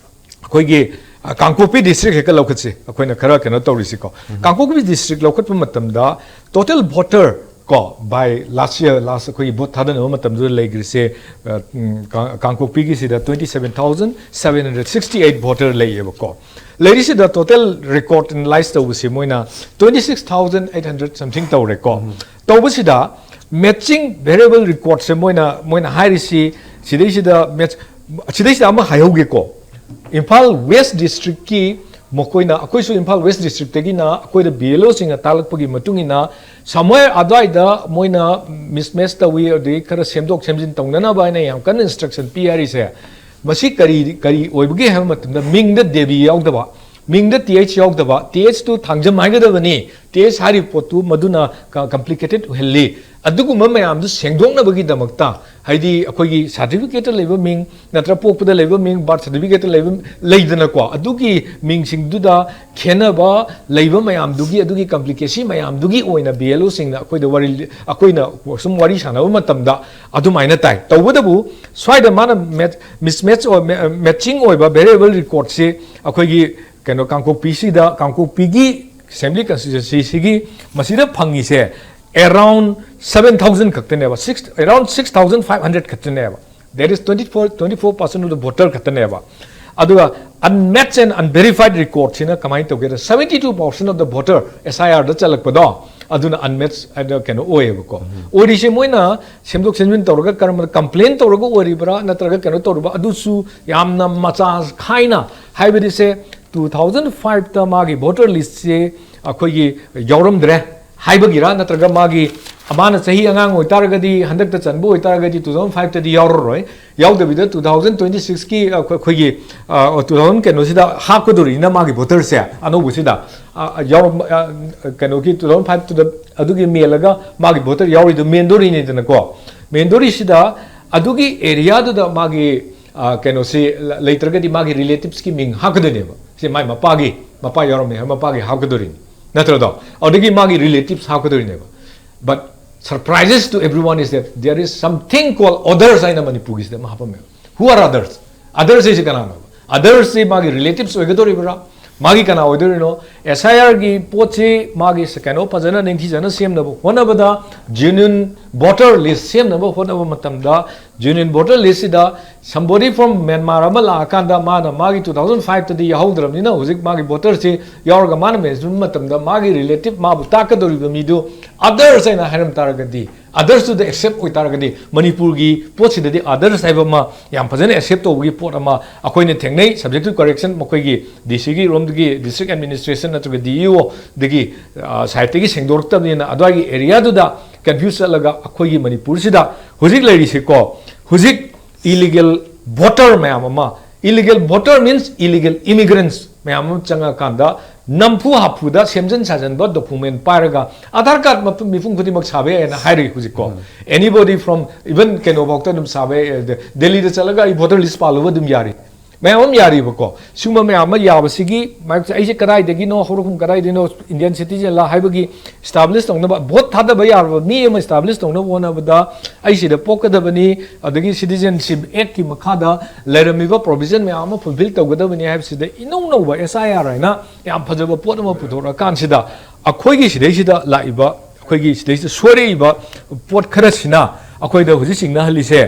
ꯑꯩꯈꯣꯏꯒꯤ, ꯑ, ꯀꯥꯡꯄꯣꯛꯄꯤ district ꯍꯦꯛꯇ ꯂꯧꯈꯠꯁꯤ꯫ ꯑꯩꯈꯣꯏꯅ ꯈꯔ ꯀꯩꯅꯣ ꯇꯧꯔꯤꯁꯤꯀꯣ, ꯀꯥꯡꯄꯣꯛꯄꯤ district ꯂꯧꯈꯠꯄ ꯃꯇꯝꯗ total voter ꯀꯣ, by last year, last ꯑꯩꯈꯣꯏꯒꯤ vote ꯊꯥꯗꯅꯕ ꯃꯇꯝꯗꯨꯗ ꯂꯩꯈ꯭ꯔꯤꯁꯦ, ꯑ, ꯎꯝ, ꯀꯥ-, ꯀꯥꯡꯄꯣꯛꯄꯤꯒꯤꯁꯤꯗ twenty seven thousand seven hundred sixty eight voter ꯂꯩꯌꯦꯕꯀꯣ꯫ ꯂꯩꯔꯤꯁꯤꯗ total record analyze ꯇꯧꯕꯁꯤ ꯃꯣꯏꯅ twenty six thousand eight hundred something ꯇꯧꯔꯦꯀꯣ꯫ ꯇꯧꯕꯁꯤꯗ matching variable recordꯁꯦ ꯃꯣꯏꯅ, ꯃꯣꯏꯅ ꯍꯥꯏꯔꯤꯁꯤ, ꯁꯤꯗꯩꯁꯤꯗ match, ꯁꯤꯗꯩꯁꯤꯗ ꯑꯃ ꯍꯥꯏꯍꯧꯒꯦꯀꯣ꯫ ꯏꯝꯐꯥꯜ West Districtꯀꯤ ꯃꯈꯣꯏꯅ, ꯑꯩꯈꯣꯏꯁꯨ ꯏꯝꯐꯥꯜ West Districtꯇꯒꯤꯅ, ꯑꯩꯈꯣꯏꯗ B L Oꯁꯤꯡꯅ ꯇꯥꯛꯂꯛꯄꯒꯤ ꯃꯇꯨꯡ ꯏꯟꯅ, somewhere ꯑꯗꯨꯋꯥꯏꯗ ꯃꯣꯏꯅ mismatch ꯇꯧꯏ, ꯑꯗꯒꯤ ꯈꯔ ꯁꯦꯝꯗꯣꯛ ꯁꯦꯝꯖꯤꯟ ꯇꯧꯅꯅꯕ ꯍꯥꯏꯅ ꯌꯥꯝ ꯀꯟꯅ instruction ꯄꯤ ꯍꯥꯏꯔꯤꯁꯦ꯫ ꯃꯁꯤ ꯀꯔꯤ, ꯀꯔꯤ ꯑꯣꯏꯕꯒꯦ ꯍꯥꯏꯕ ꯃꯇꯝꯗ, ꯃꯤꯡꯗ ꯗꯦꯕꯤ ꯌꯥꯎꯗꯕ, ꯃꯤꯡꯗ T H ꯌꯥꯎꯗꯕ, T H ꯇꯨ ꯊꯥꯡꯖꯝ ꯍꯥꯏꯒꯗꯕꯅꯤ, T H ꯍꯥꯏꯔꯤꯕ ꯄꯣꯠꯇꯨ ꯃꯗꯨꯅ ꯀ-, complicated ꯑꯣꯏꯍꯜꯂꯤ꯫ ꯑꯗꯨꯒꯨꯝꯕ ꯃꯌꯥꯝꯗꯨ ꯁꯦꯡꯗꯣꯛꯅꯕꯒꯤꯗꯃꯛꯇ, ꯍꯥꯏꯗꯤ ꯑꯩꯈꯣꯏꯒꯤ certificateꯇ ꯂꯩꯕ ꯃꯤꯡ ꯅꯠꯇ꯭ꯔꯒ ꯄꯣꯛꯄꯗ ꯂꯩꯕ ꯃꯤꯡ, birth certificateꯇ ꯂꯩꯕ ꯂꯩꯗꯅꯀꯣ, ꯑꯗꯨꯒꯤ ꯃꯤꯡꯁꯤꯡꯗꯨꯗ ꯈꯦꯠꯅꯕ ꯂꯩꯕ ꯃꯌꯥꯝꯗꯨꯒꯤ, ꯑꯗꯨꯒꯤ complicacy ꯃꯌꯥꯝꯗꯨꯒꯤ ꯑꯣꯏꯅ B L Oꯁꯤꯡꯅ ꯑꯩꯈꯣꯏꯗ ꯋꯥꯔꯤ, ꯑꯩꯈꯣꯏꯅ ꯁꯨꯝ ꯋꯥꯔꯤ ꯁꯥꯟꯅꯕ ꯃꯇꯝꯗ ꯑꯗꯨꯃꯥꯏꯅ ꯇꯥꯏ꯫ ꯇꯧꯕꯇꯕꯨ ꯁ꯭ꯋꯥꯏꯗ ꯃꯥꯅ match, mismatch ꯑꯣꯏ-, ma-, matching ꯑꯣꯏꯕ variable recordꯁꯤ ꯑꯩꯈꯣꯏꯒꯤ ꯀꯩꯅꯣ ꯀꯥꯡꯄꯣꯛꯄꯤꯁꯤꯗ, ꯀꯥꯡꯄꯣꯛꯄꯤꯒꯤ Assembly Constituencyꯁꯤꯒꯤ ꯃꯁꯤꯗ ꯐꯪꯉꯤꯁꯦ around seven thousand ꯈꯛꯇꯅꯦꯕ, six, around six thousand five hundred ꯈꯛꯇꯅꯦꯕ꯫ That is twenty four, twenty four percent of the voter ꯈꯛꯇꯅꯦꯕ꯫ ꯑꯗꯨꯒ unmatched and unverified recordꯁꯤꯅ ꯀꯃꯥꯏꯅ ꯇꯧꯒꯦꯗ, seventy two percent of the voter S I Rꯗ ꯆꯜꯂꯛꯄꯗꯣ, ꯑꯗꯨꯅ unmatched ꯍꯥꯏꯅ ꯀꯩꯅꯣ ꯑꯣꯏꯌꯦꯕꯀꯣ꯫ ꯑꯣꯏꯔꯤꯁꯦ ꯃꯣꯏꯅ ꯁꯦꯝꯗꯣꯛ ꯁꯦꯝꯖꯤꯟ ꯇꯧꯔꯒ, ꯀꯔꯝꯕ complain ꯇꯧꯔꯒ ꯑꯣꯏꯔꯤꯕ꯭ꯔꯥ ꯅꯠꯇ꯭ꯔꯒ ꯀꯩꯅꯣ ꯇꯧꯔꯤꯕ, ꯑꯗꯨꯁꯨ ꯌꯥꯝꯅ ꯃꯆꯥ ꯈꯥꯏꯅ, ꯍꯥꯏꯕꯗꯤ ꯁꯦ, two thousand fiveꯇ ꯃꯥꯒꯤ voter listꯁꯦ ꯑꯩꯈꯣꯏꯒꯤ ꯌꯥꯎꯔꯝꯗ꯭ꯔꯦ ꯍꯥꯏꯕꯒꯤꯔꯥ ꯅꯠꯇ꯭ꯔꯒ ꯃꯥꯒꯤ ꯃꯥꯅ ꯆꯍꯤ ꯑꯉꯥꯡ ꯑꯣꯏꯇꯥꯔꯒꯗꯤ, ꯍꯟꯗꯛꯇ ꯆꯟꯕ ꯑꯣꯏꯇꯥꯔꯒꯗꯤ, two thousand five ꯇꯗꯤ ꯌꯥꯎꯔꯔꯣꯏ꯫ ꯌꯥꯎꯗꯕꯤꯗ two thousand twenty six ꯀꯤ ꯑꯩꯈꯣꯏ-, ꯑꯩꯈꯣꯏꯒꯤ, ꯑ, two thousand ꯀꯩꯅꯣꯁꯤꯗ ꯍꯥꯞꯀꯗꯣꯔꯤꯅ ꯃꯥꯒꯤ voter ꯁꯦ ꯑꯅꯧꯕꯁꯤꯗ, ꯑ, ꯌꯥꯎꯔꯝ-, ꯑ, ꯀꯩꯅꯣꯒꯤ two thousand five ꯇꯨꯗ ꯑꯗꯨꯒꯤ ꯃꯦꯜꯂꯒ ꯃꯥꯒꯤ voter ꯌꯥꯎꯔꯤꯗꯣ ꯃꯦꯟꯗꯣꯔꯤꯅꯤꯗꯅꯀꯣ꯫ ꯃꯦꯟꯗꯣꯔꯤꯁꯤꯗ ꯑꯗꯨꯒꯤ area ꯗꯨꯗ ꯃꯥꯒꯤ, ꯑ, ꯀꯩꯅꯣꯁꯤ ꯂ-, ꯂꯩꯇ꯭ꯔꯒꯗꯤ ꯃꯥꯒꯤ relatives ꯀꯤ ꯃꯤꯡ ꯍꯥꯞꯀꯗꯣꯏꯅꯦꯕ꯫ ꯁꯤ ꯃꯥꯏ ꯃꯄꯥꯒꯤ, ꯃꯄꯥ ꯌꯥꯎꯔꯝꯃꯦ ꯍꯥꯏꯕ ꯃꯄꯥꯒꯤ ꯍꯥꯞꯀꯗꯣꯔꯤꯅꯤ꯫ ꯅꯠꯇ꯭ꯔꯗꯣ? ꯑꯗꯨꯗꯒꯤ ꯃꯥꯒꯤ relatives ꯍꯥꯞꯀꯗꯣꯔꯤꯅꯦꯕ꯫ But surprises to everyone is that there is something called others ꯍꯥꯏꯅ ꯃꯅꯤꯄꯨꯔꯒꯤꯁꯤꯗ ꯑꯃ ꯍꯥꯞꯄꯝꯃꯦ꯫ Who are others? Others ꯍꯥꯏꯁꯦ ꯀꯅꯥꯅꯣ? Others ꯁꯤ ꯃꯥꯒꯤ relatives ꯑꯣꯏꯒꯗꯧꯔꯤꯕ꯭ꯔꯥ? ꯃꯥꯒꯤ ꯀꯅꯥ ꯑꯣꯏꯗꯣꯔꯤꯅꯣ? S I R ꯒꯤ ꯄꯣꯠꯁꯤ ꯃꯥꯒꯤ ꯀꯩꯅꯣ ꯐꯖꯅ ꯅꯤꯡꯊꯤꯖꯅ ꯁꯦꯝꯅꯕ ꯍꯣꯠꯅꯕꯗ, genuine voter list ꯁꯦꯝꯅꯕ ꯍꯣꯠꯅꯕ ꯃꯇꯝꯗ, genuine voter list ꯁꯤꯗ somebody from Myanmar ꯑꯃ ꯂꯥꯛꯑꯀꯥꯟꯗ ꯃꯥꯅ ꯃꯥꯒꯤ two thousand five ꯇꯗꯤ ꯌꯥꯎꯍꯧꯗ꯭ꯔꯕꯅꯤꯅ ꯍꯧꯖꯤꯛ ꯃꯥꯒꯤ voter ꯁꯤ ꯌꯥꯎꯔꯒ ꯃꯥꯅ ꯃꯦꯟꯁꯤꯟꯕ ꯃꯇꯝꯗ ꯃꯥꯒꯤ relative ꯃꯥꯕꯨ ꯇꯥꯛꯀꯗꯧꯔꯤꯕ ꯃꯤꯗꯨ others ꯍꯥꯏꯅ ꯍꯥꯏꯔꯝ ꯇꯥꯔꯒꯗꯤ, others ꯇꯨꯗ accept ꯑꯣꯏꯇꯥꯔꯒꯗꯤ, ꯃꯅꯤꯄꯨꯔꯒꯤ ꯄꯣꯠꯁꯤꯗꯗꯤ others ꯍꯥꯏꯕ ꯑꯃ ꯌꯥꯝ ꯐꯖꯅ accept ꯇꯧꯕꯒꯤ ꯄꯣꯠ ꯑꯃ ꯑꯩꯈꯣꯏꯅ ꯊꯦꯡꯅꯩ꯫ Subject to correction ꯃꯈꯣꯏꯒꯤ D C ꯒꯤ ꯔꯣꯝꯗꯒꯤ, district administration ꯅꯠꯇ꯭ꯔꯒ D E O ꯗꯒꯤ, ꯑ, side ꯇꯒꯤ ꯁꯦꯡꯗꯣꯔꯛꯇꯕꯅꯤꯅ ꯑꯗꯨꯋꯥꯏꯒꯤ area ꯗꯨꯗ confuse ꯆꯠꯂꯒ ꯑꯩꯈꯣꯏꯒꯤ ꯃꯅꯤꯄꯨꯔꯁꯤꯗ ꯍꯧꯖꯤꯛ ꯂꯩꯔꯤꯁꯤꯀꯣ, ꯍꯧꯖꯤꯛ illegal voter ꯃꯌꯥꯝ ꯑꯃ, illegal voter means illegal immigrants ꯃꯌꯥꯝ ꯑꯃ ꯆꯪꯉꯀꯥꯟꯗ ꯅꯝꯐꯨ ꯍꯥꯐꯨꯗ ꯁꯦꯝꯖꯤꯟ ꯁꯥꯖꯤꯟꯕ document ꯄꯥꯏꯔꯒ Aadhaar card ꯃꯐꯝ, ꯃꯤꯄꯨꯝ ꯈꯨꯗꯤꯡꯃꯛ ꯁꯥꯕ ꯌꯥꯏꯅ ꯍꯥꯏꯔꯤ ꯍꯧꯖꯤꯛꯀꯣ꯫ Anybody from even ꯀꯩꯅꯣꯐꯥꯎꯗ ꯑꯗꯨꯝ ꯁꯥꯕ ꯌꯥꯏ꯫ ꯗꯦꯜꯂꯤꯗ ꯆꯠꯂꯒ ꯑꯩ voter list ꯄꯥꯜꯂꯨꯕ ꯑꯗꯨꯝ ꯌꯥꯔꯤ꯫ ꯃꯌꯥꯝ ꯑꯃ ꯌꯥꯔꯤꯕꯀꯣ꯫ ꯁꯤꯒꯨꯝꯕ ꯃꯌꯥꯝ ꯑꯃ ꯌꯥꯕꯁꯤꯒꯤ ꯃꯔꯛꯇ ꯑꯩꯁꯦ ꯀꯗꯥꯏꯗꯒꯤꯅꯣ, ꯍꯧꯔꯛꯐꯝ ꯀꯗꯥꯏꯗꯒꯤꯅꯣ, Indian citizen ꯂꯥ ꯍꯥꯏꯕꯒꯤ establish ꯇꯧꯅꯕ, vote ꯊꯥꯗꯕ ꯌꯥꯔꯕ ꯃꯤ ꯑꯃ establish ꯇꯧꯅꯕ ꯍꯣꯠꯅꯕꯗ ꯑꯩ ꯁꯤꯗ ꯄꯣꯛꯀꯗꯕꯅꯤ, ꯑꯗꯒꯤ Citizenship Act ꯀꯤ ꯃꯈꯥꯗ ꯂꯩꯔꯝꯃꯤꯕ provision ꯃꯌꯥꯝ ꯑꯃ fulfill ꯇꯧꯒꯗꯕꯅꯤ ꯍꯥꯏꯕꯁꯤꯗ ꯏꯅꯧ ꯅꯧꯕ S I R ꯍꯥꯏꯅ ꯌꯥꯝ ꯐꯖꯕ ꯄꯣꯠ ꯑꯃ ꯄꯨꯊꯣꯔꯛꯑꯀꯥꯟꯁꯤꯗ ꯑꯩꯈꯣꯏꯒꯤ ꯁꯤꯗꯩꯁꯤꯗ ꯂꯥꯛꯏꯕ, ꯑꯩꯈꯣꯏꯒꯤ ꯁꯤꯗꯩꯁꯤꯗ ꯁꯣꯏꯔꯛꯏꯕ ꯄꯣꯠ ꯈꯔꯁꯤꯅ ꯑꯩꯈꯣꯏꯗ ꯍꯧꯖꯤꯛ ꯆꯤꯡꯅꯍꯜꯂꯤꯁꯦ,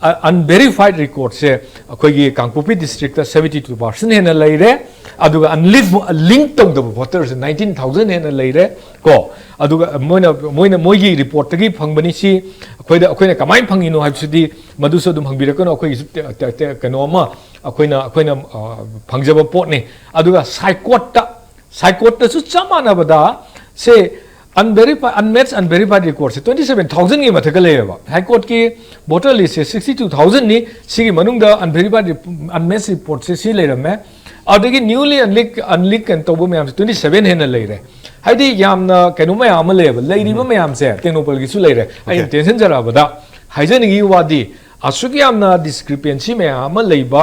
ꯑ-, unverified record ꯁꯦ ꯑꯩꯈꯣꯏꯒꯤ ꯀꯥꯡꯄꯣꯛꯄꯤ district ꯇ seventy two percent ꯍꯦꯟꯅ ꯂꯩꯔꯦ꯫ ꯑꯗꯨꯒ unlinked, link ꯇꯧꯗꯕ voter ꯁꯦ nineteen thousand ꯍꯦꯟꯅ ꯂꯩꯔꯦ ꯀꯣ꯫ ꯑꯗꯨꯒ ꯃꯣꯏꯅ, ꯃꯣꯏꯅ ꯃꯣꯏꯒꯤ report ꯇꯒꯤ ꯐꯪꯕꯅꯤ꯫ ꯁꯤ ꯑꯩꯈꯣꯏꯗ, ꯑꯩꯈꯣꯏꯅ ꯀꯃꯥꯏꯅ ꯐꯪꯉꯤꯅꯣ ꯍꯥꯏꯕꯁꯤꯗꯤ ꯃꯗꯨꯁꯨ ꯑꯗꯨꯝ ꯍꯪꯕꯤꯔꯛꯀꯅꯨ, ꯑꯩꯈꯣꯏꯒꯤꯁꯨ ꯇꯦ-, ꯇꯦ-, ꯇꯦ-, ꯀꯩꯅꯣ ꯑꯃ ꯑꯩꯈꯣꯏꯅ, ꯑꯩꯈꯣꯏꯅ, ꯑ, ꯐꯪꯖꯕ ꯄꯣꯠꯅꯤ꯫ ꯑꯗꯨꯒ ꯁꯥꯏꯀꯣꯠꯇ, ꯁꯥꯏꯀꯣꯠꯇꯁꯨ ꯆꯞ ꯃꯥꯟꯅꯕꯗ ꯁꯦ unverified, unmatched unverified record ꯁꯦ twenty seven thousand ꯒꯤ ꯃꯊꯛꯇ ꯂꯩꯌꯦꯕ꯫ High Court ꯀꯤ voter list ꯁꯦ sixty two thousand ꯅꯤ, ꯁꯤꯒꯤ ꯃꯅꯨꯡꯗ unverified rep-, unmatched report ꯁꯦ ꯁꯤ ꯂꯩꯔꯝꯃꯦ꯫ ꯑꯗꯒꯤ newly unleaked, unleaked ꯀꯩꯅꯣ ꯇꯧꯕ ꯃꯌꯥꯝꯁꯦ twenty seven ꯍꯦꯟꯅ ꯂꯩꯔꯦ꯫ ꯍꯥꯏꯗꯤ ꯌꯥꯝꯅ ꯀꯩꯅꯣ ꯃꯌꯥꯝ ꯑꯃ ꯂꯩꯌꯦꯕ, ꯂꯩꯔꯤꯕ ꯃꯌꯥꯝꯁꯦ ꯇꯦꯡꯅꯧꯄꯜꯒꯤꯁꯨ ꯂꯩꯔꯦ꯫ ꯑꯩꯅ Okay. ꯇꯦꯟꯁꯤꯟꯖꯔꯛꯑꯕꯗ ꯍꯥꯏꯖꯅꯤꯡꯉꯤ ꯋꯥꯗꯤ, ꯑꯁꯨꯛ ꯌꯥꯝꯅ discrepancy ꯃꯌꯥꯝ ꯑꯃ ꯂꯩꯕ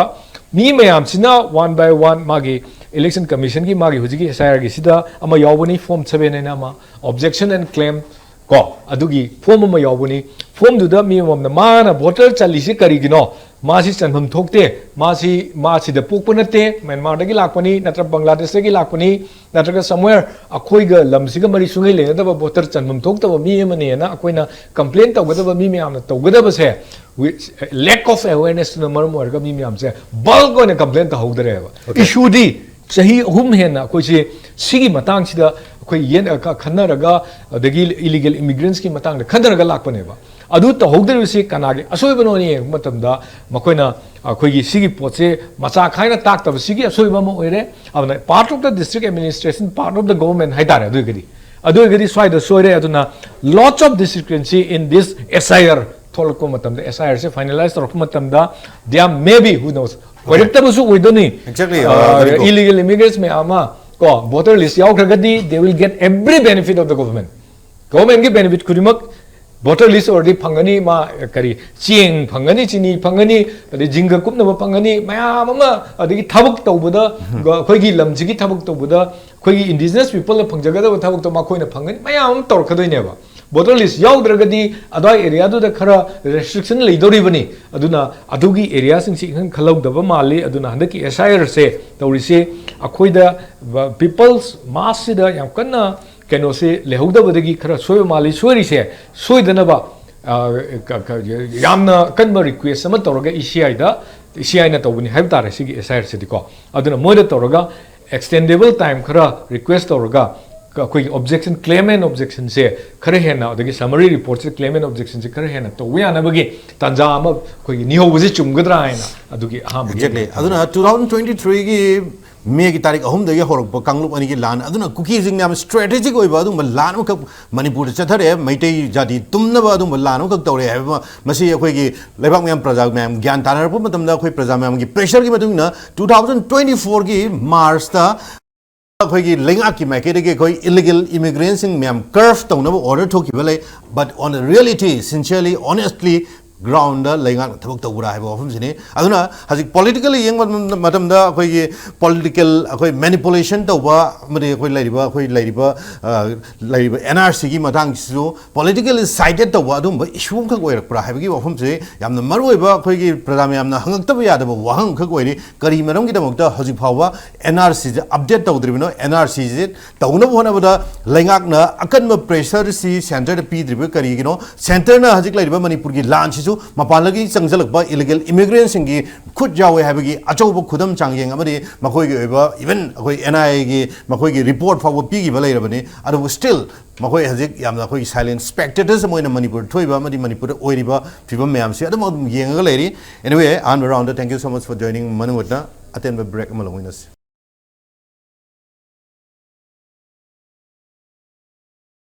ꯃꯤ ꯃꯌꯥꯝꯁꯤꯅ one by one ꯃꯥꯒꯤ election commission ꯒꯤ ꯃꯥꯒꯤ ꯍꯧꯖꯤꯛꯀꯤ S I R ꯒꯤꯁꯤꯗ ꯑꯃ ꯌꯥꯎꯕꯅꯤ, form seven ꯍꯥꯏꯅ ꯑꯃ, objection and claim ꯀꯣ, ꯑꯗꯨꯒꯤ form ꯑꯃ ꯌꯥꯎꯕꯅꯤ꯫ Form ꯗꯨꯗ ꯃꯤ ꯑꯃꯃꯝꯅ ꯃꯥꯅ voter ꯆꯜꯂꯤꯁꯤ ꯀꯔꯤꯒꯤꯅꯣ, ꯃꯥꯁꯤ ꯆꯟꯐꯝ ꯊꯣꯛꯇꯦ, ꯃꯥꯁꯤ, ꯃꯥ ꯁꯤꯗ ꯄꯣꯛꯄ ꯅꯠꯇꯦ, ꯃ꯭ꯌꯥꯟꯃꯥꯔꯗꯒꯤ ꯂꯥꯛꯄꯅꯤ, ꯅꯠꯇ꯭ꯔꯒ ꯕꯪꯒ꯭ꯂꯥꯗꯦꯁꯇꯒꯤ ꯂꯥꯛꯄꯅꯤ, ꯅꯠꯇ꯭ꯔꯒ somewhere ꯑꯩꯈꯣꯏꯒ ꯂꯝꯁꯤꯒ ꯃꯔꯤ ꯁꯨꯡꯂꯩ ꯂꯩꯅꯗꯕ voter ꯆꯟꯐꯝ ꯊꯣꯛꯇꯕ ꯃꯤ ꯑꯃꯅꯦꯅ ꯑꯩꯈꯣꯏꯅ complain ꯇꯧꯒꯗꯕ ꯃꯤ ꯃꯌꯥꯝꯅ ꯇꯧꯒꯗꯕꯁꯦ, we, lack of awareness ꯇꯨꯅ ꯃꯔꯝ ꯑꯣꯏꯔꯒ ꯃꯤ ꯃꯌꯥꯝꯁꯦ bulk ꯑꯣꯏꯅ complain ꯇꯧꯍꯧꯗ꯭ꯔꯦꯕ꯫ Okay. Issue ꯗꯤ ꯆꯍꯤ ꯑꯍꯨꯝ ꯍꯦꯟꯅ ꯑꯩꯈꯣꯏꯁꯦ ꯁꯤꯒꯤ ꯃꯇꯥꯡꯁꯤꯗ ꯑꯩꯈꯣꯏ ꯌꯦꯟ-, ꯑ, ꯈ-, ꯈꯟꯅꯔꯒ, ꯑꯗꯒꯤ illegal immigrants ꯀꯤ ꯃꯇꯥꯡꯗ ꯈꯟꯅꯔꯒ ꯂꯥꯛꯄꯅꯦꯕ꯫ ꯑꯗꯨ ꯇꯧꯍꯧꯗ꯭ꯔꯤꯕꯁꯤ ꯀꯅꯥꯒꯤ ꯑꯁꯣꯏꯕꯅꯣꯅ ꯌꯦꯡꯕ ꯃꯇꯝꯗ ꯃꯈꯣꯏꯅ ꯑꯩꯈꯣꯏꯒꯤ ꯁꯤꯒꯤ ꯄꯣꯠꯁꯦ ꯃꯆꯥ ꯈꯥꯏꯅ ꯇꯥꯛꯇꯕꯁꯤꯒꯤ ꯑꯁꯣꯏꯕ ꯑꯃ ꯑꯣꯏꯔꯦ꯫ ꯑꯗꯨꯅ part of the district administration, part of the government ꯍꯥꯏꯇꯥꯔꯦ꯫ ꯑꯗꯨ ꯑꯣꯏꯔꯒꯗꯤ, ꯑꯗꯨ ꯑꯣꯏꯔꯒꯗꯤ ꯁ꯭ꯋꯥꯏꯗ ꯁꯣꯏꯔꯦ꯫ ꯑꯗꯨꯅ lots of discrepancy in this S I R ꯊꯣꯛꯂꯛꯄ ꯃꯇꯝꯗ, S I R say finalize ꯇꯧꯔꯛꯄ ꯃꯇꯝꯗ, there may be, who knows, ꯑꯣꯏꯔꯛꯇꯕꯁꯨ ꯑꯣꯏꯗꯣꯏꯅꯤ꯫ Exactly, ꯑ, ꯑ, very good. Illegal immigrants ꯃꯌꯥꯝ ꯑꯃ ꯀꯣ voter list ꯌꯥꯎꯈ꯭ꯔꯒꯗꯤ they will get every benefit of the government꯫ Government ꯀꯤ benefit ꯈꯨꯗꯤꯡꯃꯛ voter list ꯑꯣꯏꯔꯗꯤ ꯐꯪꯒꯅꯤ꯫ ꯃꯥ ꯀꯔꯤ, ꯆꯦꯡ ꯐꯪꯒꯅꯤ, ꯆꯤꯅꯤ ꯐꯪꯒꯅꯤ, ꯑꯗꯩ ꯖꯤꯡꯒ ꯀꯨꯞꯅꯕ ꯐꯪꯒꯅꯤ, ꯃꯌꯥꯝ ꯑꯃ, ꯑꯗꯒꯤ ꯊꯕꯛ ꯇꯧꯕꯗ, ꯑꯩꯈꯣꯏꯒꯤ ꯂꯝꯁꯤꯒꯤ ꯊꯕꯛ ꯇꯧꯕꯗ ꯑꯩꯈꯣꯏꯒꯤ indigenous people ꯅ ꯐꯪꯖꯒꯗꯕ ꯊꯕꯛꯇꯣ ꯃꯈꯣꯏꯅ ꯐꯪꯒꯅꯤ, ꯃꯌꯥꯝ ꯑꯃ ꯇꯧꯔꯛꯀꯗꯣꯏꯅꯦꯕ꯫ Voter list ꯌꯥꯎꯗ꯭ꯔꯒꯗꯤ ꯑꯗꯨꯋꯥꯏ area ꯗꯨꯗ ꯈꯔ restriction ꯂꯩꯗꯧꯔꯤꯕꯅꯤ꯫ ꯑꯗꯨꯅ ꯑꯗꯨꯒꯤ area ꯁꯤꯡꯁꯤ ꯏꯈꯪ ꯈꯜꯍꯧꯗꯕ ꯃꯥꯜꯂꯤ꯫ ꯑꯗꯨꯅ ꯍꯟꯗꯛꯀꯤ S I R ꯁꯦ ꯇꯧꯔꯤꯁꯦ ꯑꯩꯈꯣꯏꯗ, ꯕ-, people's mass ꯁꯤꯗ ꯌꯥꯝ ꯀꯟꯅ ꯀꯩꯅꯣꯁꯦ ꯂꯩꯍꯧꯗꯕꯗꯒꯤ ꯈꯔ ꯁꯣꯏꯕ ꯃꯥꯜꯂꯤ꯫ ꯁꯣꯏꯔꯤꯁꯦ ꯁꯣꯏꯗꯅꯕ, ꯑ, ꯀ-, ꯀ-, ꯌꯥꯝꯅ ꯑꯀꯟꯕ request ꯑꯃ ꯇꯧꯔꯒ E C I the, E C I ꯅ ꯇꯧꯕꯅꯤ ꯍꯥꯏꯕ ꯇꯥꯔꯦ ꯁꯤꯒꯤ S I R ꯁꯤꯗꯤꯀꯣ꯫ ꯑꯗꯨꯅ ꯃꯣꯏꯗ ꯇꯧꯔꯒ extendable time ꯈꯔ request ꯇꯧꯔꯒ, ꯀ-, ꯑꯩꯈꯣꯏꯒꯤ objection, claim and objection ꯁꯦ ꯈꯔ ꯍꯦꯟꯅ, ꯑꯗꯒꯤ summary report say, claim and objection ꯁꯦ ꯈꯔ ꯍꯦꯟꯅ ꯇꯧꯕ ꯌꯥꯅꯕꯒꯤ ꯇꯥꯟꯖꯥ ꯑꯃ ꯑꯩꯈꯣꯏꯒꯤ ꯅꯤꯍꯧꯕꯁꯦ ꯆꯨꯝꯒꯗ꯭ꯔꯥ ꯍꯥꯏꯅ ꯑꯗꯨꯒꯤ ꯑꯍꯥꯟꯕꯒꯤ Exactly. ꯑꯗꯨꯅ two thousand twenty three ꯒꯤ ꯃꯦꯒꯤ ꯇꯥꯔꯤꯛ ꯑꯍꯨꯝꯗꯒꯤ ꯍꯧꯔꯛꯄ ꯀꯥꯡꯂꯨꯞ ꯑꯅꯤꯒꯤ ꯂꯥꯟ ꯑꯗꯨꯅ ꯀꯨꯀꯤꯁꯤꯡꯅ ꯌꯥꯝ ꯁ꯭ꯇ꯭ꯔꯦꯇꯦꯖꯤꯛ ꯑꯣꯏꯕ ꯑꯗꯨꯒꯨꯝꯕ ꯂꯥꯟ ꯑꯃꯈꯛ ꯃꯅꯤꯄꯨꯔꯗ ꯆꯠꯊꯔꯛꯑꯦ꯫ ꯃꯩꯇꯩ ꯖꯥꯇꯤ ꯇꯨꯝꯅꯕ ꯑꯗꯨꯒꯨꯝꯕ ꯂꯥꯟ ꯑꯃꯈꯛ ꯇꯧꯔꯛꯑꯦ ꯍꯥꯏꯕ ꯑꯃ ꯃꯁꯤ ꯑꯩꯈꯣꯏꯒꯤ ꯂꯩꯕꯥꯛ ꯃꯌꯥꯝ, ꯄ꯭ꯔꯖꯥ ꯃꯌꯥꯝ ꯒ꯭ꯌꯥꯟ ꯇꯥꯅꯔꯛꯄ ꯃꯇꯝꯗ ꯑꯩꯈꯣꯏ ꯄ꯭ꯔꯖꯥ ꯃꯌꯥꯝꯒꯤ ꯄ꯭ꯔꯦꯁꯔꯒꯤ ꯃꯇꯨꯡ ꯏꯟꯅ two thousand twenty fourꯒꯤ ꯃꯥꯔꯆꯇ ꯑꯩꯈꯣꯏꯒꯤ ꯂꯩꯉꯥꯛꯀꯤ ꯃꯥꯏꯀꯩꯗꯒꯤ ꯑꯩꯈꯣꯏ ꯏꯂꯤꯒꯦꯜ ꯏꯃꯤꯒ꯭ꯔꯦꯟꯁꯤꯡ ꯃꯌꯥꯝ ꯀꯔꯐ ꯇꯧꯅꯕ ꯑꯣꯔꯗꯔ ꯊꯣꯛꯈꯤꯕ ꯂꯩ꯫ But on the reality, sincerely, honestly, ground ꯂꯩꯉꯥꯛꯅ ꯊꯕꯛ ꯇꯧꯕ꯭ꯔꯥ ꯍꯥꯏꯕ ꯋꯥꯐꯝꯁꯤꯅꯤ꯫ ꯑꯗꯨꯅ ꯍꯧꯖꯤꯛ ꯄꯣꯂꯤꯇꯤꯀꯦꯜꯂꯤ ꯌꯦꯡꯕ ꯃꯇꯝꯗ ꯑꯩꯈꯣꯏꯒꯤ ꯄꯣꯂꯤꯇꯤꯀꯦꯜ ꯑꯩꯈꯣꯏ ꯃꯦꯅꯤꯄꯨꯂꯦꯁꯟ ꯇꯧꯕ ꯑꯃꯗꯤ ꯑꯩꯈꯣꯏ ꯂꯩꯔꯤꯕ ꯑꯩꯈꯣꯏ ꯂꯩꯔꯤꯕ ꯑ, ꯂꯩꯔꯤꯕ ꯑꯦꯟ ꯑꯥꯔ ꯁꯤꯒꯤ ꯃꯇꯥꯡꯁꯤꯁꯨ ꯄꯣꯂꯤꯇꯤꯀꯦꯜꯂꯤ ꯁꯥꯏꯗꯦꯠ ꯇꯧꯕ ꯑꯗꯨꯒꯨꯝꯕ ꯏꯁꯨ ꯑꯃꯈꯛ ꯑꯣꯏꯔꯛꯄ꯭ꯔꯥ ꯍꯥꯏꯕꯒꯤ ꯋꯥꯐꯝꯁꯦ ꯌꯥꯝꯅ ꯃꯔꯨꯑꯣꯏꯕ ꯑꯩꯈꯣꯏꯒꯤ ꯄ꯭ꯔꯖꯥ ꯃꯌꯥꯝꯅ ꯍꯪꯉꯛꯇꯕ ꯌꯥꯗꯕ ꯋꯥꯍꯪ ꯑꯃꯈꯛ ꯑꯣꯏꯔꯤ꯫ ꯀꯔꯤ ꯃꯔꯝꯒꯤꯗꯃꯛꯇ ꯍꯧꯖꯤꯛ ꯐꯥꯎꯕ ꯑꯦꯟ ꯑꯥꯔ ꯁꯤꯁꯦ ꯑꯞꯗꯦꯠ ꯇꯧꯗ꯭ꯔꯤꯕꯅꯣ? ꯑꯦꯟ ꯑꯥꯔ ꯁꯤꯁꯦ ꯇꯧꯅꯕ ꯍꯣꯠꯅꯕꯗ ꯂꯩꯉꯥꯛꯅ ꯑꯀꯟꯕ ꯄ꯭ꯔꯦꯁꯔꯁꯤ ꯁꯦꯟꯇꯔꯗ ꯄꯤꯗ꯭ꯔꯤꯕ ꯀꯔꯤꯒꯤꯅꯣ? ꯁꯦꯟꯇꯔꯅ ꯍꯧꯖꯤꯛ ꯂꯩꯔꯤꯕ ꯃꯅꯤꯄꯨꯔꯒꯤ ꯂꯥꯟꯁꯤꯁꯨ ꯃꯄꯥꯟꯗꯒꯤ ꯆꯪꯁꯤꯜꯂꯛꯄ ꯏꯂꯤꯒꯦꯜ ꯏꯃꯤꯒ꯭ꯔꯦꯟꯁꯤꯡꯒꯤ ꯈꯨꯠ ꯌꯥꯎꯋꯦ ꯍꯥꯏꯕꯒꯤ ꯑꯆꯧꯕ ꯈꯨꯗꯝ ꯆꯥꯡꯌꯦꯡ ꯑꯃꯗꯤ ꯃꯈꯣꯏꯒꯤ ꯑꯣꯏꯕ ꯏꯚꯟ ꯑꯩꯈꯣꯏ ꯑꯦꯟ ꯑꯥꯏ ꯑꯦꯒꯤ ꯃꯈꯣꯏꯒꯤ ꯔꯤꯄꯣꯔꯠ ꯐꯥꯎꯕ ꯄꯤꯈꯤꯕ ꯂꯩꯔꯕꯅꯤ꯫ ꯑꯗꯨꯕꯨ ꯁ꯭ꯇꯤꯜ ꯃꯈꯣꯏ ꯍꯧꯖꯤꯛ ꯌꯥꯝꯅ ꯑꯩꯈꯣꯏꯒꯤ ꯁꯥꯏꯂꯦꯟ ꯁ꯭ꯄꯦꯛꯇꯦꯇꯔꯁ ꯑꯃ ꯑꯣꯏꯅ ꯃꯅꯤꯄꯨꯔꯗ ꯊꯣꯛꯏꯕ ꯑꯃꯗꯤ ꯃꯅꯤꯄꯨꯔꯗ ꯑꯣꯏꯔꯤꯕ ꯐꯤꯕꯝ ꯃꯌꯥꯝꯁꯤ ꯑꯗꯨꯝ ꯑꯗꯨꯝ ꯌꯦꯡꯉꯒ ꯂꯩꯔꯤ꯫ Anyway, ꯑꯍꯥꯟꯕ round thank you so much for joining ꯃꯅꯨꯡꯗ ꯑꯇꯦꯟꯕ ꯕ꯭ꯔꯦꯛ ꯑꯃ ꯂꯧꯃꯤꯟꯅꯁꯤ꯫